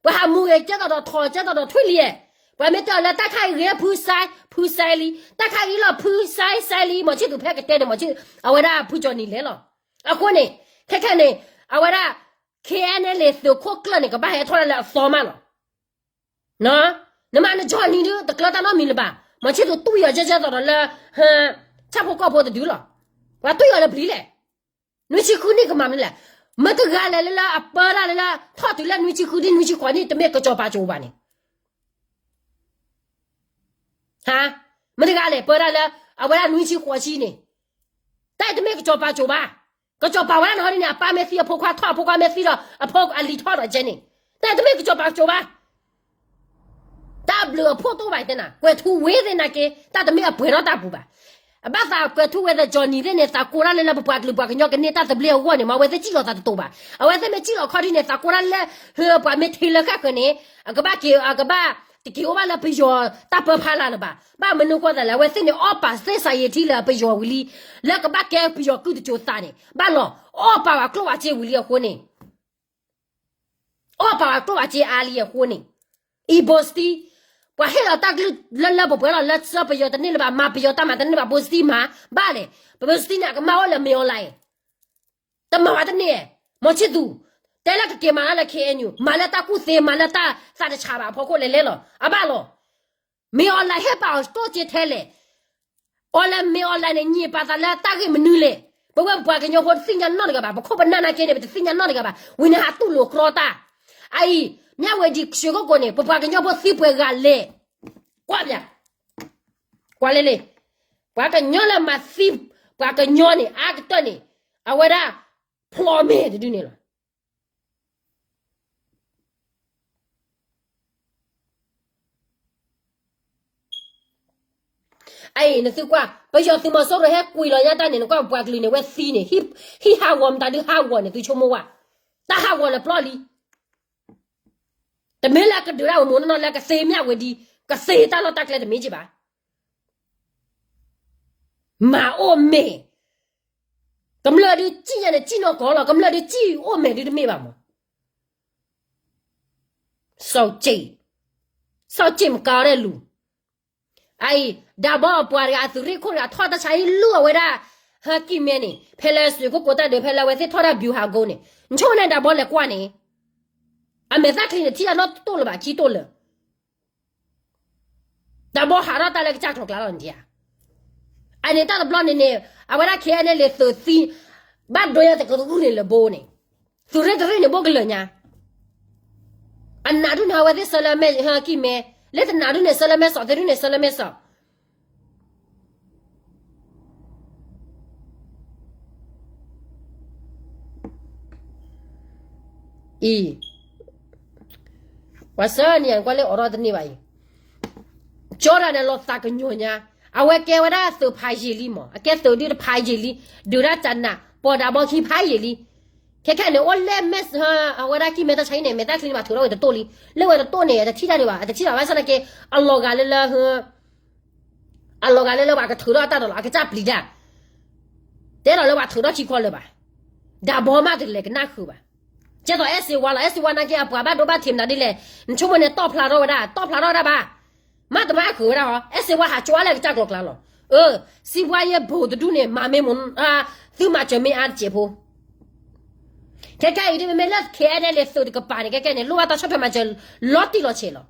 ပှၤဟးမူဂ့ၤကဲသိးဒီးထီၣ်ကဲသိးဒီးထွံၣ်လံဧါ. ပှၤမ့ၢ်တဲအီၤလၢတၢ်ခါအံၤဂ့ၤဖုစဲ, ဖုစဲလံ, တၢ်ခါအံၤလီၤဖုစဲစဲလံ, မီၤဆံၣ်သူၤဖဲကတဲန့ၣ် မီၤဆံၣ်, အဝဲဒၣ်ဖု Johnny လဲၤလီၤ. အဃိန့ၣ် ခဲခဲန့ၣ် အဝဲဒၣ် KNLA သုးခိၣ်ကျၢၢ်န့ၣ် ကဘၣ်ဟဲထီၣ်ဒၣ်လၢအသီမးလီၤ. နမ့ၢ်န Johnny ဒုး တကျၢၤတၢ်နီတမံၤလၢၤဘၣ်. မီၤဆံၣ်သူၤတူၢ်အီၤကဲကဲသိးဒီးလၢ ဆၣ်ဖိကီၢ်ဖိတဒုလီၤ. ပှၤတူၢ်အီၤလၢပျံၤလဲၣ်. နွံဆံဃုနံၣ်ကမၤမနုၤလဲၣ်. မတၤတဂၤလဲၣ်လၢလၢအပၢတၢ်လၢလၢ ထီၣ်တုၤလၢနွံဆံဃုနံၣ် နွံဆံဃိးနံၣ် တမ့ၢ်ကစီၤပၤကၠိဘၣ်န့ၣ် ဟါ, မတၤတဂၤလဲၣ် ပၢတၢ်လၢ အဝဲဒၣ်နွံဆံဃိးဆံန့ၣ် တၢ်တမ့ၢ်ကစီၤပၤကၠိဘၣ်. ကစီၤပၤဝဲဒၣ်နဟီဒ်န့ၣ် အပၢ်မ့ၢ်သံအဖိခွါထီၣ် အဖိခွါမ့ၢ်သံဒီး အဖိအလံၤထီၣ်ဒီးကဲန့ၣ် တၢ်တမ့ၢ်ကစီၤပၤကၠိဘၣ်. တၢ်ဘျုးအဖှိၣ်တအိၣ်ဘၣ်တဲနၤ ကွဲၤထူဝ့သ့ၣ်နာ်က့ တၢ်တမ့ၢ်အပှဲၤထီၣ်တၢ်ပူၤဘၣ်. အဘၣ်သးကွဲၤထူဝ့သ့ၣ် Johnny သ့ၣ်န့ၣ် သးကိးတၢ်လၢလၢပပှၤကလုာ်ပှၤကညီကန့ၢ်တၢ်သဘျ့အဂီၢ်န့ၣ် မ့ၢ်အဝဲသ့ၣ်စံၣ်လီၤသးတတိၤဘၣ်. အဝဲသ့ၣ်မ့ၢ်စံၣ်လီၤခီဒ်န့ၣ် သးကိးတၢ်လၢ ပှၤမ့ၢ်ထံးလၢဃၣ်ဃၢၤန့ၣ် အကဘၣ်က့ၤ အကဘၣ်တက့ၤအိၣ်ဘၣ်လၢပယီၤတၢ်ပၢဖးလၢ်လၢၤဘၣ်. ဘၣ်မနုၤဃိသတးလဲၣ် အဝဲသ့ၣ်န့ၣ် အီၣ်ပာ်သ့ၣ်စးယံာ်ထံလၢပယီၤဝံၤလံ လၢကဘၣ်ကဲပယီၤကုၢ်တစိၤသးန့ၣ် ဘၣ်လီၤ. အီၣ်ပာ်ဝဲကျိၣ်ဝဲစ့ဝံၤလံအဃိန့ၣ် အီၣ်ပာ်ဝဲကျိၣ်ဝဲစ့အါလံအဃိန့ၣ် အံၤဘိစတံ ပှၤဟ့ၣ်လီၤတၢ်ကလုၢ်လၢလၢပှဲၤပှဲၤလီၤ လၢစၢပယီၤတန့ၢ်လၢၤဘၣ် မၤပယီၤတၢ်မၤတန့ၢ်ဘၣ် ဘိစတံမၤ ဘၣ်လဲၣ် ပဘိစတံန့ၣ် အကမၢ်အိၣ်လၢမ့ၢ်အီၤလဲၣ် တမၤဝဲတန့ၢ် မီၤဆံၣ်သူၤ တဲလၢကက့ၤမၤတၢ်လၢ KNU မၤလၢတၢ်ကူၣ်သ့ မၤလၢတၢ်သးတဆးဘၣ်အဖီခိၣ်လဲၤလဲၤလီၤ အဘၣ်လီၤ. မ့ၢ်အီၤလဲၣ်ဟ့ၣ်ပာ်အီၤတိၢ်က့ထဲလဲၣ် အီၤလဲၣ်မ့ၢ်အီၤလဲၣ်န့ၣ် ညံးပာ်သးလၢတၢ်ဂ့ၢ်မနုၤလဲၣ်. ပဝဲပပှၤကညီဖိတသ့ၣ်ညါနီတဂၤဘၣ် ပခိၣ်ပနၢ်နာ်က့န့ၣ် ပတသ့ၣ်ညါနီတဂၤဘၣ် ဝံၤန့ၣ်ဟးတူၢ်လိာ်ကြီတၢ် အအံၤ မၠၣ်ဝဲဒံး ရွှေကုက္ကို န့ၣ် ပပှၤကညီဖိသံပှဲၤဂၤလဲၣ် ကွၢ်ပျး ကွၢ်လံလံ ပှၤကညီလၢမၤသံ ပှၤကညီန့ၣ် အါကတၢၢ်န့ၣ် အဝဲဒၣ် ဖျီမ့ၢ်တဒုန့ၣ်လီၤ. အ အအံၤနသုကွၢ် ပယီၤသုးမီၤစိရိၤဟဲကွံာ်လီၤညါတၢ်န့ၣ် နကွၢ်ပှၤကလုာ်န့ၣ် ဝဲသံန့ၣ် ဟံၣ်ဟးဂီၤမတၤဒုဟးဂီၤန့ၣ် သုဆိကမိၣ်ဝဲ, တၢ်ဟးဂီၤလၢပျီလံ. တမ့ၢ်လၢအကဒုးတၢ်ဝဲမိၢ်နီၢ်နီၢ်လၢကသ့မၠၣ်ဝဲဒ် ကသ့တၢ်လီၢ်တၢ်ကျဲတမ့ၢ်က့ဘၣ်. မၤအိၣ်မ့ၢ် ကမျၢၢ်ဒုးစံၣ်ညါန့ၣ် စံၣ်နီၢ်ကီၢ်လီၤ, ကမျၢၢ်ဒုးစံၣ်အိၣ်မဲာ်ဒုးတမ့ၢ်ဘၣ်မး. စီၤက့ၣ်, စီၤက့ၣ်မကါဒဲးလူၤ, အအံၤ ဒၢဘီအပှၤတဂၤ အသုးရ့ၣ်ခိၣ်တဂၤ ထီၣ်တၢ်ဆါဟံၣ်လူၤအဝဲဒၣ် ဟၢကံၢ်မဲန့ၣ် ဖဲလၢစွ့ၤခိၣ်ကိးတၢ်ဒုး ဖဲလၢအဝဲသ့ၣ်ထီၣ်တၢ် ဗျူဟာကုန်း န့ၣ် နဆိကမိၣ်န့ၣ် ဒၢဘီလဲၤကွၢ်န့ၣ် အမဲာ်သၣ်ချံန့ၣ် ထံၣ်တၢ်နီတတိၢ်လၢၤဘၣ် ခံတိၢ်လၢာ် တၢ်ဘီဟးထီၣ်တၢ်လၢကစၢ်ကျိၤကျါလီၤန့ၣ်ဧါ. အန့ၣ်တၢ်တဘျီန့ၣ်န့ၣ် အဝဲဒၣ် ခဲအံၤန့ၣ် လံာ်သုးသံ ဘၣ်ဒိယၤတကရူၢ်န့ၣ်လၢဘိန့ၣ် သုးရ့ၣ်တရ့ၣ်န့ၣ် ဘိကလၢာ်ညါ အနးဒုးန့ၣ် အဝဲသ့ၣ်ဆှၢလၢမဲၢ်ဟၢကံၢ်မဲ, လၢတနးဒုးန့ၣ် ဆှၢလၢမဲၢ်စီး, သ့ၣ်ဒုးန့ၣ် ဆှၢလၢမဲၢ်စီး အံၤ ပှၤဆှၢန့ၢ်ယၤန့ၣ် ကွၢ်လၢအိးထီၣ်တန့ၢ်ဘၣ်အံၤ, ကၠီတၢ်န့ၣ်လီၤသးကညီၤညါ, အဝဲကဲဝဲဒၣ်သုးဖးယံာ်လံမး, အကဲသုးဒုတဖးယံာ်လံ, ဒုးတၢ်တနး, ပီၢ်ဒၣ်ဘီခံဖးယံာ်လံ, ခဲခဲန့ၣ် အိၣ်လၢမဲၢ် အဝဲဒၣ်ကံၢ်မဲတၢ်ဆါဟံၣ်န့ၣ် မဲာ်သၣ်ချံန့ၣ် ဘၣ်ထုးထီၣ်ဝဲတတိၢ်လံ, လၢဝဲတတိၢ်န့ၣ် တထံၣ်တၢ်ဒံးဘၣ်, တထံၣ်ဘၣ်ဘၣ်ဆၣ်သနာ်က့ အလီၤဂာ်လၢလၢ အလီၤဂာ်လၢလၢပှၤကထုးထီၣ်တၢ်ဒီးလီၤ, အကစၢ်ပျံၤတၢ်, တဲလီၤလၢပှၤထုးထီၣ်ခံခီလၢၤဘၣ်, ဒၢဘီမးတလဲၤကနၣ်ဃုာ်ဘၣ်, ကဲသိးအဲၣ်စ့ဝါလီၤ, အဲၣ်စ့ဝါနာ်က့ အပှၤဘၣ်ဒိဘၣ်ထံးမနုၤဒ်လဲၣ်, နဆိကမိၣ်န့ၣ် တီၣ်ဖျါထီၣ်ဝဲဒၣ်, တီၣ်ဖျါထီၣ်ဝဲဒၣ်ဘၣ်, မ့ၢ်တမၤဃုာ်ဝဲဒၣ်ဟီ, အဲၣ်စ့ဝါဟးကၠီလၢကစၢ်ကျိၤကျါလီၤ, အၢ, စံးဘှါယဲၢ်ဘိၣ်တဒူၣ်န့ၣ် မၤမ့ၢ်မ သုမၤစၢၤမ့ၢ်အါတစဲးဖိ ခဲခဲအံၤဒ်မ့မ့ၢ်လၢ ခဲအံၤန့ၣ် သုးတကပၤန့ၣ် ခဲခဲန့ၣ် လိၣ်ဘၣ်တၢ်ဆီၣ်ထွဲမၤစၢၤ လီၤတံၢ်လီၤဆဲးလီၤ,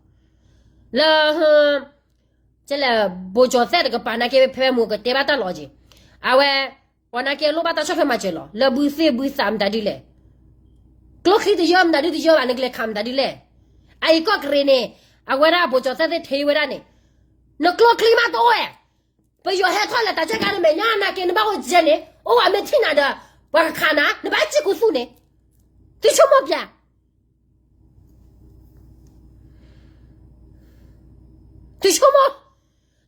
လၢ ကဲလဲၣ် ဘိၣ်ကၠီၤသဲးတကပၤနာ်က့ ဖဲမူကတဲဘၣ်တၢ်လီၤက့ၤ, အဝဲ ပှၤနာ်က့လိၣ်ဘၣ်တၢ်ဆီၣ်ထွဲမၤစၢၤလီၤ, လၢဘုသ့ၣ်ဘုသးမတၤဒ်လဲၣ်, ကျိချံတယၢမတၤဒုတယၢဘၣ် နကလဲၤခးမတၤဒ်လဲၣ်, အအံၤကီၢ်ကရ့ၣ်န့ၣ် အဝဲဒၣ်ဘိၣ်ကၠီၤသဲးသ့ၣ်ထံၣ်ဝဲဒၣ်န့ၣ်, နကျိချံမးတအိၣ်ဝဲ ပယီၤဟဲထီၣ်လဲၤတၢ်ကဲကါနမဲာ်ညါနာ်က့ နဘၣ်အိၣ်ကဲန့ၣ်, အိၣ်ဝဲမ့ၢ်ထံၣ်နၤဒီး ပှၤကခးနၤ, နဘၣ်စံၣ်ကူသူၣ်န့ၣ်, သုဆိကမိၣ်ပျး, သုဆိကမိၣ်,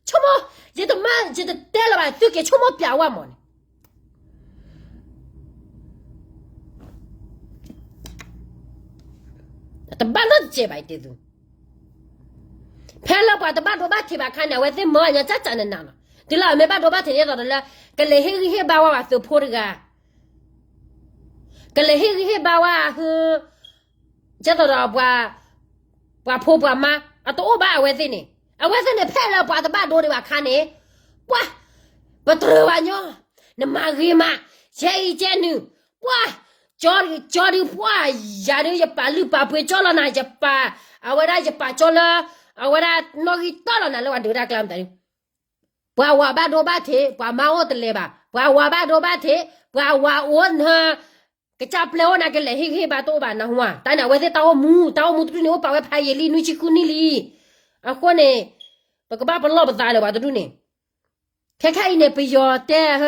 ဆိကမိၣ်, ယတမၤ ယတတဲလၢၤဘၣ် သုက့ၤဆိကမိၣ်ပျးဝဲမးန့ၣ် တဘၣ်နီတစဲးဘၣ်အံၤတသု, ဖဲလၢပှၤတဘၣ်ဒိဘၣ်ထံးဘၣ်အခါန့ၣ် အဝဲသ့ၣ်မၢအညီကၠၢ်ကၠၢ်နးနးလီၤ, တုၤလၢအမ့ၢ်ဘၣ်ဒိဘၣ်ထံးဒ်သိးဒီးလၢ ကလဲၤဟ့ၣ်ဂံၢ်ဟ့ၣ်ဘါဝဲပှၤသုးဖိတဂၤ, ကလဲၤဟ့ၣ်ဂံၢ်ဟ့ၣ်ဘါဝဲ ကဲသိးဒီး ပှၤဖိပှၤမါ အတအိၣ်ဘၣ်အဝဲသ့ၣ်န့ၣ်, အဝဲသ့ၣ်န့ၣ် ဖဲလၢပှၤတဘၣ်ဒိဒံးဘၣ်အခါန့ၣ်, ပှၤ, ပတြၢၤဘၣ်ညီ, နမၤဂ့ၤမး, ကဲအံၤကဲနုာ်, ပှၤ, ကၠီဒုးပှၤ, ယၤဒုးယပာ်လုၢ်ပာ်ပှ့ၤကၠီလီၤနၤ, ယပာ်, အဝဲဒၣ်ယပာ်ကၠီလၢ, အဝဲဒၣ်နီၣ်ဂံၢ်တၢၢ်လီၤနၤလၢပှၤဒုးတၢ်ကျါမတၤဒုး ပှၤဝၤဘၣ်ဒိဘၣ်ထံး ပှၤမါအိၣ်တလဲၤဘၣ်, ပှၤဝၤဘၣ်ဒိဘၣ်ထံး ပှၤဝၤအိၣ်နၤ, ကစၢ်ပျဲအိၣ်နၤ ကလဲၤဟ့ၣ်ဂံၢ်ဟ့ၣ်ဘါတအိၣ်ဘၣ်နၢ်ဟူဧါ, တၢ်န့ၣ် အဝဲသ့ၣ်တၢ်အိၣ်မူ, တၢ်အိၣ်မူတဒူၣ်န့ၣ် အိၣ်ပာ်ဝဲဖးယံာ်လံ နွံဆံဃုနံၣ်လံ, အဃိန့ၣ်, ပကဘၣ်ပလီၢ်ပသးလၢပှၤတဒူၣ်န့ၣ်, ခဲခဲအံၤန့ၣ် ပယီၤတဲဟ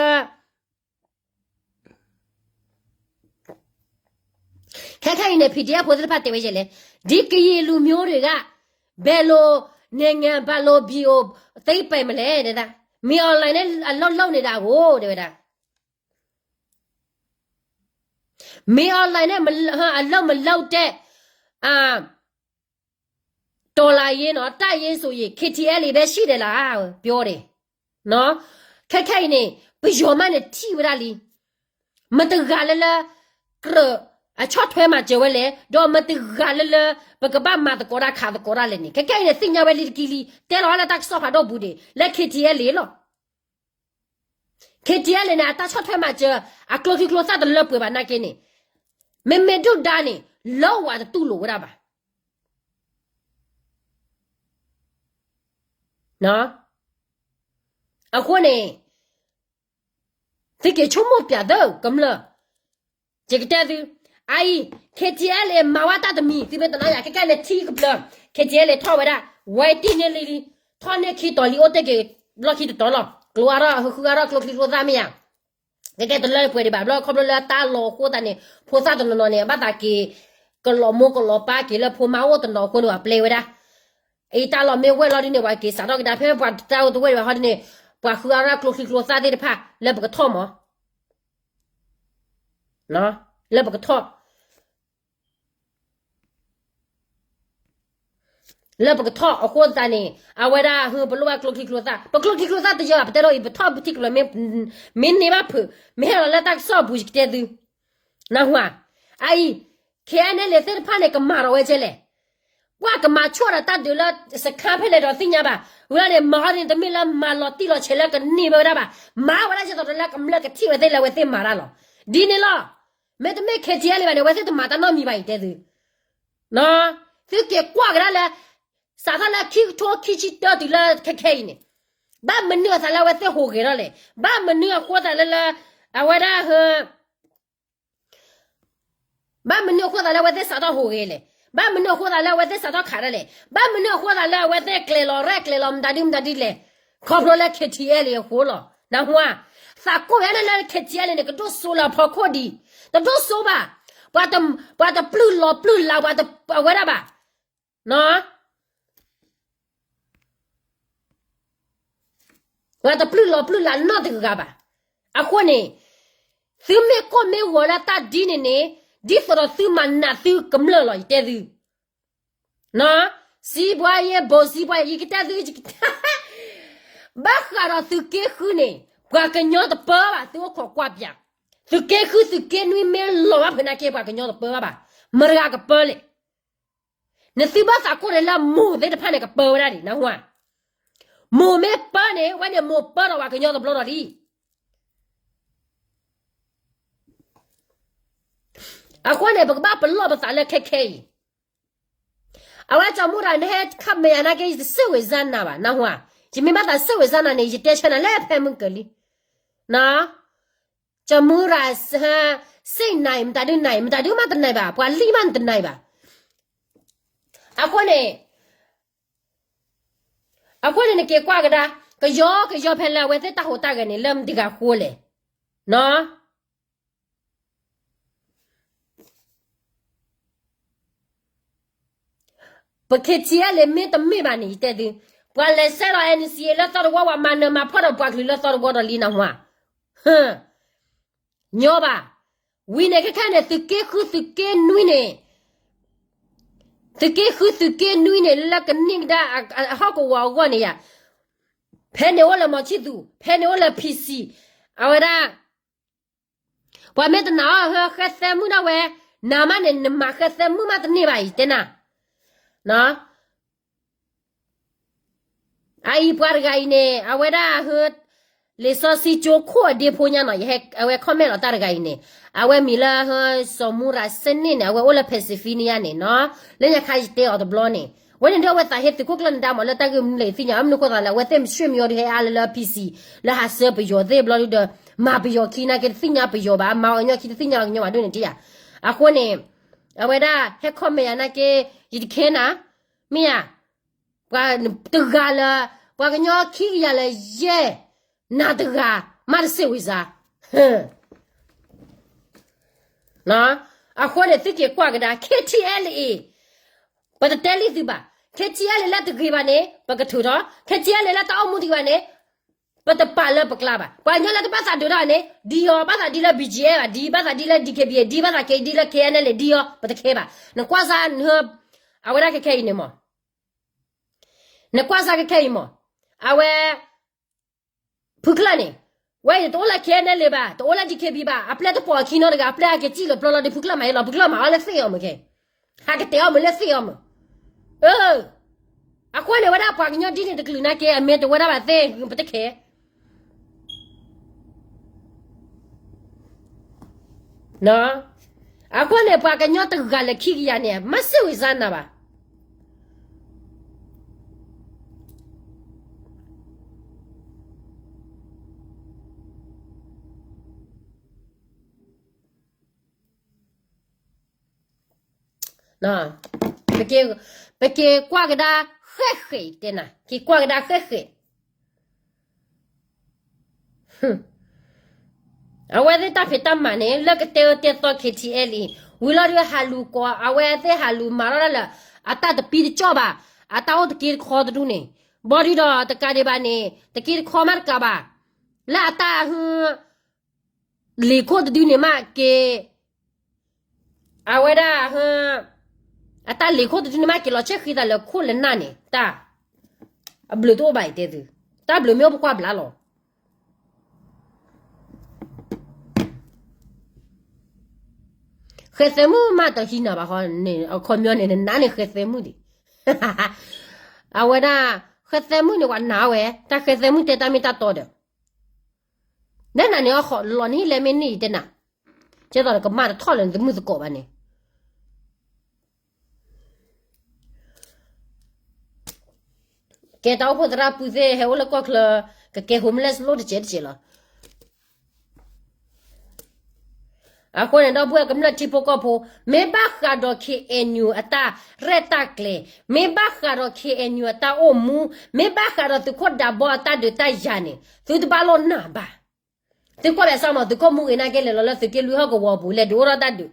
ခဲခဲအံၤန့ၣ် PDF ဖိသ့ၣ်တဖၣ်တဲဝဲယဲလဲၣ်, ဒီကရင်လူမျိုးတွေက ဘယ်လိုနိုင်ငံ ဘယ်လိုပြည်ကို သိမ်းပိုက်မလဲ တဲဒၣ်, မင်းအောင်လှိုင်နဲ့ အလုပ်လုပ်နေတာကို တဲဝဲဒၣ်, မင်းအောင်လှိုင်နဲ့ အလုပ်မလုပ်တဲ့ အာ တော်လှန်ရေးနော် တိုက်ရေးဆိုရင် KTLA ပဲရှိတယ်လား ပြောတယ်. ခဲခဲအံၤန့ၣ် ပယီၤမးန့ၣ်ထံၣ်ဝဲဒၣ်လံ, မတဂၤလၢလၢ ကြၢး အဆီၣ်ထွဲမၤစၢၤဝဲလဲၣ်, ဒီးမတဂၤလၢလၢ ပကဘၣ်မၤသကိးတၢ်ခးသကိးတၢ်လဲၣ်န့ၣ် ခဲခဲအံၤန့ၣ် သ့ၣ်ညါဝဲလံတကံလံ, တဲလီၤလၢတၢ်ကစီၣ်ဖးဒိၣ်ပူၤန့ၣ် လၢ KTLA လီၤ. KTLA န့ၣ် အတၢ်ဆီၣ်ထွဲမၤစၢၤ အကျိချံကျိသၣ်တလၢပှဲၤဘၣ်နာ်က့န့ၣ်, မ့မ့ၢ်ဒုၣ်ဒါန့ၣ် လၢဝဲတတူၢ်လိာ်ဝဲဒၣ်ဘၣ်. အဃိန့ၣ် သုက့ၤဆိကမိၣ်ပျးသုကမျၢၢ်, ယကတဲသု, အအံၤ KTLA မၤဝဲတၢ်တမံၤ သုမ့ၢ်တနာ်ယၤ ခဲကဲန့ၣ်ထံကပျၢၤ KTLA ထီၣ်ဝဲဒၣ် ဝဲတံၢ်န့ၢ်လံလံ, ထီၣ်န့ၢ်ခံတီၤလံ အိၣ်တ့ၢ်က့ၤ လီၢ်ခံတတီၤလီၤ, ကျိအါထီၣ် ဟဃုအါထီၣ် ကျိချံကျိသၣ်မ့ၢ်ဧါ ကဲကဲတလၢပှဲၤဒံးဘၣ်ဘျီ ခီဖျိလၢတၢ်လီၢ်အဃိသတးန့ၣ် ဖိသၣ်တနီၤနီၤန့ၣ် အဘၣ်သးက့ၤ ကလီၤမိၢ်ကလီၤပၢ်က့ၤလၢဖိမါအိၣ်တနီၤအဃိန့ၣ် ပှၤပျဲဝဲဒၣ်. အံၤတၢ်လီၢ်မ့ၢ်ဝဲလီၤဒ်န့ၣ် ပှၤက့ၤစးထီၣ်ကဒါ ဖဲပှၤတၢ်အိၣ်တဝဲၢ်ဘၣ်ဟီဒ်န့ၣ် ပှၤဃုအါရၢ်ကျိချံကျိသၣ်သ့ၣ်တဖၣ် လၢပကထီၣ်မး, လၢပကထီၣ် လၢပကထီၣ်အဃိသတးန့ၣ် အဝဲဒၣ်ဟၢ ပလိၣ်ဘၣ်ကျိချံကျိသၣ်, ပကျိချံကျိသၣ်တယၢၤဘၣ် ပတဲဒ်အံၤ ပထီၣ်ပထံၣ်ကျိၤ မ့ၢ်န့ၢ်ဘၣ်ဖုး, မ့ၢ်ဟဲလီၤလၢတၢ်ကစီၣ်အပူၤ ယကတဲသု, နၢ်ဟူဧါ, အအံၤ ခဲအံၤန့ၣ် လံာ်သ့ၣ်တဖၣ်န့ၣ် ကမၤထီၣ်ဝဲကဲလဲၣ်, ကွၢ်ကမၤဆိၣ်ဒီးတၢ်ဒုးလၢစခါဖဲလဲၣ်ဒီးသ့ၣ်ညါဘၣ်, ဝံၤလီၤန့ၣ် မၤအီၤန့ၣ် တမ့ၢ်လၢမၤလီၤတံၢ်လီၤဆဲးလၢကန့ၢ်ဝဲဒၣ်ဘၣ်, မၤဝဲဒၣ်ဆဲးသိးဒီးလၢကမျၢၢ်ကထံၣ်ဝဲသ့ၣ်လၢအဝဲသ့ၣ်မၤတၢ်လီၤ, ဒ်န့ၣ်လီၤ, မ့တမ့ၢ် ခဲထံအဲလ်အ့ဘၣ်န့ၣ် အဝဲသ့ၣ်တမၤတၢ်နီတမံၤဘၣ်အံၤတဲသု သုက့ၤကွၢ်ကဒါလၢ စးထီၣ်လၢခံကထိခံဆံတၢတုၤလၢခဲခဲအံၤန့ၣ်, ဘၣ်မနုၤအသးလၢအဝဲသ့ၣ်ဟူးဂဲၤထီၣ်လဲၣ်, ဘၣ်မနုၤအဃိသးလၢလၢ အဝဲဒၣ်ဟ ဘၣ်မနုၤအဃိသးလၢအဝဲသ့ၣ်စးထီၣ်ဟူးဂဲၤလဲၣ်, ဘၣ်မနုၤအဃိသးလၢအဝဲသ့ၣ်စးထီၣ်ခးတၢ်လဲၣ်, ဘၣ်မနုၤအဃိသးလၢအဝဲသ့ၣ်ကျဲၤလီၤရဲၣ်ကျဲၤလီၤမတၤဒုမတၤဒုလဲၣ်, ခီဖျိလၢ ခဲထံအဲလ်အ့အဃိလီၤ, နၢ်ဟူဧါ, သးကိၢ်ဝဲဒၣ်လၢ ခဲထံအဲလ်အ့န့ၣ် ကဒိၣ်စိလၢအဖီခိၣ်ဒံး, တဒိၣ်စိဘၣ်, ပှၤတပျုၢ်လီၤပျုၢ်လၤ ပှၤတအဝဲဒၣ်ဘၣ် ပှၤတပျုၢ်လီၤပျုၢ်လၤနီတဂၤဘၣ်. အဃိန့ၣ် သုမ့ၢ်ကိၢ်မ့ၢ်ဂီၤလၢတၢ်ဒ်န့ၣ်န့ၣ် ဒ်သိးဒီးသုမၤနးသုကမျၢၢ်လီၤ ယတဲသု, စံးဘှါယဲ ဘိစံးဘှါယဲ ယကတဲသု, ဘၣ်ဃးဒီးသုးက့ဃုန့ၣ် ပှၤကညီတပၢဘၣ် သုအိၣ်ခိးကွၢ်ပၠး, သုးက့ဃုသုးက့နွံမ့ၢ်လီၤဘၣ်ဖဲနာ်က့ ပှၤကညီတပၢဘၣ်, မတၤတဂၤကပၢလဲၣ်. နသုဘၣ်သးကိၢ်န့ၣ်လၢမိၢ်သ့ၣ်တဖၣ်န့ၣ်ကပၢဝဲဒၣ်ဒံး နၢ်ဟူဧါ, မိၢ်မ့ၢ်ပၢန့ၣ် ဝဲန့ၣ်မိၢ်ပၢထီၣ်ပှၤကညီတဘျီဒီးလံ. အဃိန့ၣ် ပကဘၣ်ပလီၢ်ပသးလၢခဲခဲအံၤ, အဝဲကၠီမူရၤ နဟဲခီမဲာ်ယၤနာ်က့ ယတစိတ်ဝင်စားနၤဘၣ် နၢ်ဟူဧါ, ယမ့ၢ်ဘၣ်သးစိတ်ဝင်စားနၤန့ၣ် ယတဲဆၢနၤလၢဖဲမုၢ်ကလံ, ကၠီမူရၤ စ့ၣ်နၤအံၤ မတၤဒုနၤအံၤ မတၤဒုမးတနၤဘၣ် ပှၤလံၢ်မးတနၤဘၣ်. အဃိန့ၣ် အဃိန့ၣ်နက့ၤကွၢ်ကဒါ ကယီကယီဖဲလၢအဝဲသ့ၣ်တၢ်ဟူးတၢ်ဂဲၤန့ၣ် လၢမတၤတဂၤဃိလဲၣ်. ပ ခဲထံအဲလ်အ့ မ့တမ့ၢ်ဘၣ်န့ၣ် ယတဲသု, ပှၤလဲၤဆဲးဒီး NCA လၢသီတဝီ ပှၤမၤနၢၤမၤဖှီၣ်ဒီးပှၤကလုာ်လၢသီတဝီ ပှၤလံၢ်နၢ်ဟူဧါ, ညီဘၣ်. ဝံၤန့ၣ်ခဲခဲန့ၣ် သုးက့ဃုသုးက့နွံန့ၣ်, သုးက့ဃုသုးက့နွံန့ၣ် လၢကန့ၢ်ကဒါအဟီၣ်ကဝီၤအဂီၢ်န့ၣ်ယါ, ဖဲန့ၣ်အိၣ်လၢမီၤဆံၣ်သူး ဖဲန့ၣ်အိၣ်လၢ PC, အဝဲဒၣ် ပှၤမ့ၢ်တနာ်အီၤ ဟၢဃဲသဲမုၣ်ဒၣ်ဝဲ, နၤမးန့ၣ် နမၤဃဲသဲမုၣ်မးတန့ၢ်ဘၣ်အံၤ တဲနၤ. အအံၤပှၤတဂၤအံၤန့ၣ် အဝဲဒၣ်ဟၢ လံာ်စီဆှံကၠိခိၣ်အဒ့ဖိညါနီၤ, အဝဲ comment လီၤတၢ်တဂၤအံၤန့ၣ်, အဝဲမံၤလၢဟၢ စီၤမူရၤစ့ၣ်န့ၣ်န့ၣ် အဝဲအိၣ်လၢ Pennsylvania န့ၣ်နီၤ, လၢညါခါယတဲအီၤတဘျီန့ၣ်, ဝဲန့ၣ်ဒုးအဝဲသးဟ့သုးခိၣ်ကျၢၢ်နဒါမး လၢတၢ်ဂ့ၢ်မနုၤလဲၣ်ယသ့ၣ်ညါ, မနုၤဃိသးလဲၣ် အဝဲသ့ၣ်မဆ့ၣ်မယီၤဒုးဟဲအါလၢလၢ PC လၢဟးဆှၢပယီၤသ့ၣ်ဘျီဒုးဒီး မၤပယီၤခံနာ်က့တသ့ၣ်ညါပယီၤဘၣ်, မၤအီၤညီခံတသ့ၣ်ညါကညီဘၣ်ဒ်န့ၣ်တယါ. အဃိန့ၣ် အဝဲဒၣ်ဟဲ comment ယၤနာ်က့ ယတခဲနၤ, မ့ၢ်ဧါ, ပှၤတဂၤလၢ ပှၤကညီခံကယၤလၢယဲၢ်, နၤတဂၤ မးတစိတ်ဝင်စား. အဃိန့ၣ် သုက့ၤကွၢ်ကဒါ ခဲထံအဲလ်အ့, ပတတဲလံသုဘၣ်, ခဲထံအဲလ်အ့လၢတဂ့ၤဘၣ်န့ၣ် ပကထုးထီၣ်, ခဲထံအဲလ်အ့လၢတၢ်အိၣ်မူတဂ့ၤဘၣ်န့ၣ် ပတပာ်လၢပကျါဘၣ်. ပှၤကညီလၢတဘၣ်သးဒုးတၢ်န့ၣ် ဒ်အီၤ ဘၣ်သးဒ်လၢ BGF ဘၣ်, ဒ်ဘၣ်သးဒ်လၢ DKBA, ဒ်ဘၣ်သးက့ၤဒ်လၢ KNLA ဒ်အီၤ ပတခဲဘၣ်. နကွၢ်စၢ် အဝဲဒၣ်ခဲခဲအံၤန့ၣ်မး, နကွၢ်စၢ်ခဲခဲအံၤမး, အဝဲ ဖုကျၢၢ်န့ၣ်, ဝဲအံၤတအိၣ်လၢ KNLA ဘၣ်, တအိၣ်လၢ DKBA ဘၣ်, အပျဲၢ်တပိာ်အခံနီတဂၤ, အပျဲၢ်ဟဲက့ၤစံၣ်လီၤပျီလီၤဒီး ဖုကျၢၢ်မၤဟဲလီၤ, ဖုကျၢၢ်မၤအီၤလၢသ့ၣ်အီၤမးကဲ, ဟးကတဲအီၤမးလၢသ့ၣ်အီၤမး. အဃိန့ၣ်ဝဲဒၣ်ပှၤကညီဒ်န့ၣ်တကလုာ်နာ်က့ အမ့ၢ်တဝဲဒၣ်ဘၣ်သ့ၣ် ပတခဲ အဃိန့ၣ် ပှၤကညီတဂၤလၢခံကယၤန့ၣ် မၤစ့ၢ်ဝံၤစၢ်နၤဘၣ်. ပက့ၤကွၢ်ကဒါဃဲးဃဲးတဲနၤ, က့ၤကွၢ်ကဒါဃဲးဃဲး. အဝဲသ့ၣ်တၢ်ဖံးတၢ်မၤန့ၣ် လၢကတဲအၢတဲသီ KTLA ဝံၤလီၤဒီးဟးလူၤကိး အဝဲသ့ၣ်ဟးလူၤမၤထီၣ်ဒၣ်လၢ အတၢ်တပံတကၠီၣ်ဘၣ်, အတၢ်အိၣ်တက့တခီတဒူၣ်န့ၣ်, ဘီဒုဒီးတကးဒံးဘၣ်န့ၣ် တက့တခီမးတကးဘၣ်, လၢအတၢ်ဟ လံာ်ခိၣ်တဒုန့ၣ်မးက့ၤ, အဝဲဒၣ် အတၢ်လံာ်ခိၣ်တဒုန့ၣ်မးက့ၤလီၤဆဲးဃံသးလၢခိၣ်လၢနၢ်န့ၣ် တၢ် အဘျုးတအိၣ်ဘၣ်အံၤတဲသု, တၢ်ဘျုးမ့ၢ်အိၣ်ပကွၢ်ဘျါလီၤ. ဃဲၤသဲမုၣ်မးတဟံးနၤဘၣ်ဃီန့ၣ် အခီပညီန့ၣ် နနးန့ၣ်ဃဲၤသဲမုၣ်ဒံး, အဝဲဒၣ် ဃဲၤသဲမုၣ်န့ၣ် ပှၤနာ်ဝဲ တၢ်ဃဲၤသဲမုၣ်တဲတၢ်မ့ၢ်တၢ်တီဒီး နဲနၤန့ၣ်အီၤဃီလီၤနဟံၣ်လဲမ့ၢ်န့ၢ်ယတဲနၤ, ကဲသိးဒီးကမၣ်တထီၣ်လၢနသမုၣ်သကိးဘၣ်န့ၣ်, ကဲတၢ်အိၣ်ဖှိၣ်သရၣ်ပုၢ်သ့ၣ်ဟဲအိၣ်လၢကီၢ်ချၢ ကကဲ homeless လိၣ်တစဲးတစဲးလီၤ. အဃိန့ၣ် ဒီပုၢ်ဝဲၢ်ကမျၢၢ်ထံဖိကီၢ်ဖိ, မ့ၢ်ဘၣ်ဃးဒီး K N U အတၢ်ရဲၣ်တၢ်ကျဲၤ, မ့ၢ်ဘၣ်ဃးဒီး K N U အတၢ်အိၣ်မူ, မ့ၢ်ဘၣ်ဃးဒီးသုးခိၣ်ဒးဘီအတၢ်ဒုးတၢ်ယၤန့ၣ် သုတဘၣ်လိၣ်နာ်ဘၣ်. သုကွၢ်ဘၣ်စၢ်မး သုးခိၣ်မူဂ့ၤနာ်က့လဲၤလီၤလၢသုးက့လွံၢ်ဟီၣ်ကဝီၤပူၤ လဲၤဒုးအိၣ်ထီၣ်တၢ်ဒုး,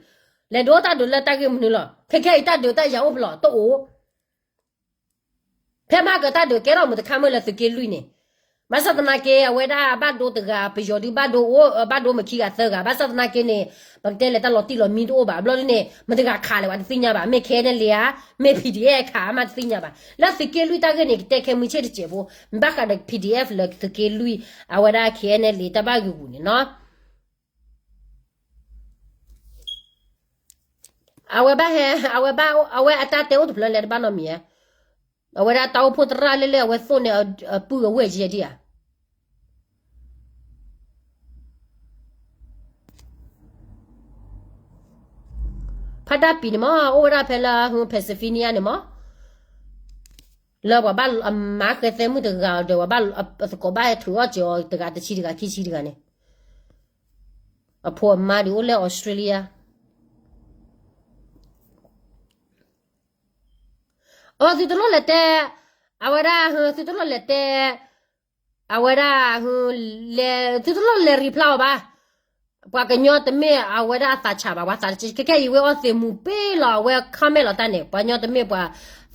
လဲၤဒုးအိၣ်တၢ်ဒုးလၢတၢ်ဂ့ၢ်မနုၤလီၤ. ခဲခဲအံၤတၢ်ဒုးတၢ်ယၤအိၣ်ဖဲလဲၣ် တအိၣ် ဖဲမဟါကတၢ်ဒုးကဲထီၣ်မုာ်တခါမုာ်လၢသုးက့လွံၢ်န့ၣ်, ဘၣ်ဆၣ်သနာ်က့ အဝဲဒၣ်ဘၣ်ဒိတဂၤ ပယီၤဒုးဘၣ်ဒိအိၣ် ဘၣ်ဒိမ့ၢ်ခံဂၤသၢဂၤ ဘၣ်ဆၣ်သနာ်က့န့ၣ် ပကတဲလဲၤတၢ်လီၤတံၢ်လီၤမံတအိၣ်ဘၣ် ဘျီဒ်န့ၣ် မတၤတဂၤခးလဲၣ်ပှၤတသ့ၣ်ညါဘၣ် မ့ၢ် K N L A ဧါ မ့ၢ် P D F ခးမးတသ့ၣ်ညါဘၣ် လၢသုးက့လွံၢ်တၢ်ဂ့ၢ်န့ၣ် ကတဲခဲမုၢ်ဆ့ၣ်တစဲးဖိ ဘၣ်ဃးဒီး P D F လၢသုးက့လွံၢ် အဝဲဒၣ် K N L A တၢ်ဘၣ်ဂ့ၢ်ပူၤန့ၣ်နီၤ အဝဲဘၣ်ဟဲ အဝဲဘၣ် အဝဲအတၢ်တဲအိၣ်တဖျၢၣ်လဲၣ်တဘၣ်နီတမံၤဧါ, အဝဲဒၣ်တၢ်အိၣ်ဖှိၣ်သရၣ်လၢလၢအဝဲသိၣ်န့ၣ် အပုၢ်အဝဲၢ်ယဲဒံးဧါ, ဖးဒၣ်ပံၤန့ၣ်မ့ၢ် အိၣ်ဝဲဒၣ်ဖဲလၢ Pennsylvania န့ၣ်မ့ၢ် လၢပှၤဘၣ်အမါဃဲသဲမုၣ်တဂၤဒီး ပှၤဘၣ်သကိးဘၣ်ထုးအီၣ်စၢၤအီၤတဂၤတဆံတဂၤခံဆံတဂၤန့ၣ်, အဖိအမါဒုးအိၣ်လၢ Australia အသုတလိၣ်လဲၤတဲ, အဝဲဒၣ် သုတလိၣ်လဲၤတဲ, အဝဲဒၣ် လဲၤ သုတလိၣ်လဲၤ reply အီၤဘၣ်, ပှၤကညီတမ့ၢ်အဝဲဒၣ်အသးဆးဘၣ်, ပှၤသးဆး ခဲခဲအံၤဝဲအီသံးမူၤပ့ၢ်လီၤ အဝဲ comment လီၤတၢ်န့ၣ် ပှၤကညီတမ့ၢ်ပှၤ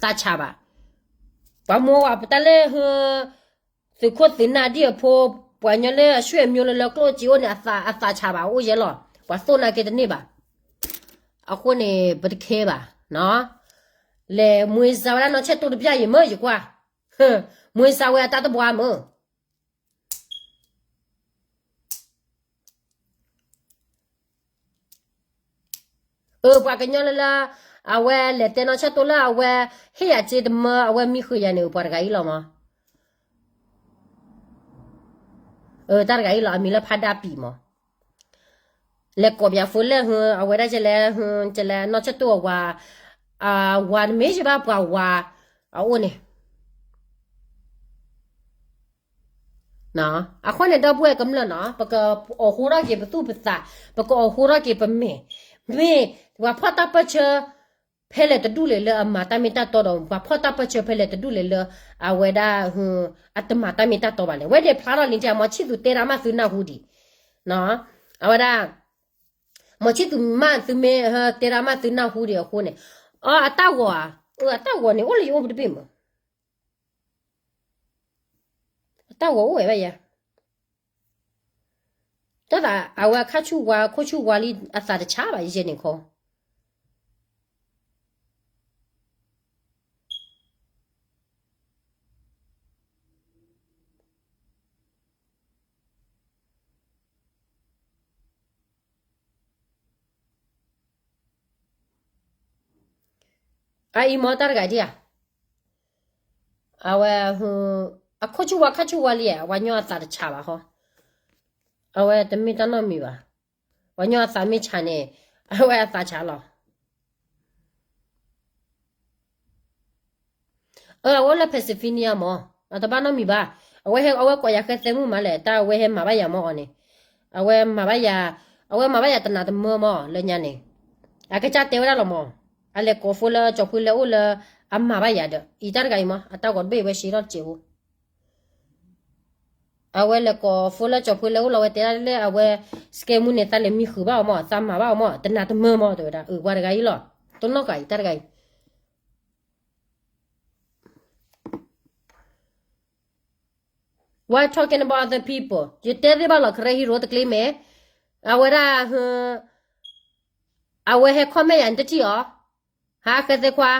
သးဆးဘၣ်, ပှၤမိၢ်ဝၤပတၢ်လၢ သုးခိၣ်သုးနၢ်ဒံၣ်အဖိ, ပှၤကညီလၢအဆွေမျိုးလၢလၢကျိၣ်စ့အိၣ်န့ၣ် အသးဆးဘၣ် အိၣ်ယဲလီၤ, ပှၤသိၣ်နာ်က့တန့ၢ်ဘၣ်, အဃိန့ၣ် ပတခဲဘၣ်, လဲၤမွေးစားဝဲဒၣ်နီၢ်ဆဲၣ်တိၢ်တပျၢ်ယံၤမ့ၢ်ယကွၢ်, မွေးစားဝဲအတၢ်တဘှါမ့ၢ် အၢ ပှၤကညီလၢလၢ အဝဲလဲၤတဲနီၢ်ဆၢၣ်တိၢ်လၢအဝဲ ဟ့ၣ်ယၤစ့တမၢ အဝဲမံဃုာ်ယၤန့ၣ် ပှၤတဂၤအံၤလီၤမး, တၢ်တဂၤအံၤလီၤ အမံၤလၢဖးဒၣ်ပံၤမး, လဲၤကိးပၠးဖိလဲၣ် အဝဲဒၣ်ကလဲၤ ကလဲၤနီၢ်ဆၢၣ်တိၢ်အဝၤ, အဝၤတမ့ၢ်ယဘၣ်ပှၤဝၤ အအိၣ်န့ၣ် အဃိန့ၣ် ဒီပုၢ်ဝဲၢ်ကမျၢၢ်နီၤ ပကအီၣ်ဃိထီၣ်က့ၤပသူၣ်ပသး, ပကအီၣ်ဃိထီၣ်က့ၤပမဲာ်, မ့ၢ်ပှၤဖီၣ်တၢ်ပၢၢ်ဆၢ ဖဲလဲၣ်တဒူၣ်လဲၣ်လၢအမၤတၢ်မ့ၢ်တၢ်တီဒီး ပှၤဖီၣ်တၢ်ပၢၢ်ဆၢဖဲလဲၣ်တဒူၣ်လဲၣ်လၢ အဝဲဒၣ် အတမၤတၢ်မ့ၢ်တၢ်တီဘၣ်လဲၣ်. ဝဲန့ၣ်ဖျါထီၣ်လံ မီၤဆံၣ်သူၤတဲဒၣ်မးသုနၢ်ဟူဒံး, အဝဲဒၣ် မီၤဆံၣ်သူၤမးသုမ့ၢ် တဲဒၣ်မးသုနၢ်ဟူဒံးအဃိန့ၣ်, အတၢ်ဂီၤဧါ, အတၢ်ဂီၤန့ၣ် အိၣ်လၢယအိၣ်ပတဘ့ၣ်မး အတၢ်ဂီၤအိၣ်ဝဲဘၣ်ယၤ, တၢ်သးအဝဲခါဆူၣ်ဝါ ခိၣ်ဆူၣ်ဝါလံ အသးတဆါဘၣ်ယဲန့ၣ်ခီ အအံၤမ့ၢ်တၢ်တဂၤဒံးဧါ, အဝဲ အခိၣ်ဆူၣ်ဝါခါဆူၣ်ဝါလံ အဝဲညီအသးတဆါဘၣ်ဃီ, အဝဲတမ့ၢ်တၢ်နီတမံၤဘၣ်, ပှၤညီအသးမ့ၢ်ဆါန့ၣ် အဝဲအသးဆါလီၤ. အဝဲအိၣ်လၢ Pennsylvania မး, အတဘၣ်နီတမံၤဘၣ်, အဝဲဟဲ အဝဲကိးယၤဃဲသဲမုၣ်မးလဲၣ် တၢ်အဝဲဟဲမၤဘၣ်ယၤမးအီၤန့ၣ်, အဝဲမၤဘၣ်ယၤ, အဝဲမၤဘၣ်ယၤတနၤတမၢမး လၢညါန့ၣ်, အကစၢ်တဲဝဲဒၣ်လီၤမး, အလဲၤကိးဖိလၢကၠီၤဖုလဲၤအိၣ်လၢ အမၤဘၣ်ယၤဒီး အံၤတၢ်တဂၤအံၤမး အတၢ်ဂီၤတဘ့ၣ်ဝဲရှဲထီၣ်တစဲးဖိ အဝဲလဲၤကိးဖိလၢကၠီၤဖုလဲၤအိၣ်လီၤ အဝဲတဲဒၣ်လၢအဝဲ scam မူန့ၣ် သးလဲၤမံဃုာ်ဘၣ်အီၤမး သးမၤဘၣ်အီၤမး တနၤတမၢမး တဲဝဲဒၣ် အၢ ပှၤတဂၤအံၤလီၤ, တနီၣ်ကးအံၤ တၢ်တဂၤအံၤ Why talking about other people? ယတဲသ့ဘၣ်လီၤ Karen Hero တကျ့မဲာ်. အဝဲဒၣ် အဝဲဟဲ comment ယၤ နတထံၣ်အီၤ. ဟါ ဃဲသဲခွါ,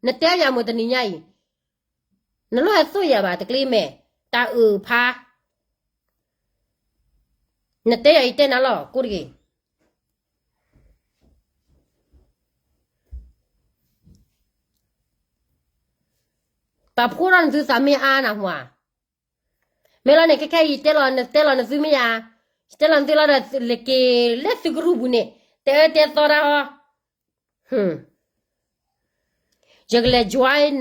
နတဲယၤမုၢ်တနံၤညါအံၤ, နလိၣ်ဟဲသိၣ်ယၤဘၣ် တကျ့မဲာ်, တၢ်အုၣ်ဖါ, နတဲယၤအံၤတဲနၤလီၤ ကိးတဂ့ၤ. ပာ်ဖှိၣ်ထီၣ်နသုသးမ့ၢ်အါနၢ်ဟူဧါ. မ့ၢ်လီၤန့ၣ် ခဲခဲအံၤ တဲလီၤနတဲလီၤနသုမ့ၢ်ယါ, ယတဲလီၤနသုလီၤဒီး လဲၤက့ၤလၢသုကရူၢ်ပူၤန့ၣ် တဲအၢတဲသီတၢ်ဟီ. ယကလဲၤ join.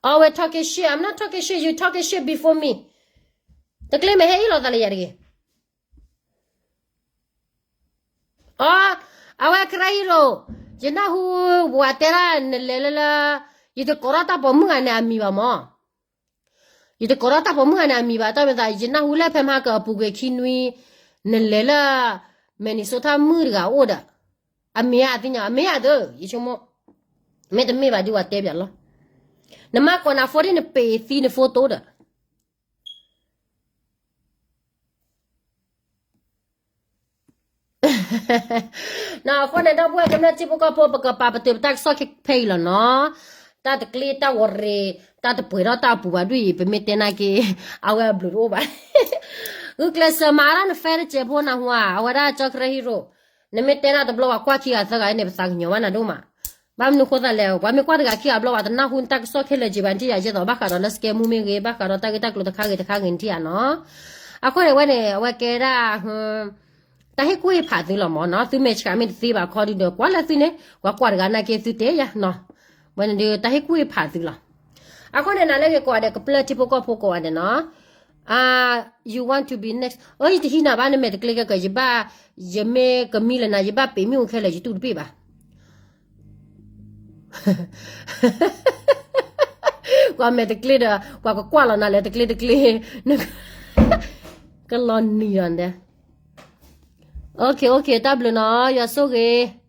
Always talking shit, I'm not talking shit, you talking shit before me. တကျ့မဲာ် ဟဲအ့ၣ်လိာ်သးလၢယၤတဂ့ၤ. အီ, အဝဲ Karen Hero, ယနၢ်ဟူ ပှၤတဲဒၣ်နလဲၤလၢလၢ, ယတကိးထီၣ်တၢ်ပိာ်မုၣ်ဂၤန့ၣ်အမံၤဘၣ်မၢ်. ယတကိးထီၣ်တၢ်ပိာ်မုၣ်ဂၤန့ၣ်အမံၤဘၣ် တၢ်မ့ၢ်သး ယနၢ်ဟူလၢဖဲမဟါကအပူၤကွံာ်ခံနွံ, နလဲၤလၢ Minnesota မုၣ်တဂၤအိၣ်ဒီး, အမ့ၢ်ဧါသ့ၣ်ညါ အမ့ၢ်ဧါသ့, ယဆိကမိၣ်, မ့တမ့ၢ်ဘၣ်ဒုးပှၤတဲပၠးလီၤ. နမ့ၢ်ကိးနၤ phone ဒ်နပ့ၤသံန photo ဒီး နီၢ်အဃိန့ၣ် ဒီပုၢ်ဝဲၢ်ကမျၢၢ်ထံဖိကီၢ်ဖိ ပကပာ်ပတုာ်ပတၢ်ကစီၣ်ခဲဖဲအံၤလီၤနီၤ. တၢ်တကျ့တၢ်ဝီၤရ့ၤ တၢ်တပှဲၤထီၣ်တၢ်အပူၤဘၣ်ဒ်အံၤ ပမ့ၢ်တဲနာ်က့ အဝဲအဘျုးတအိၣ်ဘၣ်. ဂုာ်ကျဲးစၢးမၤအါထီၣ်န fan တစဲးဖိနၢ်ဟူဧါ, အဝဲဒၣ်ကၠီ Karen Hero, နမ့ၢ်တဲနၤတဘျီပှၤကွၢ်ခံဂၤသၢဂၤန့ၣ် ပသးကညီၤဘၣ်နၤဒိၣ်မး. ဘၣ်မနုၤဃိသတးလဲၣ်, ပှၤမ့ၢ်ကွၢ်တဂၤခံဂၤဘျီ ပှၤတနၢ်ဟူနတၢ်ကစီၣ်ခဲလၢာ်က့ၤဘၣ် နထံၣ်ယၤယဲသိး ဘၣ်ဃးဒီးလၢ scam မ့ၢ်ဂ့ၤ ဘၣ်ဃးဒီးတၢ်ဂ့ၢ်တၢ်ကျိၤတခါဂ့ၤတခါဂ့ၤ နထံၣ်ယၤနီၤ. အဃိန့ၣ် အဝဲန့ၣ် အဝဲကဲဒၣ် တၢ်ဟ့ၣ်ကူၣ်ဟ့ၣ်ဖးသုလီၤမၢ်နီၤ. သုမဲာ်ဆှးမ့ၢ်တသ့ဘၣ်ခီဒုဒီး ကွၢ်လၢသုန့ၣ် ပှၤကွၢ်တဂၤနာ်က့သုတဲယၤနီၤ. ဝဲန့ၣ်ဒုး တၢ်ဟ့ၣ်ကူၣ်ဟ့ၣ်ဖးသုလီၤ. အဃိန့ၣ် နၤလၢဂ့ၤကိးဂၤဒဲးကပျၢၢ်ထံဖိကီၢ်ဖိကိးဂၤဒဲးနီၤ. အါ, you want to be next, အၢ ယတဟံးနၤဘၣ် နမဲာ်တကျ့ကဲကဲ ယဘၣ်, ယမ့ၢ်ကမံလၢနၤ ယဘၣ်ပ့ၤမ့ၣ်အူခဲလၢာ် ယတူၢ်တပ့ၢ်ဘၣ်. ကွၢ်မဲာ်တကျ့ဒီး ပှၤကကွၢ်လီၤနၤလၢတကျ့တကျ့, ကလီၤနံၤလီၤဒဲး. Okay, okay, တၢ်ဘျုးနီၤ, ယွၤဆိၣ်ဂ့ၤ.